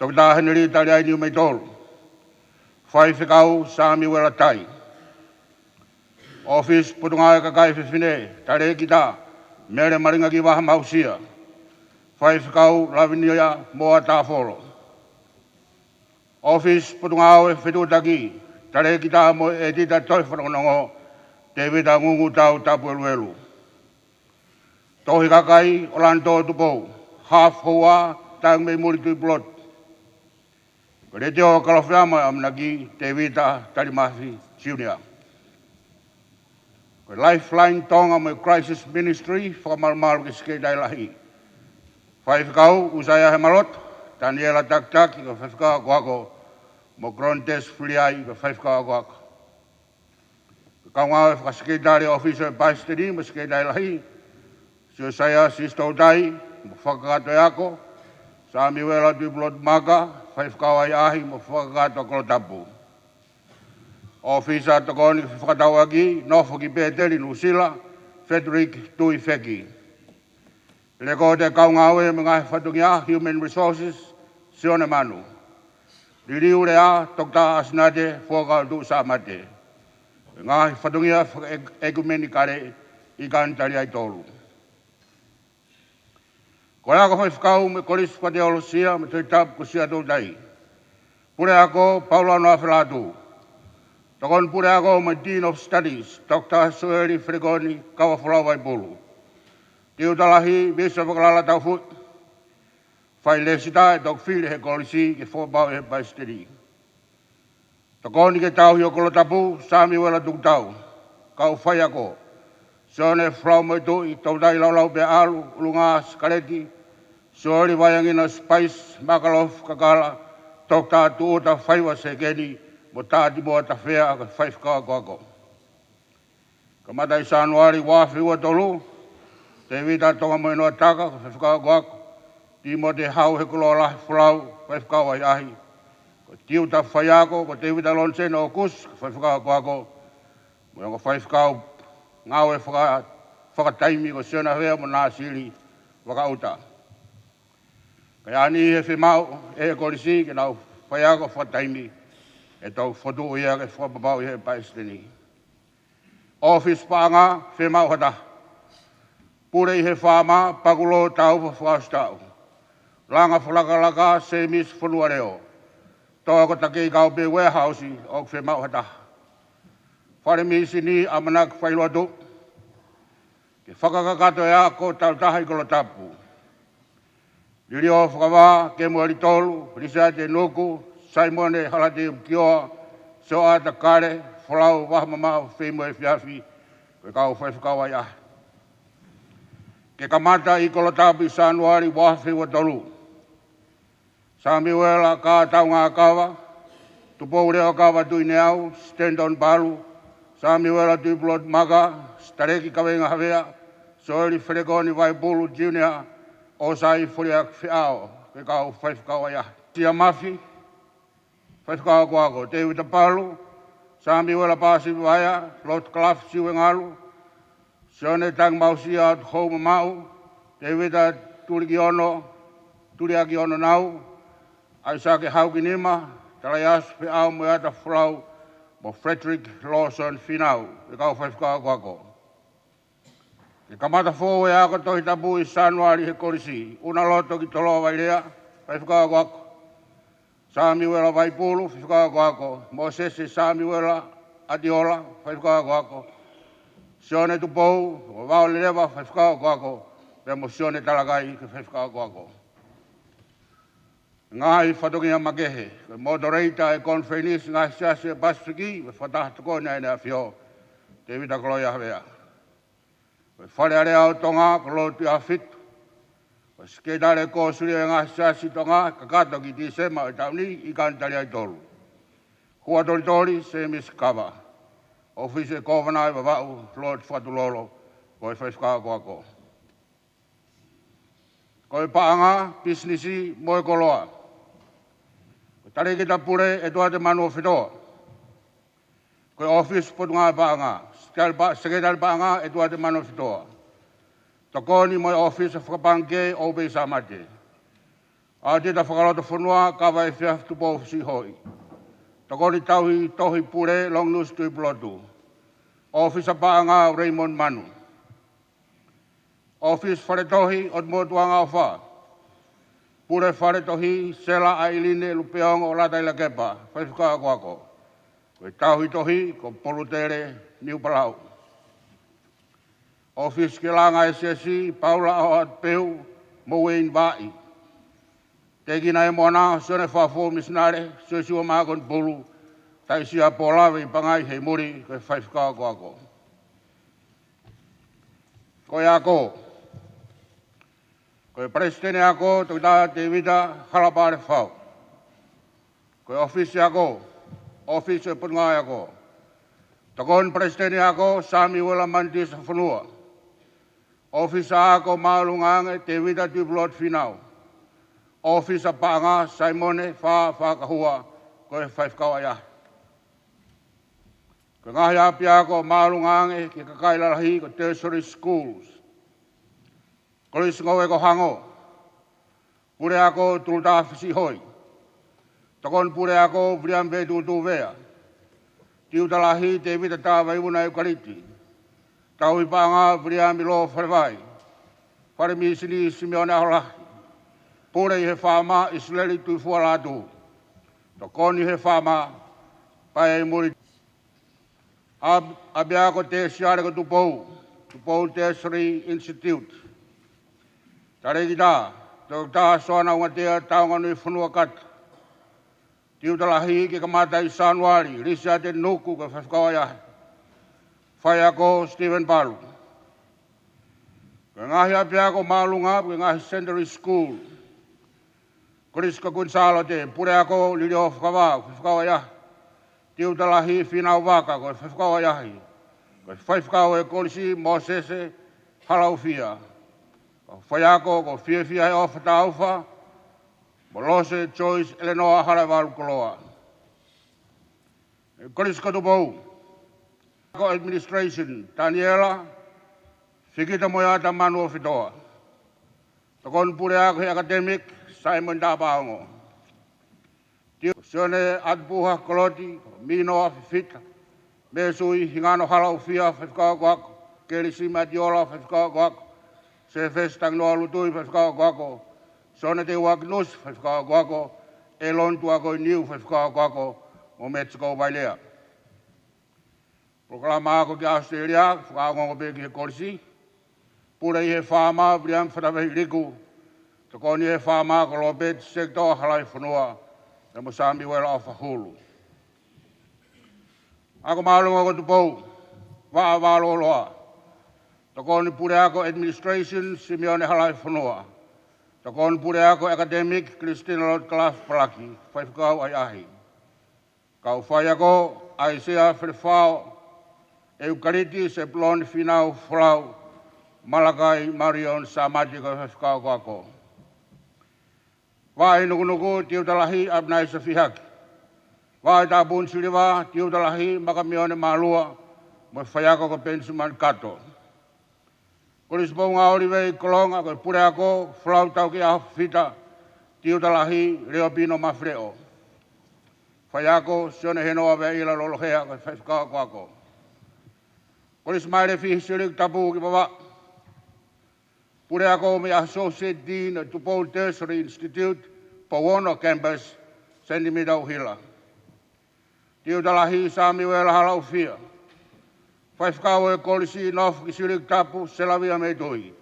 Toketā Henelita Leai Niumeitolu. Faifekau, Samiuela Tai. ʻŌfisi Potungāue Kakai Fefine, talēkita, Mele Malingakivaha Mausia. Faifekau, Lavinia Moa Tafolo. ʻŌfisi Potungāue Fetuʻutaki, talēkita mo e ʻētita toe fanongonongo, Tevita Ngungutau Tapueluelu. Tohi Kakai, ʻOlanitō Tupou. Hafu Houa, Tangi mei Muli Tuʻi Pulotu. Ko e Letiō Kalofiama ʻAmanaki, Tevita Talimafi Junior. Ko e Lifeline Tonga mo e Crisis Ministry, fakamalumalu ki he Sekelitali Lahi. Faifekau, ʻUsaia Hemaloto, Taniela Takitaki, ko e faifekau akoako, mo Grontes Filiai, ko e faifekau akoako. Ko e kau ngāue fakasekelitali ʻo e ʻŌfisi ʻo e palesiteni mo e Sekelitali Lahi, Siosaia Sisto Utai, mo e fakakakato e ako, Samiuela Tuʻipulotu Maka, faifekau ʻahiʻahi mo e fakakakato Kolo Tapu. ʻŌfisa Tokoni Fakatauʻaki, nofo ki Pēteli, Nuʻusila, Frederick Tuifeki. Lekooti e kau ngāue mo e ngaahi fatongia, Human Resources, Sione Manu. Liliu lea, Toketā ʻAsinate Fuakava Tuʻusamate. Ngaahi fatongia fakaʻekumenikale, ʻikai ke tali ai tolu. Ko e Ako Faifekau mo e Kolisi Fakateolosia mo e Tohi Tapu ko Siaʻatoutai. Puleako, Paula Noa Felatu. Tokoni Puleako mo e Dean of Studies, Toketā Soeli Felekoni Kavafolau Vaipulu. Tiuta Lahi, Misa Vakalala Taufuʻi. Fai lēsisita e tokoni fili he kolisi ke fakapapauʻi ʻe he palesiteni. Tokoni ki he Tauhi ʻo Kolo Tapu, Samiuela Tukutau. Kau faiako, Sione Folau Moetuʻi, Toutai Laulau Peaʻalu, ʻUlungā Sikaleti, Sioli Vaiangina Space, Makalofu Kakala, Toketā Tuʻuta Faiva Sekeni, mo Tātimoa Tafea, ko e faifekau akoako. Kamata ʻi Sānuali ua afe ua tolu, Tevita Tongamoenoa Taka, ko e faifekau akoako, Timote Hau Hekoloa Lahi Folau, faifekau ʻahiʻahi, ko e Tiuta Faiako, ko Tevita Loniseni ʻOkusi, ko e faifekau akoako, mo e ongo faifekau ngāue faka-, fakataimi ko Sione Havea mo Nāsili Vakaʻuta. Kae ʻanai ʻe he fiemaʻu ʻe he kolisi ke nau faiako fakataimi, ʻe toki fokotuʻu ia ke fakapapauʻi ʻe he palesiteni. ʻŌfisi Paʻanga, fiemaʻu ha taha. Pule ʻi he Faama, Pakulou Taufa Fakausitau. Langa fakalakalaka, Semisi Fonualeo. Toa ko Takei Kaupē Warehouse, ʻoku fiemaʻu ha taha. Fale Mīsini, ʻamanaki fai lotu ke fakakakato e ako talutaha ʻi Kolo Tapu. Liliō Fakavā, Kemueli Tolu, Lisiate Nuku, Saimone Halati Kioa, Sioata Kale Folau, Vahamamaʻo Feimoʻi Efiafi, ko e kau faifekau ʻahiʻahi. Ke kamata ʻi Kolo Tapu ʻi Sānuali ua afe ua tolu. Samiuela Kātau Ngākava, Tupou Leokava Tuʻineau, Stanton Palu, Samiuela Tuʻipulotu Maka, Sitaleki Kaveinga Havea, Soeli Felekoni Vaipulu Junior, ʻOsai Foliaki Feʻao, ko e kau faifekau ʻahiʻahi. Sia Mafi, faifekau akoako, Tevita Palu, Samiuela Pasi Vaea, Lot Kalaf Siuengalu, Sione Tangimausia Houmamaʻu, Tevita Tulikiono, Tuliakiono Nau, ʻAisake Haukinima, Talaiasi Feʻao Moeata Folau, mo Frederick Lawson Finau, ko e kau faifekau akoako. Ke kamata foʻou e ako Tohi Tapu ʻi Sānuali he kolisi, ʻUnaloto ki Toloa Vailea, faifekau akoako. Samiuela Vaipulu, faifekau akoako. Mōsese Samiuela ʻAtiola, faifekau akoako. Sione Tupou, Vavao Leleva, faifekau akoako. Pea mo Sione Talakai, ko e faifekau akoako. Ngaahi fatongia makehe, ko e moderator e konifelenisi ngaahi siasi ʻo e Pasifiki, mo e fakataha tokoni ʻa ʻEne ʻAfio, Tevita Koloia Havea. Ko e Fale Alea ʻo Tonga, ko Lord Tuʻiʻāfitu. Ko e Sekelitali Kōsilio ʻo e Ngaahi Siasi Tonga, kakato ki Tīsema ʻo e taʻu ni, ʻi he ʻIkani Taliaitolu. Hua Tolitoli, Semisi Kava. ʻŌfisi ʻo e Kōvana ʻi Vavaʻu, Lord Fatulolo, ko e faifekau akoako. Ko e Paʻanga, Pisinisi mo e Koloa. Ko e Talēkita Pule, ʻEtuate Manuofetoa. Ko e ʻŌfisi Potungāue Paʻanga, Sekelitali Pa-, Sekelitali Paʻanga, ʻEtuate Manuofetoa. Tokoni mo e ʻŌfisi Fakapangikē, ʻOupei Sāmate. ʻAotita Fakalotofonua, Kava Efiafi Tupou Fisiʻihoʻi. Tokoni Tauhi Tohi Pule, Longinusi Tuʻipulotu. ʻŌfisa Paʻanga, Raymond Manu. ʻŌfisi Fale Tohi, ʻOtumotu Angaʻofa. Pule Fale Tohi, Sela ʻAiline Lupeongo Latailakepa, faifekau akoako. Ko e Tauhi Tohi, ko Polutele Niupalau. ʻŌfisi Kiʻi Langa ʻa e Siasi, Paula ʻAoatupeu mo Ueini Vaʻi. Tēkina ʻe Moana, Sione Fafo Misinale, Siosiua Mākonipulu, Taisia Pola Veipangai Heimuli, ko e faifekau akoako. Ko e Ako. Ko e Palesiteni Ako, Toketā Tēvita Halapale Fau. Ko e ʻŌfisi Ako, ʻŌfisi ʻo e Potungāue Ako. Tokoni Palesiteni Ako, Samiuela Manitisa Fonua. ʻŌfisa Ako Māʻolunga Ange, Tēvita Tuʻipulotu Fīnau. ʻŌfisa Paʻanga, Saimone Fā Fakahua, ko e faifekau ʻahiʻahi. Ko e ngaahi ʻapiako māʻolunga ange ki he kakai lalahi, ko e tertiary schools. Kolisi Ngoue ko Hango. Puleako Tulutā Fisiʻihoʻi. Tokoni Puleako Viliami Vetutu Vea. Tiuta Lahi Tēvita Tavaivuna ʻEukaliti. Tauhi Paʻanga Viliami Lō Falevai. Fale Mīsini Simione ʻAholahi. Pule ʻi he Faama ʻIsileli Tuʻifua Lātū. Tokoni he Faama Paeaimuli. ʻA-, ʻApiako Tēsiale ko Tupou, Tupou Tertiary Institute. Talēkita, Toketā Soana Ungatea Taunganui Fonua Kata. Tiuta Lahi ke kamata ʻi Sānuali, Lisiate Nuku ko e faifekau ʻahiʻahi. Faiako Stephen Palu. Ko e ngaahi ʻapiako māʻolunga, ko e ngaahi secondary school. Kolisi ko Kuini Sālote, Puleako Liliofo Kavā, faifekau ʻahiʻahi. Tiuta Lahi Fīnau Vaka, ko e faifekau ʻahiʻahi. Ko e faifekau ʻo e kolisi Mōsese Halaufia. Ko e faiako ko Fiefia ʻOfa Taufa, mo Lose Joyce Elenoa Halaevalu Koloa. Kolisi ko Tupou. Ko e administration, Taniela Fikita Moeata Manuofetoa. Tokoni Puleako he academic, Simon Tapaongo. Tiuta Sione ʻAtupuha Koloti, Minoa Fifita, Mēsui Hingano Halaufia, faifekau akoako, Kelisima Tiola, faifekau akoako, Sefesi Tanginoa Lutui, faifekau akoako, Sione Teuaki Nusi, faifekau akoako, ʻEloni Tuʻakoiniu, faifekau akoako, mo Metsiko Vailea. Polokalama ako ki ʻAositelēlia, fakaongoongo pē ki he kolisi. Pule ʻi he Faama, Viliami Fatavehi Liku. Tokoni he Faama ko Lopeti Sekitoa Halaifonua, pea mo Samiuela ʻOfahulu. Ako Māʻolunga ko Tupou, Vaʻa Vālōloa. Tokoni Puleako Administration, Simione Halaifonua. Tokoni Puleako Academic, Christina Lord Kalaf Palaki, faifekau ʻahiʻahi. Kau faiako, ʻAisea Felefao, ʻEukaliti Sepuloni Fīnau Folau, Malakai Marion Sāmate ko e faifekau akoako. Vaʻa ʻi Nukunuku, Tiuta Lahi ʻApinaisa Fihaki. Vaʻa ʻi Tāpuni Siliva, Tiuta Lahi Makamione Mālua, mo e faiako ko Penisimani Kato. Kolisi Moʻunga ʻŌlive ʻi Kolonga, ko e puleako, Folau Taukeʻaho Fifita, Tiuta Lahi Leopino Mafileʻo. Faiako, Sione Henoa Veaʻila Lolohea, ko e faifekau akoako. Kolisi Mailefihi Sioliki Tapu ki Vavaʻu. Puleako mo e Associate Dean ʻo e Tupou Tertiary Institute, Pouono Campus, Senimita ʻUhila. Tiuta Lahi Samiuela Halaufia. Faifekau ʻo e Kolisi ʻi Nofo ki Sioliki Tapu, Selavia Meitui.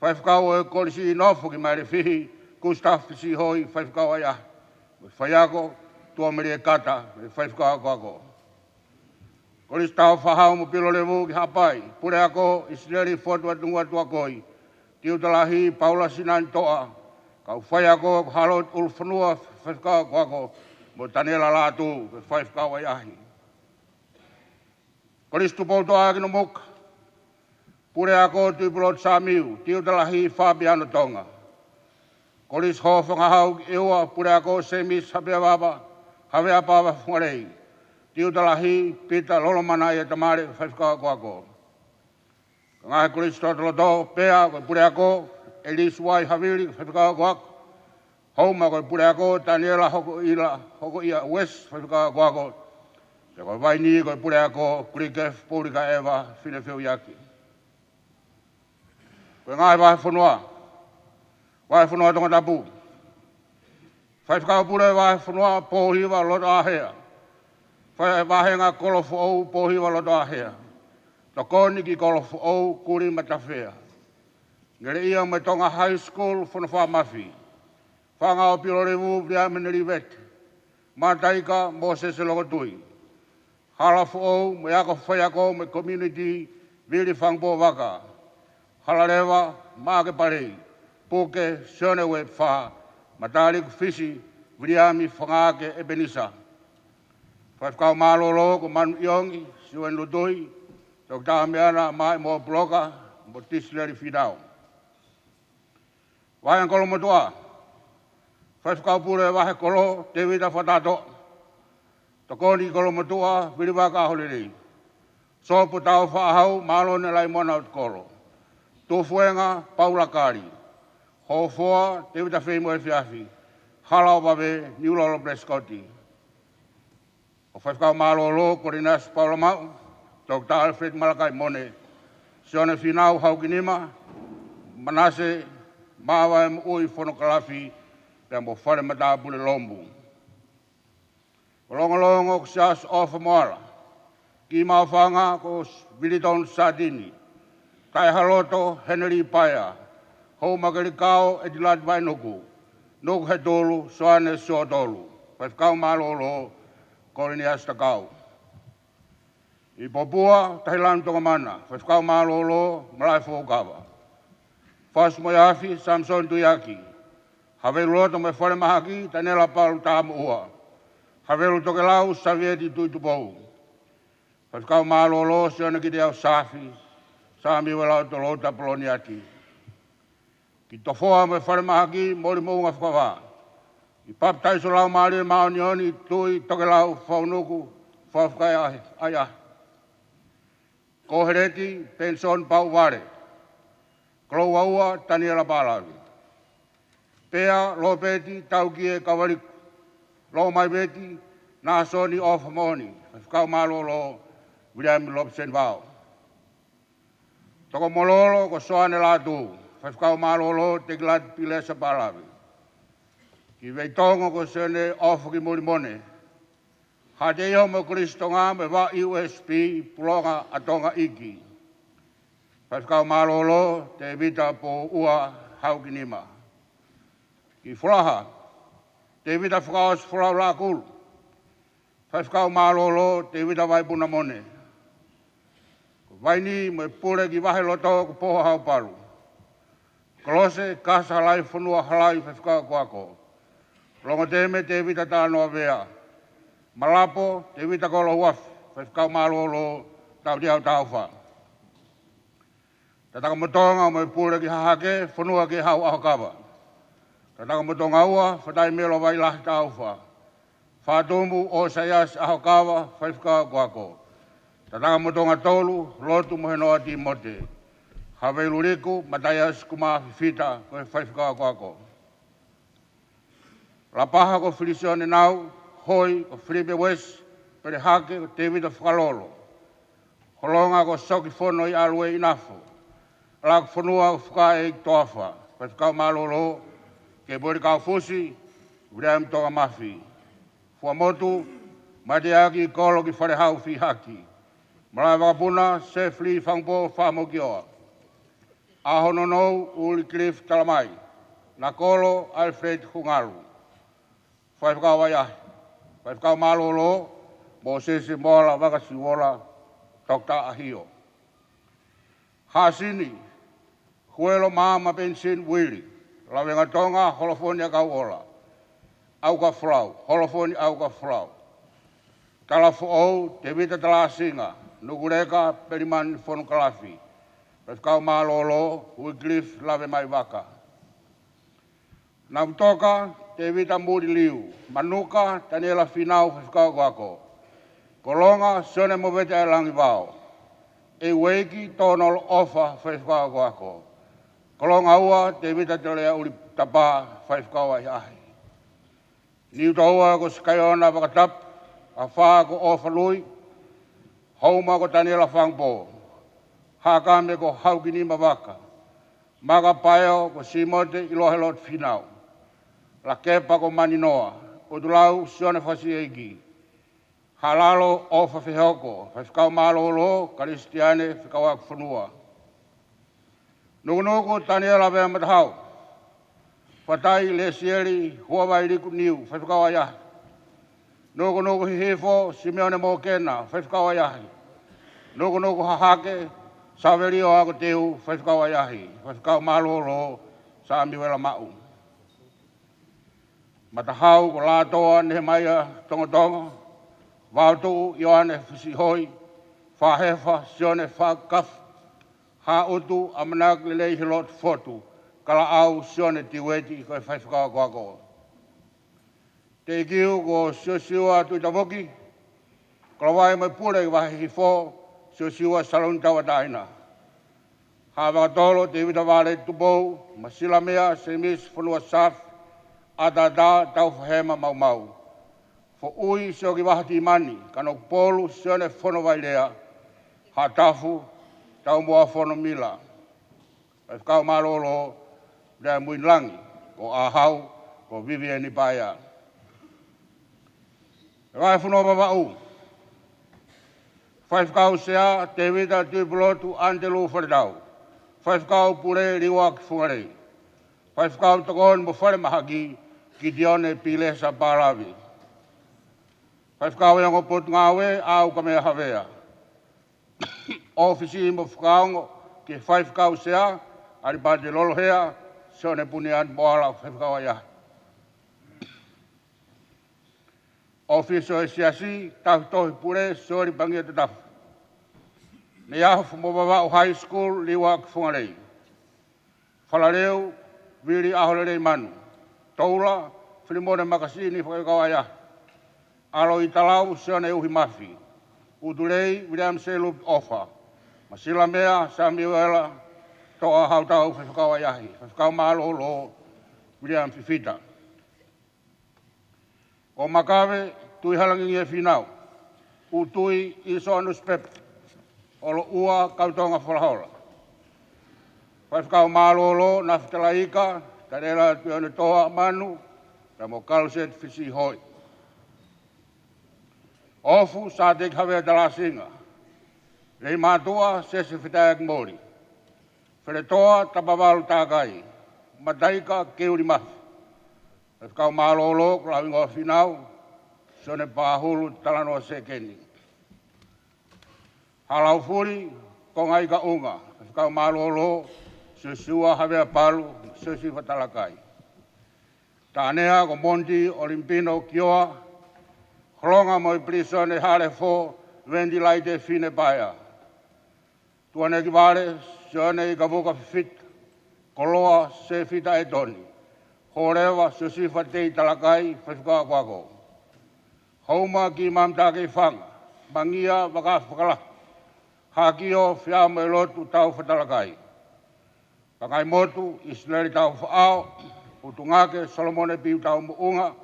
Faifekau ʻo e Kolisi ʻi Nofo ki Mailefihi, Gustav Fisiʻihoʻi, faifekau ʻahiʻahi. Mo e faiako, Tuʻamelie Kata, mo e faifekau akoako. Kolisi Tāufaʻāhau mo Pilolevu ki Haʻapai. Puleako, ʻIsileli Fotu Atunukuʻa Tuʻakoi. Tiuta Lahi Paula Sinani Toʻa, kau faiako ko Halote ʻUlufonua Faifekau Akoako, mo Taniela Lātū ko e Faifekau ʻAhiʻahi. Kolisi Tupou Toʻa Kinomuka, Puleako Tuʻipulotu Samiu, Tiuta Lahi Fapiano Tonga. Kolisi Hōfangahau ki ʻEua, Puleako Semisi Haveapava, Haveapava Fungalei, Tiuta Lahi Pita Lolomanaia Tamale Faifekau Akoako. Ko e ngaahi kolisi lotoloto, Pea ko e Puleako ʻElisi Vai Havili Faifekau Akoako, Houma ko e Puleako Taniela Hokoʻia, Hokoʻia Uesi Faifekau Akoako, pea ko Vainī ko e Puleako Kulikefu Poulikaʻeva Finefeuiaki. Ko e ngaahi vahefonua. Vahefonua Tongatapu. Faifekau Pule Vahefonua Pōhiva Lotoʻahea. Fai-, Vāhenga Kolo Foʻou Pōhiva Lotoʻahea. Tokoni ki Kolo Foʻou Kuli Matafea. Ngeleʻia mo e Tonga High School Fonofā Mafi. Fanga ʻo Pilolevu Viliami Nelivete. Mataika Mōsese Lokotui. Hala Foʻou mo e ako faiako mo e community, Vili Fangupō Vaka. Hala Leva, Maʻake Palei, Puke Sione Uepfa, Mataliku Fisi, Viliami Fangake ʻEpenisa. Faifekau mālōlō ko Manu ʻIongi, Siueni Lutui, Toketā Meana Maʻi mo Puloka, mo Tisileli Finau. Vahenga Kolomotuʻa. Faifekau Pule Vahekolo Tevita Fatatoʻa. Tokoni Kolomotuʻa Vilivaka Holelei. Sopu Taufaʻahau Mālone Laimona Utukolo. Tufuenga Paula Kali. Hōfoa Tevita Feimoefiafi. Hala ʻo Vave Niulolo Prescott. Ko e faifekau mālōlō, Kolineasi Paula Maʻu, Toketā Alfred Malakai Mone, Sione Finau Haukinima, Manase Mavaemoʻui Fonokalafi, pea mo Fale Matāpule Lomu. Ko e longolongo ko Siaosi ʻOfa Moala, Kiʻi Maʻufanga ko Vilitonu Satini, Taʻehaloto Heneli Paea, Houmakelikao ʻEtilati Vainuku, Nukuhetulu Soane Siotolu, faifekau mālōlō, Kolineasi Takau. ʻIpopua Tahilanu Tokamana, faifekau mālōlō, Malaʻe Foukava. Fasi mo e Afi Samisoni Tuiaki, Havelu Loto mo e Falemahaki Taniela Palu Tamoʻua, Havelu Tokelau Savieti Tuʻitupou. Faifekau mālōlō, Sione Kitiau Safi, Samiuela Tolota Poloniati. Kiʻi Tofoa mo e Falemahaki Molimoʻunga Fakavā. Kiʻi Papitaiso Laumālie Māʻoniʻoni Tui Tokelau Faunuku Fafakaiʻahiʻahi. Koheleti Penisoni Pauvale. Koloua Ua Taniela Palavi. Pea Lopeti Taukie Kavaliku. Lomaiveti Nasoni ʻOfa Moʻoni, faifekau mālōlō, Viliami Lopeseni Vao. Tokomololo ko Soane Lātū, faifekau mālōlō, Tekilati Pilesa Palavi. Kiʻi Veitongo ko Sione ʻOfakimuli Mone. Haʻateiho mo Kolisi Tonga mo e Vaʻa U S P, Pulonga ʻa Tonga ʻIki. Faifekau mālōlō, Tevita Poʻua Haukinima. Kiʻi Folaha, Tevita Fakaʻosi Folau Lakulu. Faifekau mālōlō, Tevita Vaipuna Mone. Ko Vainī mo e pule ki Vaheloto ko Poho Haupalu. Kolose Kasa Halaifonua Halai, faifekau akoako. Longoteme Tevita Talanoa Vea. Malapo Tevita Kolo Huafi, faifekau mālōlō, Tautea Taufa. Tatakamotonga mo e pule ki Hahake, Fonuakehau ʻAhokava. Tatakamotonga Ua, Fataimelo Vailahi Taufa. Fatumu ʻOsaiasi ʻAhokava, faifekau akoako. Tatakamotonga Tolu, Lotu Mohenoa Timote. Havelu Liku Mataiasi Kumafifita ko e faifekau akoako. Lapaha ko Felisione Nau, Hoi ko Filipe Uesi, Pelehake ko Tevita Fakalolo. Holonga ko Soki Fono ʻi ʻAlue ʻi Nafo. ʻAlakufonua ko Fukaʻeiki Toafa, faifekau mālōlō, Kepueli Kaufusi, Viliami Tokamafi. Fuamotu, Mateaki Kolo ki Falehau Fihaki. Malaʻevakapuna, Sefili Fangupō Famokioa. ʻAhononou, Ulikilifi Talamai. Nakolo, Alfred Hungalu. Faifekau ʻAhiʻahi. Faifekau mālōlō, Mōsese Moala Vakasiuola, Toketā ʻAhio. Hāsini, Huelo Maama Penisini Uili, Lavengatonga Holofoni ʻAkauʻola, ʻAukafolau, Holofoni ʻAukafolau. Talafoʻou, Tevita Talasinga, Nukuleka Pelimani Fonokalafi, Faifekau Mālōlō, Uikilifi Lavemaivaka. Navutoka, Tevita Muliliu, Manuka, Taniela Finau, Faifekau Akoako. Kolonga, Sione Movete ʻAelangi Vao. ʻEueiki, Tonolo ʻOfa, Faifekau Akoako. Kolonga ua, Tevita Teleaʻuli Tapa, Faifekau ʻAhiʻahi. Niutoua ko Sikaiona Vakatapu, Afā ko ʻOfa Lui, Houma ko Taniela Fangapō, Haʻakame ko Haukinima Vaka, Makapaeo ko Simote ʻIloa Helote Finau, Lakepa ko Maninoa, ʻUtulau Sione Fasiʻeiki, Haʻalalo ʻOfa Fehoko, Faifekau Mālōlō, Kalisitiane Fekauʻaki Fonua. Nukunuku, Taniela Vea Matahau, Fatai Lesieli Huavailiku Niu, Faifekau ʻAhiʻahi. Nukunuku Hihifo, Simeone Mokena, Faifekau ʻAhiʻahi. Nukunuku Hahake, Savelio Akoteu, Faifekau ʻAhiʻahi. Faifekau Mālōlō, Samiuela Maʻu. Matahau ko Lātoa Nehemaia Tongotongo, Vaotuʻu ʻIoane Fisiʻihoi, Fahefa Sione Fakakafu, Haʻutu ʻAmanaki Lelei Helote Fotu, Kalaʻau Sione Tiueti, ko e Faifekau Akoako. Teʻekiu ko Siosiua Tuʻitavuki, Kolovai mo e Pule Vahe Hihifo, Siosiua Saloni Tauʻatāina. Haʻavakatolo, Tevita Vale Tupou, Masila Mea Semisi Fonua Safi, ʻAtatā Taufahema Maumau. Foʻui, Sioki Vaha Timani, Kanokupolu Sione Fono Vailea, Haʻatafu Taumuʻa Fono Mila. Faifekau Mālōlō, Lea Muinilangi, ko ʻAhau, ko Vivieni Paea. Vahefonua Vavaʻu, Faifekau Sea, Tevita Tuʻipulotu ʻAnitelū Faletau. Faifekau Pule, Liuaki Fungalei. Faifekau Tokoni mo Falemahaki, Kitione Pilesa Palavi. Faifekau ʻi he ongo potungāue, ʻAukamea Havea. ʻŌfisi mo e fakaongo ki he Faifekau Sea, ʻAlipate Lolohea Sione Puniani Moala, Faifekau ʻAhiʻahi. ʻŌfisi ʻo e Siasi, Tauhi Tohi Pule Sioli Pangia Tatafu. Neiafu mo Vavaʻu High School, Liuaki Fungalei. Falaleu, Vili ʻAholelei Manu. Toula, Filimone Makasini, Faifekau ʻAhiʻahi. ʻAlo ʻi Talau, Sione Uhimafi. ʻUtulei, Viliami Seilupe ʻOfa. Masila Mea, Samiuela Toʻa Hautau, Faifekau ʻAhiʻahi. Faifekau Mālōlō, Viliami Fifita. ʻOmakawe, Tuʻihalangingie Finau. ʻUtui, ʻIsoa Nusipepa. ʻOloʻua, Kautonga Folahola. Faifekau Mālōlō, Nafi Talaika, Taniela Tuʻiʻonetoa Manu, pea mo Kaluseti Fisiʻihoi. Ofu, Sāteki Havea Talasinga. Leimātuʻa, Sese Fetaʻeaki Moli. Feletoa, Tapavalu Takai. Mataika, Keuli Mafi. Faifekau Mālōlō, Kolauingoa Finau, Sione Pahulu Talanoa Sekeni. Halaufuli, Konga ʻi Kaʻunga, Faifekau Mālōlō, Siosiua Havea Palu, Siosifa Talakai. Taʻanea ko Monti ʻOlimipino Kioa, Holonga mo e Pilīsone Halefo, Wendy Laite Fine Paea. Tuʻanekivale, Sione ʻIkavuka Fifita, Koloa Sefita ʻEtoni, Holeva Siosifa Tei Talakai, Faifekau Akoako. Houma, Kimami Takeifanga, Mangia Vakafakalahi, Hakio Fiamoelotu Taufa Talakai. Pangaimotu, ʻIsileli Taufaʻao, ʻUtungake Solomone Piu Taumuʻunga,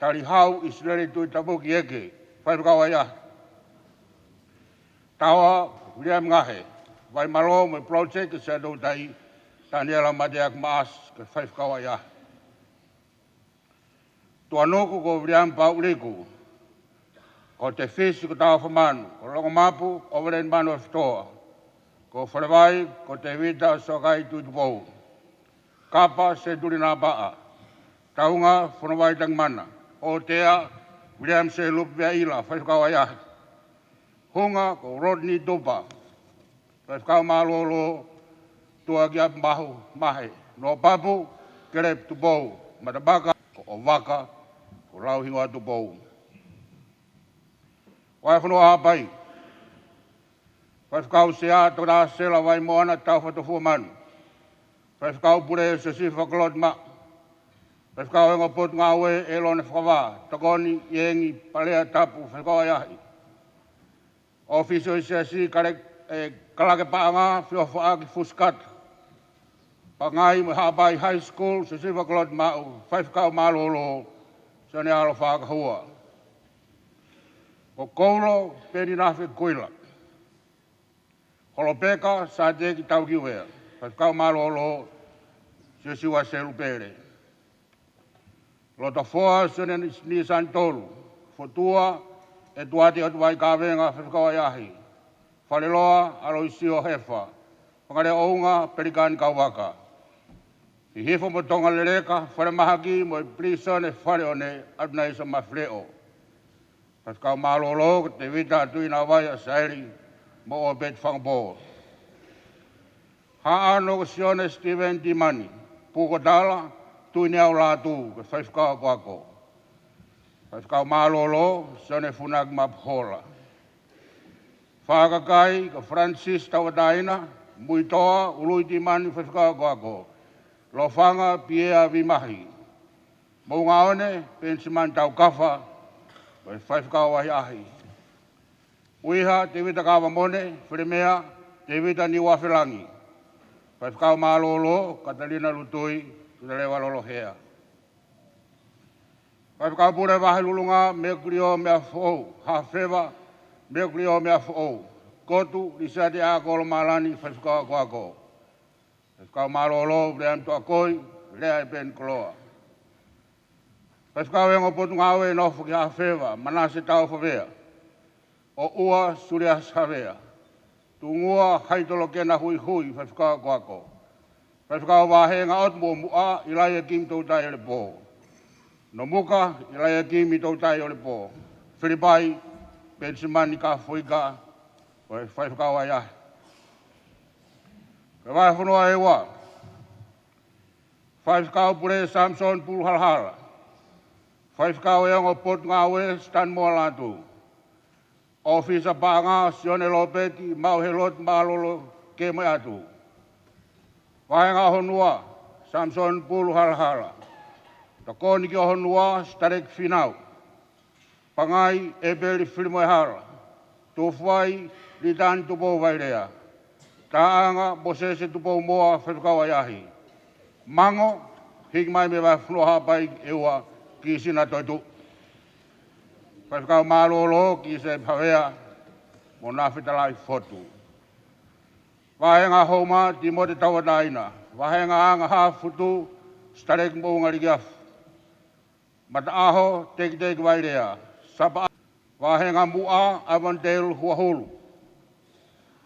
Talihau, ʻIsileli Tuʻitavuki Eke, Faifekau ʻAhiʻahi. Taoa, Viliami Ngahe, Vaimalō mo e Project Siaʻatoutai, Taniela Mateaki Maasi, ko e Faifekau ʻAhiʻahi. Tuʻanuku ko Viliami Pauʻuliku, ko Tefisi ko Taufa Manu, ko Longomapu, ʻOveleni Manu ʻAfitoa, ko Falevai, ko Tevita Soakai Tuʻitupou, Kapa Setuli Napaʻa, Taunga Fonovai Tangimana, ʻŌtea Viliami Seilupe Veaʻila, Faifekau ʻAhiʻahi. Hunga ko Rodney Tupa, Faifekau Mālōlō, Tuʻa ki ʻApimahu, Mahe, Noapapu, Kelepi Tupou, Matabaka, ko ʻOvaka, ko Lauhingoa Tupou. Vahefonua Haʻapai. Faifekau Sea, Toketā Sela Vaimoana Taufa Tofuamanu. Faifekau Pule, Siosifa Koloti Maʻu. Faifekau ʻEongo Potungāue, ʻElona Fakavā. Tokoni, ʻIengi Palea Tapu, Faifekau ʻAhiʻahi. ʻŌfisi ʻo e Siasi, Kale-, ē, Kalake Paʻanga, Feofaʻaki Fusikata. Pangai mo e Haʻapai High School, Siosifa Koloti Maʻu, Faifekau Mālōlō, Sione Alo Fakahua. Ko Koulo, Peni Nafe Kuila. Holopeka, Sāteki Taukiuvea, Faifekau Mālōlō, Siosiua Selupele. Lotofoa, Sione Ni-, Nisani Tolu. Fotua, ʻEtuate ʻOtuvaikavenga, Faifekau ʻAhiʻahi. Faleloa, ʻAloisio Hefa. Fangaleʻounga, Pelikani Kauvaka. Hihifo mo Tonga Leleka, Falemahaki mo e Pilīsone Faleone, ʻAtunaisa Mafileʻo. Faifekau Mālōlō, ko Tēvita Tuʻinavai ʻAsaeli mo ʻOpeti Fangapō. Haʻano, ko Sione Steven Timani. Pukotala, Tuʻineau Lātū, ko e Faifekau Akoako. Faifekau Mālōlō, Sione Funaki Mapuhola. Fakakai, ko Francis Tauʻatāina. Muitoa, Ului Timani, Faifekau Akoako. Lofanga, Piea Vimahi. Moʻungaone, Penisimani Taukafa, ko e Faifekau ʻAhiʻahi. ʻUiha, Tēvita Kavamone. Felemea, Tēvita Niuafelangi. Faifekau Mālōlō, Katalina Lutui, Tutaleva Lolohea. Faifekau Pule Vahelulunga, Mekulio Meafoʻou. Hafeva, Mekulio Meafoʻou. Kotu, Lisiate ʻAkolo Malani, Faifekau Akoako. Faifekau Mālōlō, Viliami Toʻakoi, Lea ʻEpeni Koloa. Faifekau ʻEongo Potungāue, nofo ki Hafeva, Manase Taufavea. ʻOʻua, Suliasi Havea. Tungua, Haitolo Kena Huihui, Faifekau Akoako. Faifekau Vāhenga, ʻOtu Muʻomuʻa, ʻIlaiakimi Toutai ʻOlopō. Nomuka, ʻIlaiakimi Toutai ʻOlopō. Filipai, Penisimani Kafoika, ko e Faifekau ʻAhiʻahi. Ko e Vahefonua ʻEua. Faifekau Pule, Samisoni Puluhalahala. Faifekau ʻEongo Potungāue, Sitani Moa Lātū. ʻŌfisa Paʻanga, Sione Lopeti, Maʻu Heloti Mālolo Kemoeatu. Vāhenga ʻOhonua, Samisoni Puluhalahala. Tokoni ki ʻOhonua, Sitaleki Finau. Pangai, ʻEpeli Filimoehala. Tuʻufuaʻi, Litani Tupou Vailea. Taʻanga, Mōsese Tupoumoa, Faifekau ʻAhiʻahi. Mango, hiki mai mei he Vahefonua Haʻapai ʻEua, Kisina Toetuʻu. Faifekau Mālōlō, Kise Pavea mo Nafetalai Fotu. Vāhenga Houma, Timote Tauʻatāina. Vāhenga Anga Hafutu, Sitaleki Moʻunga Likiafu. Mataʻaho, Tekiteki Vailea. Sapa, Vāhenga Muʻa, ʻAvaniteli Huahulu.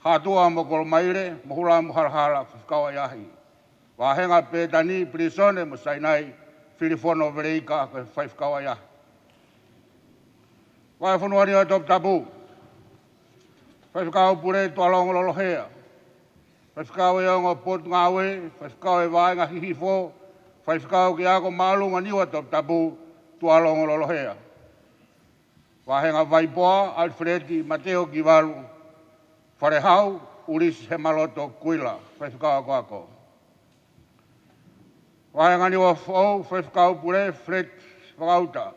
Hatua mo Kolomaile, Mohula mo Halahala, Faifekau ʻAhiʻahi. Vāhenga Pētani, Pilīsone mo Sainai, Filifono Veleika, ko e Faifekau ʻAhiʻahi. Vahefonua ʻEua, Toputapu. Faifekau Pule, Tuʻalongo Lolohea. Faifekau ʻEongo Potungāue, Faifekau ʻo e Vaʻinga Hihifo, Faifekau ki he Ako Māʻolunga ʻi ʻEua, Toputapu, Tuʻalongo Lolohea. Vāhenga Vaipoa, ʻAlifeleti Mateo Kivalu. Falehau, ʻUlisi Hemaloto Kuila, Faifekau Akoako. Vāhenga Niuafoʻou, Faifekau Pule, Feleti Vakauta.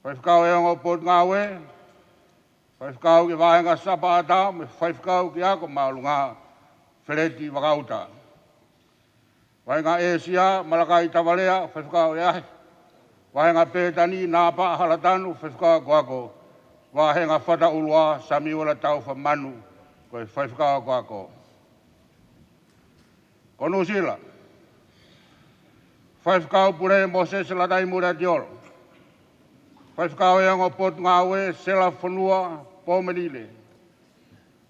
Faifekau ʻEongo Potungāue, Faifekau ki he Vaʻinga Sapaʻata mo e Faifekau ki he Ako Māʻolunga, Feleti Vakauta. Vaʻinga ʻĒsia, Malakai Tavalea, Faifekau ʻAhiʻahi. Vaʻinga Pētani, Napa Halatanu, Faifekau Akoako. Vaʻinga Fataʻulua, Samiuela Taufa Manu, ko e Faifekau Akoako. Ko Nuʻusila. Faifekau Pule, Mōsese Lataimuli ʻAtiola. Faifekau ʻEongo Potungāue, Sela Fonua Pomenile.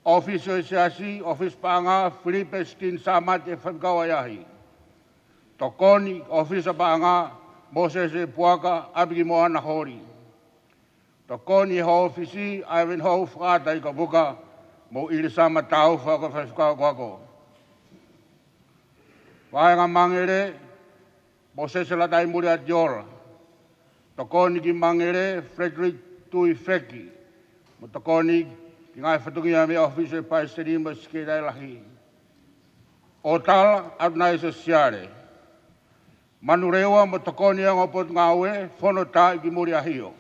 ʻŌfisi ʻo e Siasi, ʻŌfisa Paʻanga, Filipe Sitini Sāmate, Faifekau ʻAhiʻahi. Tokoni, ʻŌfisa Paʻanga, Mōsese Puaka, ʻApikimoana Holi. Tokoni ʻi he ʻŌfisi, ʻAevenihou Fakaʻata Ikapuka mo ʻIlisama Taufa, ko e Faifekau Akoako. Vahenga Mangele, Mōsese Lataimuli Atiola. Tokoni ki Mangele, Frederick Tuifeki. Mo tokoni ki he ngaahi fatongia mei he ʻōfisi ʻo e Palesiteni mo e Sekelitali Lahi. ʻOtala, ʻAtunaisa Siale. Manurewa mo tokoni ʻa e ongo potungāue, Fono Taʻi ki Muli ʻAhio.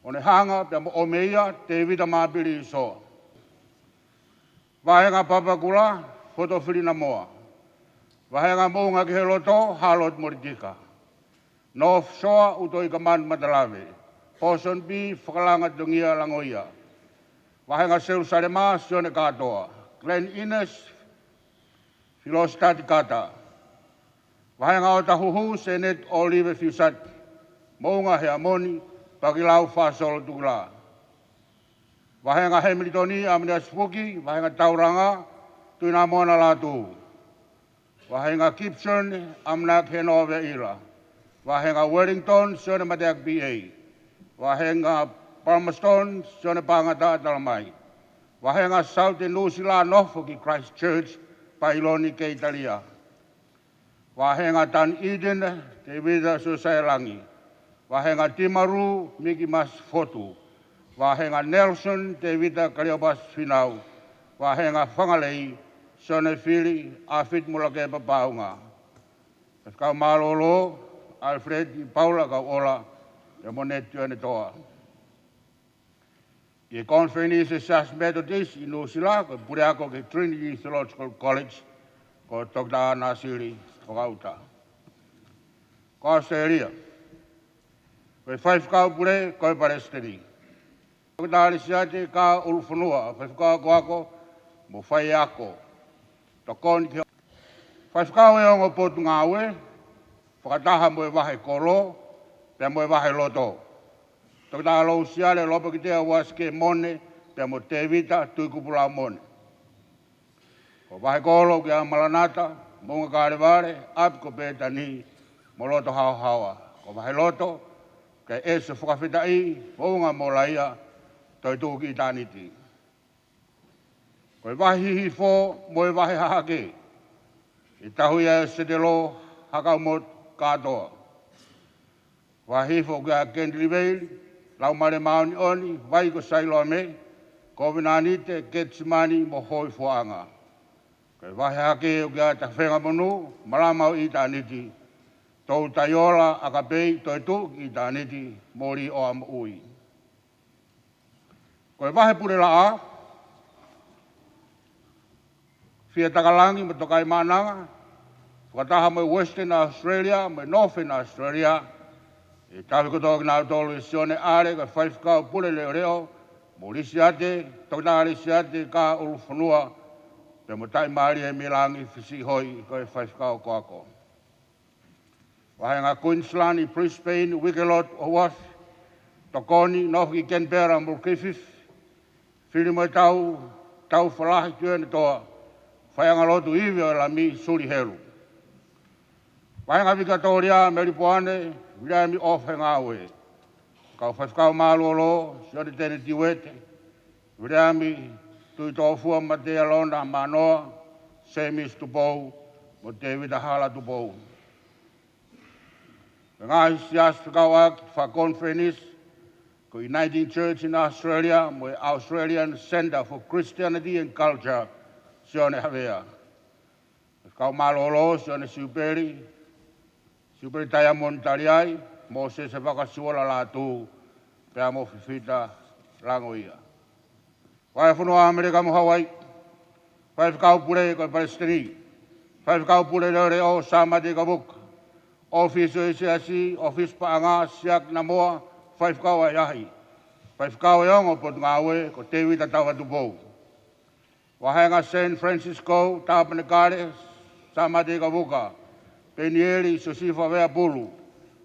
Onehanga pea mo ʻOmeia, Tevita Mapili Isoa. Vahenga Papakura, Fotofili Namoa. Vahenga Moʻunga ki he Loto, Harold Molitika. North Shore, ʻUtoʻi Kamanu Matalave. Pōsoni B, Fakalanga Tongia Langoia. Vahenga Selusalema, Sione Kātoa. Glen Innes, Filositati Kata. Vahenga ʻOtahuhu, Senate ʻOlive Fiusati, Moʻunga Heamoni, Pakilau Fasolo Tukila. Vahenga Hemilitoni, ʻAminiasi Fuki. Vahenga Tauranga, Tuʻinamona Lātū. Vahenga Gibson, ʻAmanaki Henoa Veaila. Vahenga Wellington, Sione Mateaki P A. Vahenga Palmerston, Sione Pangata Talamai. Vahenga Southern Nuʻusila, nofo ki Christchurch, Pailoni Keitalia. Vahenga Dunedin, Tevita Siosaia Langi. Vahenga Timaru, Miki Masi Fotu. Vahenga Nelson, Tevita Kaliopasi Finau. Vahenga Fangalei, Sione Fili, ʻAfiti Mulakepa Paunga. Faifekau mālōlō, Alfred Paula Kauʻola, pea mo Neti Tionetoa. ʻI he konifelenisi ʻo e Siasi Metotisi ʻi Nuʻusila, ko e puleako ki he Trinity Theological College, ko Toketā Nāsili Tokauta. Ko ʻAositelēlia, ko e faifekau pule ko e Palesiteni. Toketā Lisiate Kā ʻUlufonua, faifekau akoako mo faiako. Tokoni ki he faifekau ʻo e ongo potungāue, fakataha mo e Vahe Kolo, pea mo e Vahe Loto. Toketā Lousiale Lopokitea Uasike Mone, pea mo Tevita Tuikupulau Mone. Ko Vahe Kolo kia Malanata Moʻunga Kalevale, ʻapi ko Pētani, mo Loto Haohaoa. Ko Vahe Loto, kia ʻEsi Fakafetaʻi Moʻunga Molaia, Toetuʻu ki ʻItāniti. Ko e Vahe Hihifo mo e Vahe Hahake, ʻe tauhi ʻe Setelo Hakaumotu Kātoa. Vahe Hihifo kia Keni Liveili Laumālie Māʻoniʻoni, Vai ko Sailoame, Kovinānite, Ketisemani mo Hōifuaʻanga. Ko e Vahe Hahake ʻoku ʻia Tafenga Monu, Malama ʻo ʻItāniti, Toutaiola ʻAkapei, Toetuʻu ki ʻItāniti, Moli ʻOa Moʻui. Ko e Vahe Pule Laʻā, Fia Takalangi mo Tokai Maʻananga, fakataha mo e Western Australia mo e Northern Australia, ʻe tauhi kotoa kinautolu ʻe Sione ʻAle, ko e faifekau pule leʻoleʻo, mo Lisiate, Toketā Lisiate Kā ʻUlufonua, pea mo Taʻimālie Milangi Fisiʻihoi, ko e faifekau akoako. Vahenga Queensland ʻi Brisbane, Wikelot ʻOhuafi, tokoni, nofo ki Canberra mo Griffith, Fili mo e Tau, Tau Falahi Tionetoa, Faiʻanga Lotu Ivi ʻo e Lami Suli Helu. Vahenga Vikatōlia Melipoane, Viliami ʻOfa Ngāue. Kau faifekau mālōlō, Sione Teneti Uete, Viliami Tuʻitofua Matealona Manoa, Semisi Tupou, mo Tevita Hala Tupou. Ngaahi siasi fekauʻaki fakakonifelenisi, ko e Uniting Church in Australia mo e Australian Centre for Christianity and Culture, Sione Havea. Faifekau mālōlō, Sione Siupeli, Siupeli Taiamoni Taliai, Mōsese Vakasuola Lātū, pea mo Fifita Langoia. Vahefonua ʻAmelika mo Hauaiʻi, faifekau pule ko e Palesiteni, faifekau pule leʻoleʻo Sāmate Kavuka, ʻōfisi ʻo e Siasi, ʻōfisi paʻanga Siaki Namoa, faifekau ʻahiʻahi, faifekau ʻo e ongo potungāue ko Tevita Tauatupou. Vahenga San Francisco, Tāpanekale, Sāmate Kavuka, Penieli Siosifa Veapulu,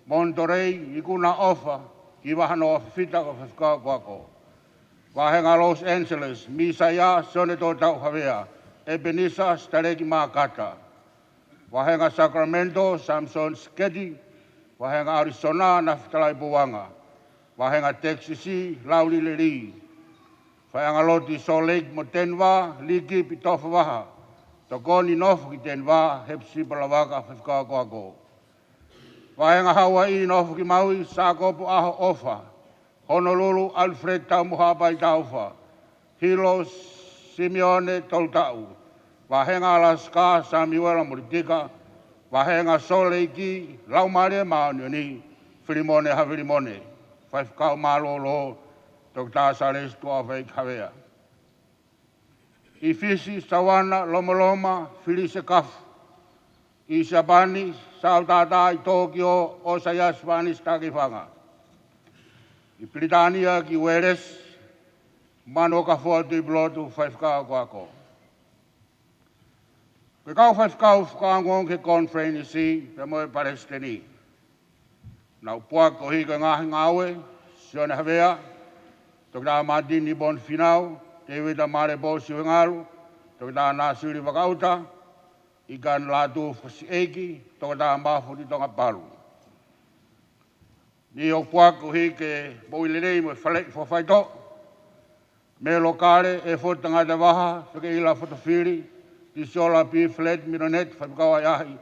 Monterey, Ikuna ʻOfa, Kivahanoa Fifita ko e faifekau akoako. Vahenga Los Angeles, Mīsaia Sione Tōtau Havea, ʻEpenisa Sitaleki Mākata. Vahenga Sacramento, Samson Siketi. Vahenga Arizona, Nafitalai Pouanga. Vahenga Texas, Lauli Lelī. Faiʻanga Lotu ʻi Salt Lake mo Denver, Liki Pitofa Vaha. Tokoni Nofo ki Teniva, Hepisipa Lavaka, Faifekau Akoako. Vāhenga Hauaiʻi Nofo ki Maui, Sākopo ʻAhoʻofa, Honolulu, Alfred Taumohaʻapai Taufa, Hilo Simione Tolutaʻu. Vāhenga Alaska, Samiuela Molitika. Vāhenga Sōleki, Laumālie Māʻoniʻoni, Filimone Havilimone. Faifekau mālōlō, Toketā Salesi Tuʻaʻofaʻeiki Havea. ʻI Fisi, Sawana Lomoloma Filise Kafu. ʻI Siapani, Sautata. ʻI Tōkio, ʻOsaiasi Vānisi Takeifanga. ʻI Pilitānia ki Uēlesi, Manuokafoa Tuʻipulotu, Faifekau Akoako. Ko e kau faifekau fakaongoongo ki he konifelenisi pea mo e palesiteni. Nau puaki koeʻuhi ko e ngaahi ngāue: Sione Havea, Toketā Mātini Poni Finau, Tēvita Mālepo Siuengalu, Toketā Nāsili Vakaʻuta, ʻIkani Lātū Fasiʻeiki, Toketā Mafu Nitonga Palu. Niʻihi ʻoku puaki koeʻuhi ke moʻui lelei mo e faleʻi fakafaitoʻo: Melo Kale, ʻEfoti Tangata Vaha, Fekeʻila Fotofili, Tisiola P. Feleti Miloneti, Faifekau ʻAhiʻahi,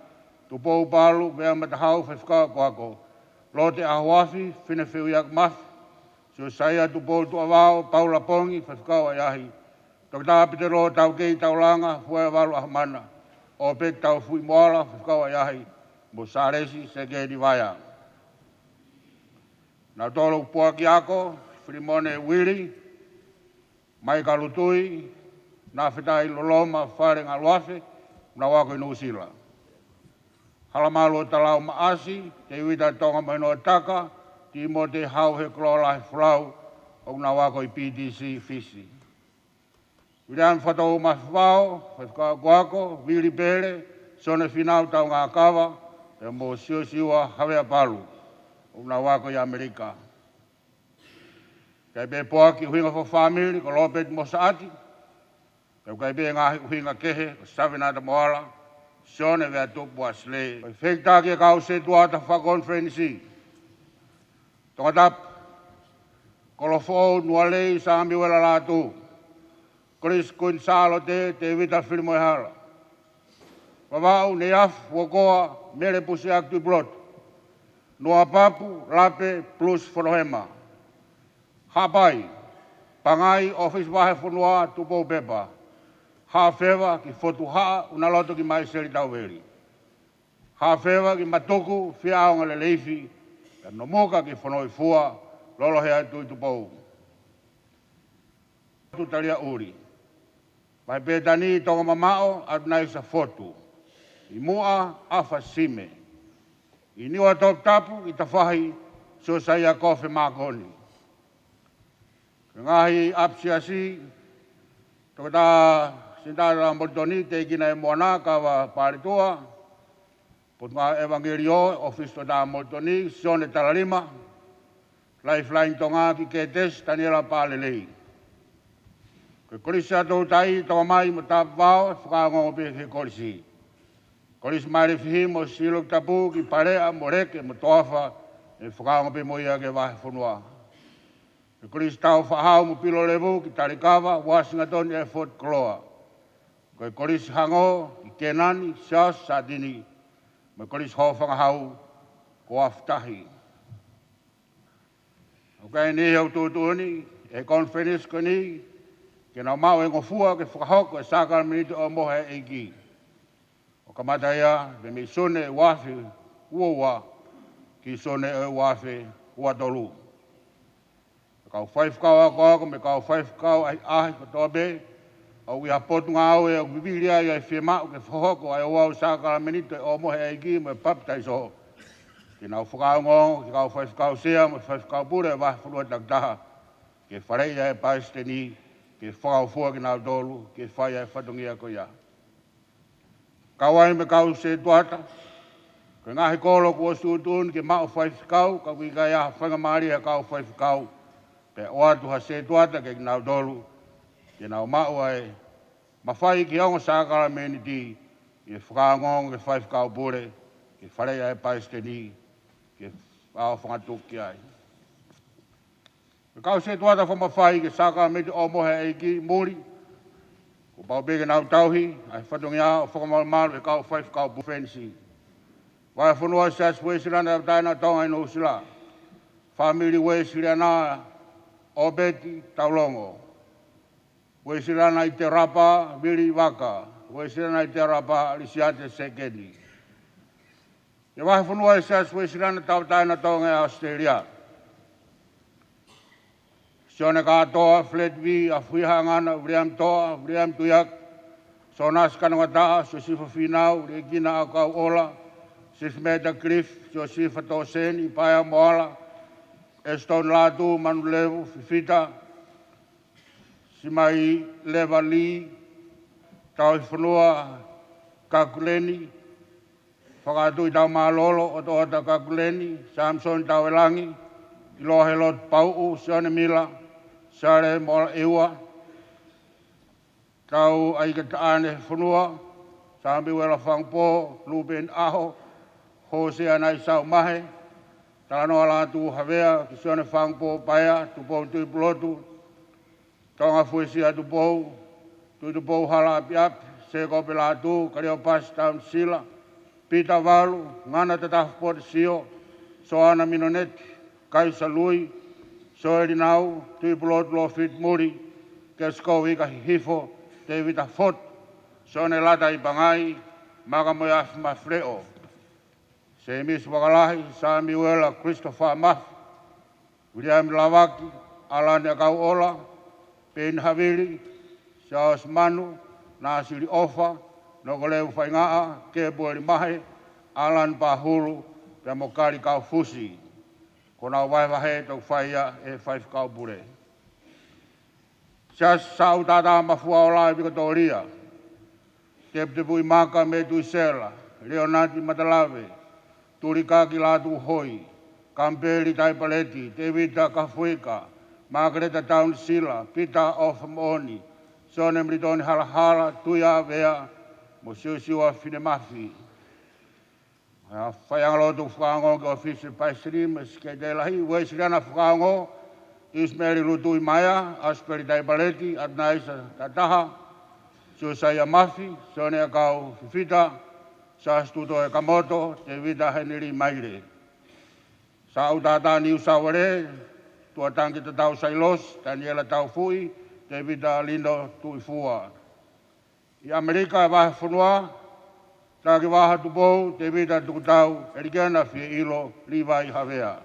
Tupou Palu Veamatahau, Faifekau Akoako, Lote ʻAhoafi, Fine Feuiaki Mafi, Siosaia Tupou Tuʻavao, Paula Pongi, Faifekau ʻAhiʻahi, Toketā Pitelō Taukei Taulanga, Fuaevalu ʻAhamana, ʻOpeti Taufuʻimoala, Faifekau ʻAhiʻahi, mo Sālesi Sekeni Vaea. Nautolu ʻoku puaki ako: Filimone Uili, Maika Lutui, Nafetai Loloma Fale Ngaluafe, ʻoku nau ako ʻi Nuʻusila. Halamalu Talau Maʻasi, Tēvita Tonga Mahinoa Taka, Tīmote Hauhe Kololahi Folau, ʻoku nau ako ʻi P T C Fisi. Viliami Fatou Mafivao, Faifekau Akoako, Vili Pele, Sione Finau Taungakava, pea mo Siosiua Havea Palu, ʻoku nau ako ʻi ʻAmelika. ʻIkai pē puaki ʻuhinga fakafāmili ko Lopeti Mosaʻati, pea ʻoku ʻikai pē ngaahi ʻuhinga kehe ko Savenata Moala, Sione Veatupu Uāsile. Ko e fekitaki e kau setuata fakakonifelenisi: Tongatapu, Kolofoʻou Nualei Samiuela Lātū, Kolisi Kuini Sālote Tēvita Filimoehala, Vavaʻu Neiafu Fuokoa Mele Pusiaki Tuʻipulotu, Nuapapu Lape Pulusi Fonohema, Haʻapai Pangai ʻOfisi Vahefonua Tupou Pepa, Haʻafeva ki Fotuhaʻa Unaloto ki Maiseli Tauveli, Haʻafeva ki Matuku Fiaonga Leleifi, pea Nomuka ki Fonoifua Lolohea Tuʻitupou. Tutalia ʻuli. Vahe Pētani Tongamamaʻo ʻAtunaisa Fotu. ʻI Muʻa ʻAfa Sime. ʻI Niua Toputapu ʻi Tafahi Siosaia Kofe Mākoni. Ko e ngaahi ʻapisiasi: Toketā Sinitala Molitoni, Tēkina ʻe Moana Kava Paletua, Potungāue ʻEvangeliō, ʻOfisi Toketā Molitoni, Sione Talalima, Lifeline Tonga ki Ketesi Taniela Palelei. Ko e Kolisi ʻAtoutai, Tongomai mo Tapuvao, fakaongoongo pē ki he kolisi. Kolisi Mailefihi mo Siloki Tapu ki Paleʻa mo Leke mo Toafa, ʻe fakaongo pē mo ia ki he vahefonua. Ko e Kolisi Tau Faʻahau mo Pilolevu ki Talikava, Uasingatoni, ʻEfoti Koloa. Ko e Kolisi Hango ki Kenani, Siaosi Sātini, mo e Kolisi Hōfangahau ko Afutahi. ʻOku ʻi ai e niʻihi ʻoku tuʻutuʻuni ʻe he konifelenisi ko eni ke nau maʻu e ngofua ke fakahoko e sākalamēniti ʻo e ʻOmohe ʻa e ʻEiki, ʻo kamata ia mei Sune ua afe ua ua ki Sune ua afe ua tolu. Kau faifekau akoako mo e kau faifekau ʻahiʻahi kotoa pē ʻoku ʻi ha potungāue ʻoku vivili ai ʻa e fiemaʻu ke fakahoko ʻa e ouau sākalamēniti ʻo e ʻOmohe ʻa e ʻEiki mo e papitaiso, ke nau fakaongoongo ki he kau faifekau sea mo e faifekau pule ʻo e vahefonua takitaha, ke faleʻi ʻa e palesiteni ke fakangofua kinautolu ke fai ʻa e fatongia ko ia. Kau ai mo e kau setuata, ko e ngaahi kolo kuo ʻosi tuʻutuʻuni ke maʻu faifekau, ka ʻoku ʻikai ha faingamālie ʻa e kau faifekau, pea ʻoatu ha setuata kiate kinautolu ke nau maʻu ʻa e mafai ki he ongo sākalamēniti, ʻi he fakaongoongo ki he faifekau pule ke faleʻi ʻa e palesiteni ke fai ʻo fakatuku ki ai. Ko e kau setuata fakamafai ki he sākalamēniti ʻo e ʻOmohe ʻa e ʻEiki muli, Kuo pau pē ke nau tauhi ʻa e fatongia ʻo e fakamalumalu ʻa e kau faifekau pule fenisi. Vahefonua Siasi Uēsiliana Tauʻatāina ʻo Tonga ʻi Nuʻusila. Fāmili Uēsiliana ʻŌpeti Taulongo. Uēsiliana ʻi Te Rapa Vili Vaka. Uēsiliana ʻi Te Rapa Lisiate Sekeni. ʻI he vahefonua ʻa e Siasi Uēsiliana Tauʻatāina ʻo Tonga ʻi ʻAositelēlia. Sione Kātoa, Fred V, ʻAfuhi Haʻangana, Viliami Toa, Viliami Tuiaki, Sonasi Kanongataʻa, Siosifa Fīnau, Liekina ʻAkauʻola, Sifimeta Cliff, Siosifa Toseni, Paea Moala, Eston Lātū, Manu Levu, Fifita, Simai Leva Lī, Tauhi Fonua Kakuleni, Fakatuʻi Taumālōlō, ʻOtoʻota Kakuleni, Samson Tauelangi, ʻIloa Helotu Pauʻu, Sione Mila, Sale Moala ʻEua, Tau ʻAikataʻane Fonua, Samiuela Fangupō, Lupeni ʻAho, Hosea Naisau Mahe, Talanoa Lātū Havea, ki Sione Fangupō Paea, Tupou Tuʻipulotu, Tonga Fuesia Tupou, Tuʻitupou Hala ʻApiʻapi, Sēkope Lātū, Kaliopasi Taunisila, Pita Valu, Ngana Tatafu Potesio, Soana Minoneti, Kaisa Lui, Soeli Nau, Tuʻipulotu Lofiti Muli, Kesikou Ika Hihifo, Tēvita Fotu, Sione Lata ʻIpangai, Makamoeafi Mafileʻo, Sēmisi Vakalahi, Samiuela Christopher Mafi, Viliami Lavaki, ʻAlani ʻAkauʻola, Peni Havili, Siaosi Manu, Nāsili ʻOfa, Nokolevu Faingaʻa, Kepueli Mahe, ʻAlani Pahulu, pea mo Kali Kaufusi. Ko ʻenau vahevahe toki fai ia ʻe he faifekau pule. Siasi Saʻu Tātā Mafua Ola ʻi Vikatolia, Teputepui Maka Metuisela, Leonati Matalave, Tulikaki Lātūhoi, Kampeli Taipaleti, Tēvita Kafuika, Makeleta Taunisila, Pita ʻOfa Moʻoni, Sione Militoni Halahala, Tuia Avea, mo Siosiua Finemafi. ʻA e faiʻanga lotu fakaongo ki he ʻōfisi Palesiteni mo e Sekelitali Lahi, Uēsiliana fakaongo, ʻIsimeli Lutui Maea, ʻAsipeli Taipaleti, ʻAtunaisa Tataha, Siosaia Mafi, Sione ʻAkau Fifita, Siaosi Tuto Ekamoto, Tēvita Henili Maile. Saʻu Tātā Niu Saute Uēlē, Tuʻatangiketatau Sailosi, Taniela Taufuʻi, Tēvita Lino Tuʻifua. ʻI ʻAmelika ʻa e vahefonua, Taki Vaha Tupou, Tēvita Tukutau, ʻElikena Fieʻilo, Līvai Havea.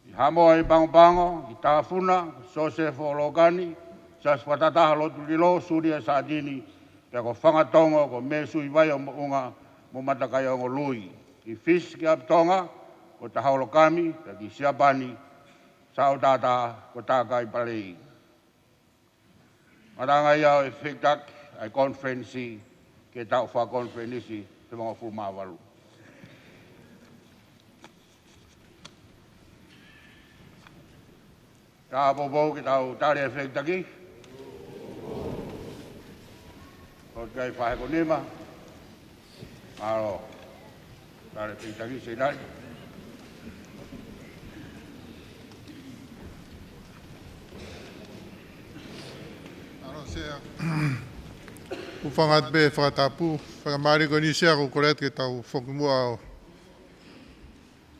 ʻI Haʻamoa ʻi Pagopago, ʻi Tāfuna, Sosefo Lokani, Siaosi Fakatahataha Lotu Lilo, Sulia Sātini, pea ko Fangatongo, ko Mēsui Vaiomoʻunga, mo Matakaiongo Lui. ʻI Fisi ki ʻapi Tonga, ko Tahaolokami, pea ki Siapani, Saʻu Tātā, ko Takai Palei. Matanga ia ʻo e fekitaki ʻa e konifelenisi ki he taʻu fakakonifelenisi fitungofulu mā valu. Ka poupou ke tau tali e fekitaki. Ko e kai fai ko nima. Mālō. Tali e fekitaki, Sekelitali. Mālō, Sea. Hūfanga atu pē he fakatapu. Fakamālō ko eni, Sea, ko e kole atu ke tau foki muʻa ʻo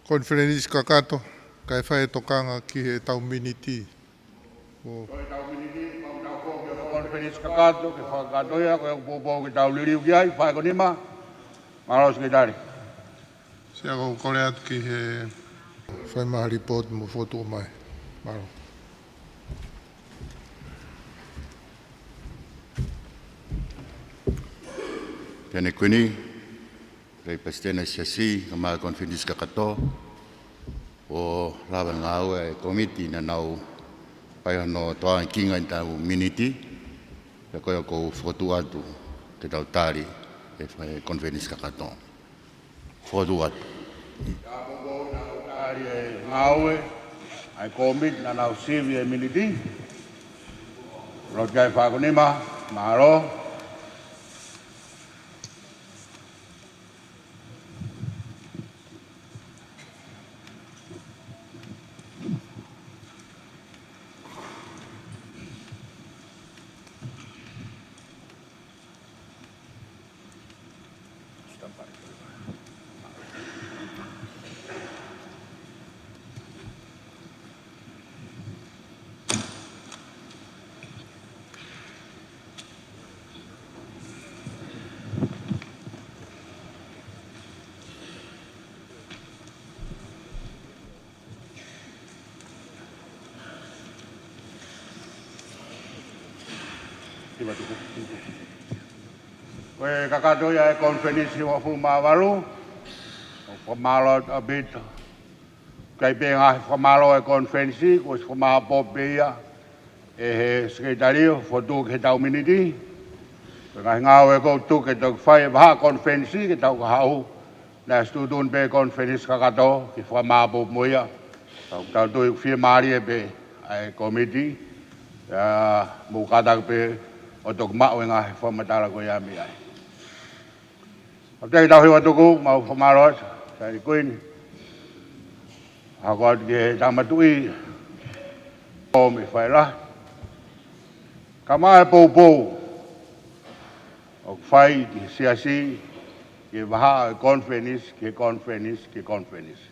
konifelenisi kakato, kae fai e tokanga ki heʻetau miniti. ʻO. Ko ʻetau miniti, mau tau foki ʻo konifelenisi kakato, ke fakakakato ia, ko e poupou ke tau liliu ki ai, fai ko nima. Mālō, Sekelitali. Sea, ko e kole atu ki he fai mai ha lipooti mo fokotuʻu mai. Mālō. Pea ne Kuini, Palesiteni ʻo e Siasi, ka mai konifelenisi kakato, ʻo lava ngāue e kōmiti naʻa nau fai hono toʻa kinga ʻetau miniti, pea ko ia ʻoku ou fokotuʻu atu ke tau tali e fai konifelenisi kakato. Fokotuʻu atu. Ka poupou naʻa tau tali e ngāue ʻa e kōmiti naʻa nau sivi e miniti. Lotu kai fai ko nima, mālō. Ko e kakato ia e konifelenisi hivangofulu mā valu, ʻoku fakamālō atu ʻaupito. ʻIkai pē ngaahi fakamālō e konifelenisi, kuo ʻosi fakamāʻopoʻopo pē ia ʻe he sekelitali ʻo fokotuʻu ki heʻetau miniti. Ko e ngaahi ngāue ʻoku tuku ke toki fai e vahaʻa konifelenisi ki he taʻu kahaʻu, naʻe ʻosi tuʻutuʻuni pē konifelenisi kakato ke fakamāʻopoʻopo mo ia. Ka ʻoku tau tui ʻoku fiemālie pē ʻa e kōmiti, ʻa, mou kātaki pē ʻo toki maʻu e ngaahi fakamatala ko ia mei ai. ʻOku tau hiva tuku, mau fakamālō atu, Saini Kuini. Hoko atu ki he Tama Tuʻi, ʻo mei fai la. Ka maʻu e poupou ʻoku fai ki he siasi, ki he vahaʻa e konifelenisi, ki he konifelenisi, ki he konifelenisi.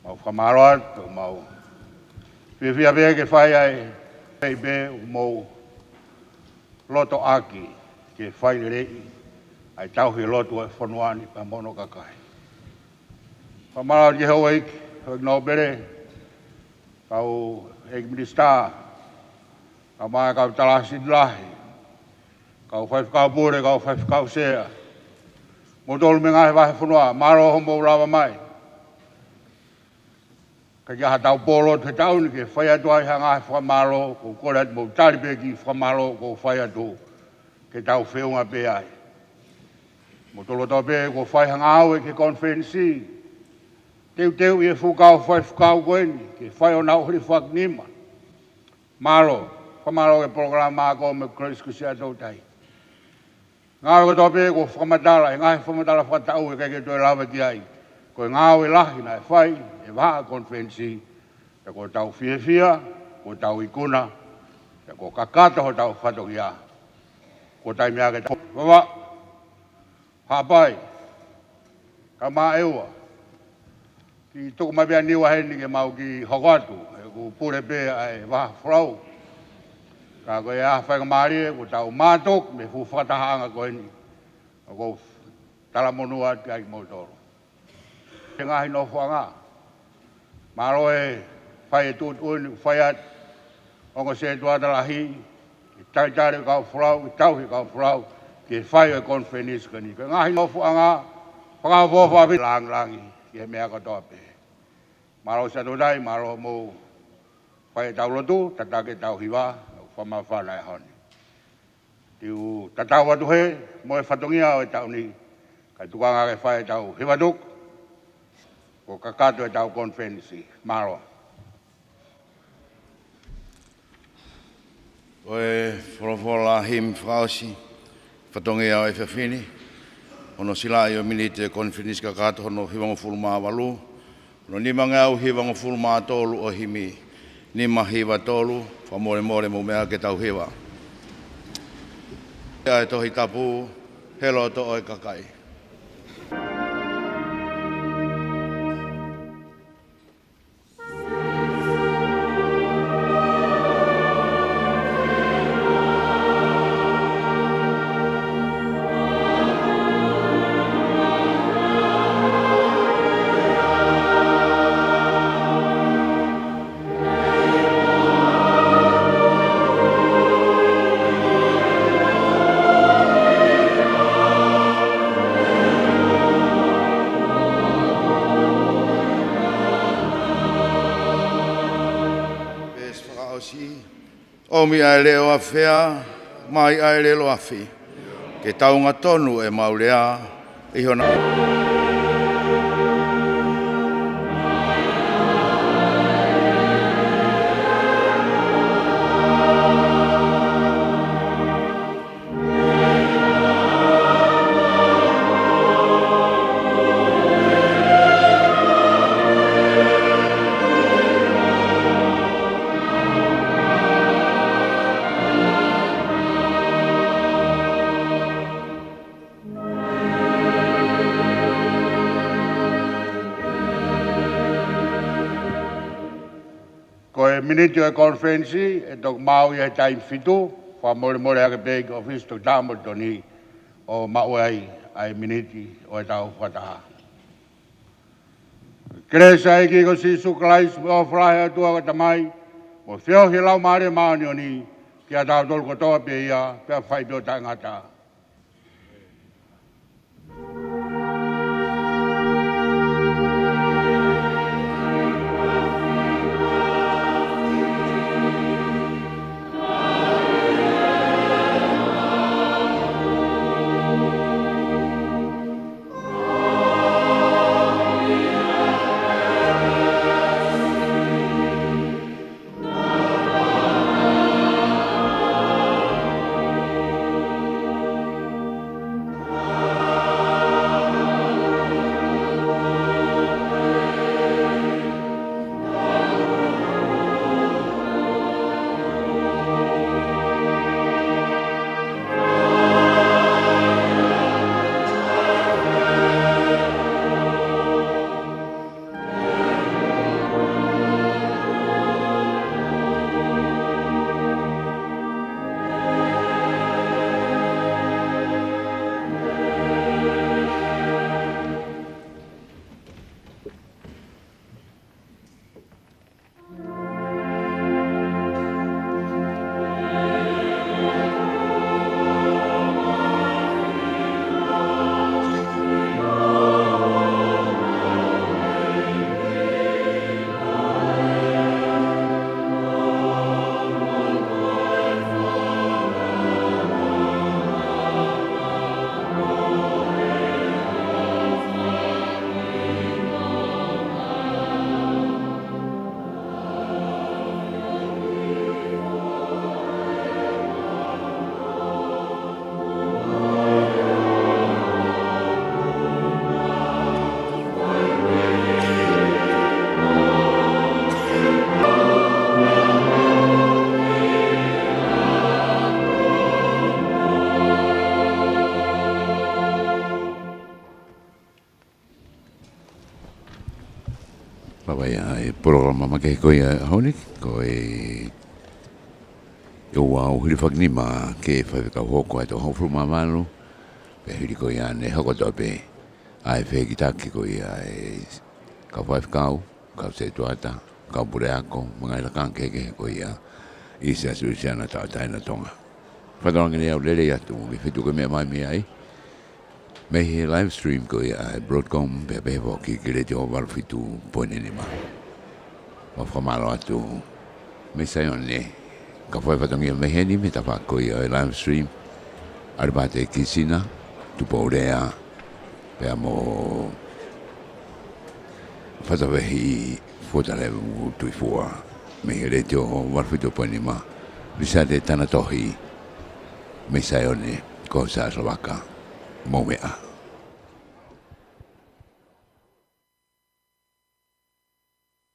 Mau fakamālō atu, mau fiefia pē ke fai ai, pei pē ʻoku mou loto ʻaki ke fai lelei ʻa e tauhi lotu ʻa e fonua ni pea mo hono kakai. Fakamālō atu ki he houʻeiki, houʻeiki nōpele, kau ʻeiki minisitā, kau mai kau talāsiti lahi, kau faifekau pule, kau faifekau sea, mo e tolu mei he ngaahi vahefonua, mālō hoʻomou lava mai. Ka ʻi ai ha taʻu pōlotu he taʻu ni ke fai atu ai ha ngaahi fakamālō, ʻoku ou kole atu mou tali pē e kiʻi fakamālō ʻoku ou fai atu ke tau feʻunga pē ai. Mo toloto pē kuo fai ha ngāue ki he konifelenisi, teuteuʻi e fuʻu kau faifekau ko eni ke fai honau hilifakinima. Mālō, fakamālō ki he polokalama ako mo e Kolisi Kusi ʻa Toutai. Ngāue kotoa pē kuo fakamatala, e ngaahi fakamatala fakataʻu ʻe ʻikai ke toe lava ki ai. Ko e ngāue lahi naʻe fai ʻe he vahaʻa konifelenisi, pea kuo tau fiefia, kuo tau ikuna, pea kuo kakato hotau fatongia. Ko e taimi ʻa ke tau vava, Haʻapai, kau Maʻeua, kiʻi tuku mai pē ʻa Niua heni ke mau kiʻi hoko atu, he ʻoku pule pē ʻa e vaha folau. Ka ko e ʻaho faingamālie, kuo tau mātuku mei he fuʻu fakatahaʻanga ko eni, ʻoku ou talamonū atu kiate kimoutolu. He ngaahi nofoʻanga. Mālō e fai e tuʻutuʻuni, fai atu, ongo setuata lahi, ke talitali e kau folau, ke tauhi e kau folau, ke fai e konifelenisi ko eni. Ko e ngaahi nofoʻanga, fakaʻofoʻofa ʻaupito, lāngilangi ki he meʻa kotoa pē. Mālō Siaʻatoutai, mālō hoʻomou fai ʻetau lotu, tataki ʻetau hiva, ʻo fakamāfana e ʻaho ni. Te u tatau atu heni mo e fatongia ʻo e taʻu ni, kae tuku ange ke fai ʻetau hiva tuku, kuo kakato ʻetau konifelenisi. Mālō. Ko e folofola himi fakaʻosi, fatongia ʻo e efiafi ni, hono silaʻi ʻo e miniti e konifelenisi kakato hono hivangofulu mā valu, hono nimangeau hivangofulu mā tolu ʻo e himi nima hiva tolu, fakamolemole mou meʻa ke tau hiva. ʻA e Tohi Tapu, he loto ʻo e kakai. Veesi fakaʻosi. ʻOmi ʻa e leʻo afea, mai ʻa e lelo afi. Ke taunga tonu ʻemau lea, ʻi hona. Ko e miniti ʻo e konifelenisi ʻe toki maau ia he taimi fitu, fakamolemole hake pē ki he ʻōfisi ʻo Toketā Moulitoni ʻo maʻu ai ʻa e miniti ʻo ʻetau fakataha. Kelesi ʻa e ʻEiki ko Sīsū Kalaisi, mo e ʻofa lahi ʻa e ʻOtua ko e Tamai, mo e feohi ʻa e Laumālie Māʻoniʻoni, Kiate kitautolu kotoa pē ia, pea fai pē ʻo taʻengata. Pea ʻi he polokalama makehe ko ia ʻa e ʻaho ni, ko e ʻoua ʻo hili fakinima ke fai fekau hoko ʻa e toko hongofulu mā valu, pea hili ko ia ne hoko atu pē ʻa e fehikitaki ko ia ʻa e kau faifekau, kau setuata, kau puleako, mo e ngaahi lakanga kehekehe ko ia ʻi he Siasi Lusiana Tauʻatāina ʻo Tonga. Fakatauange lelei atu ki he feituʻu ʻoku ke meʻa mai mei ai, mei he live stream ko ia ʻa e Broadcom, pea pehē foki ki he Letiō valu fitu poini nima. Mau fakamālō atu mei Saione, kau faifatongia mei heni mei he tafaʻaki ko ia ʻo e live stream, ʻAlipate Kisina, Tupou Lea, pea mo Fatavehi Fuatalevu Tuifua, mei he Letiō valu fitu poini nima, Lisiate Tanatohi, mei Saione, ko Sā Savaka, mou meʻa.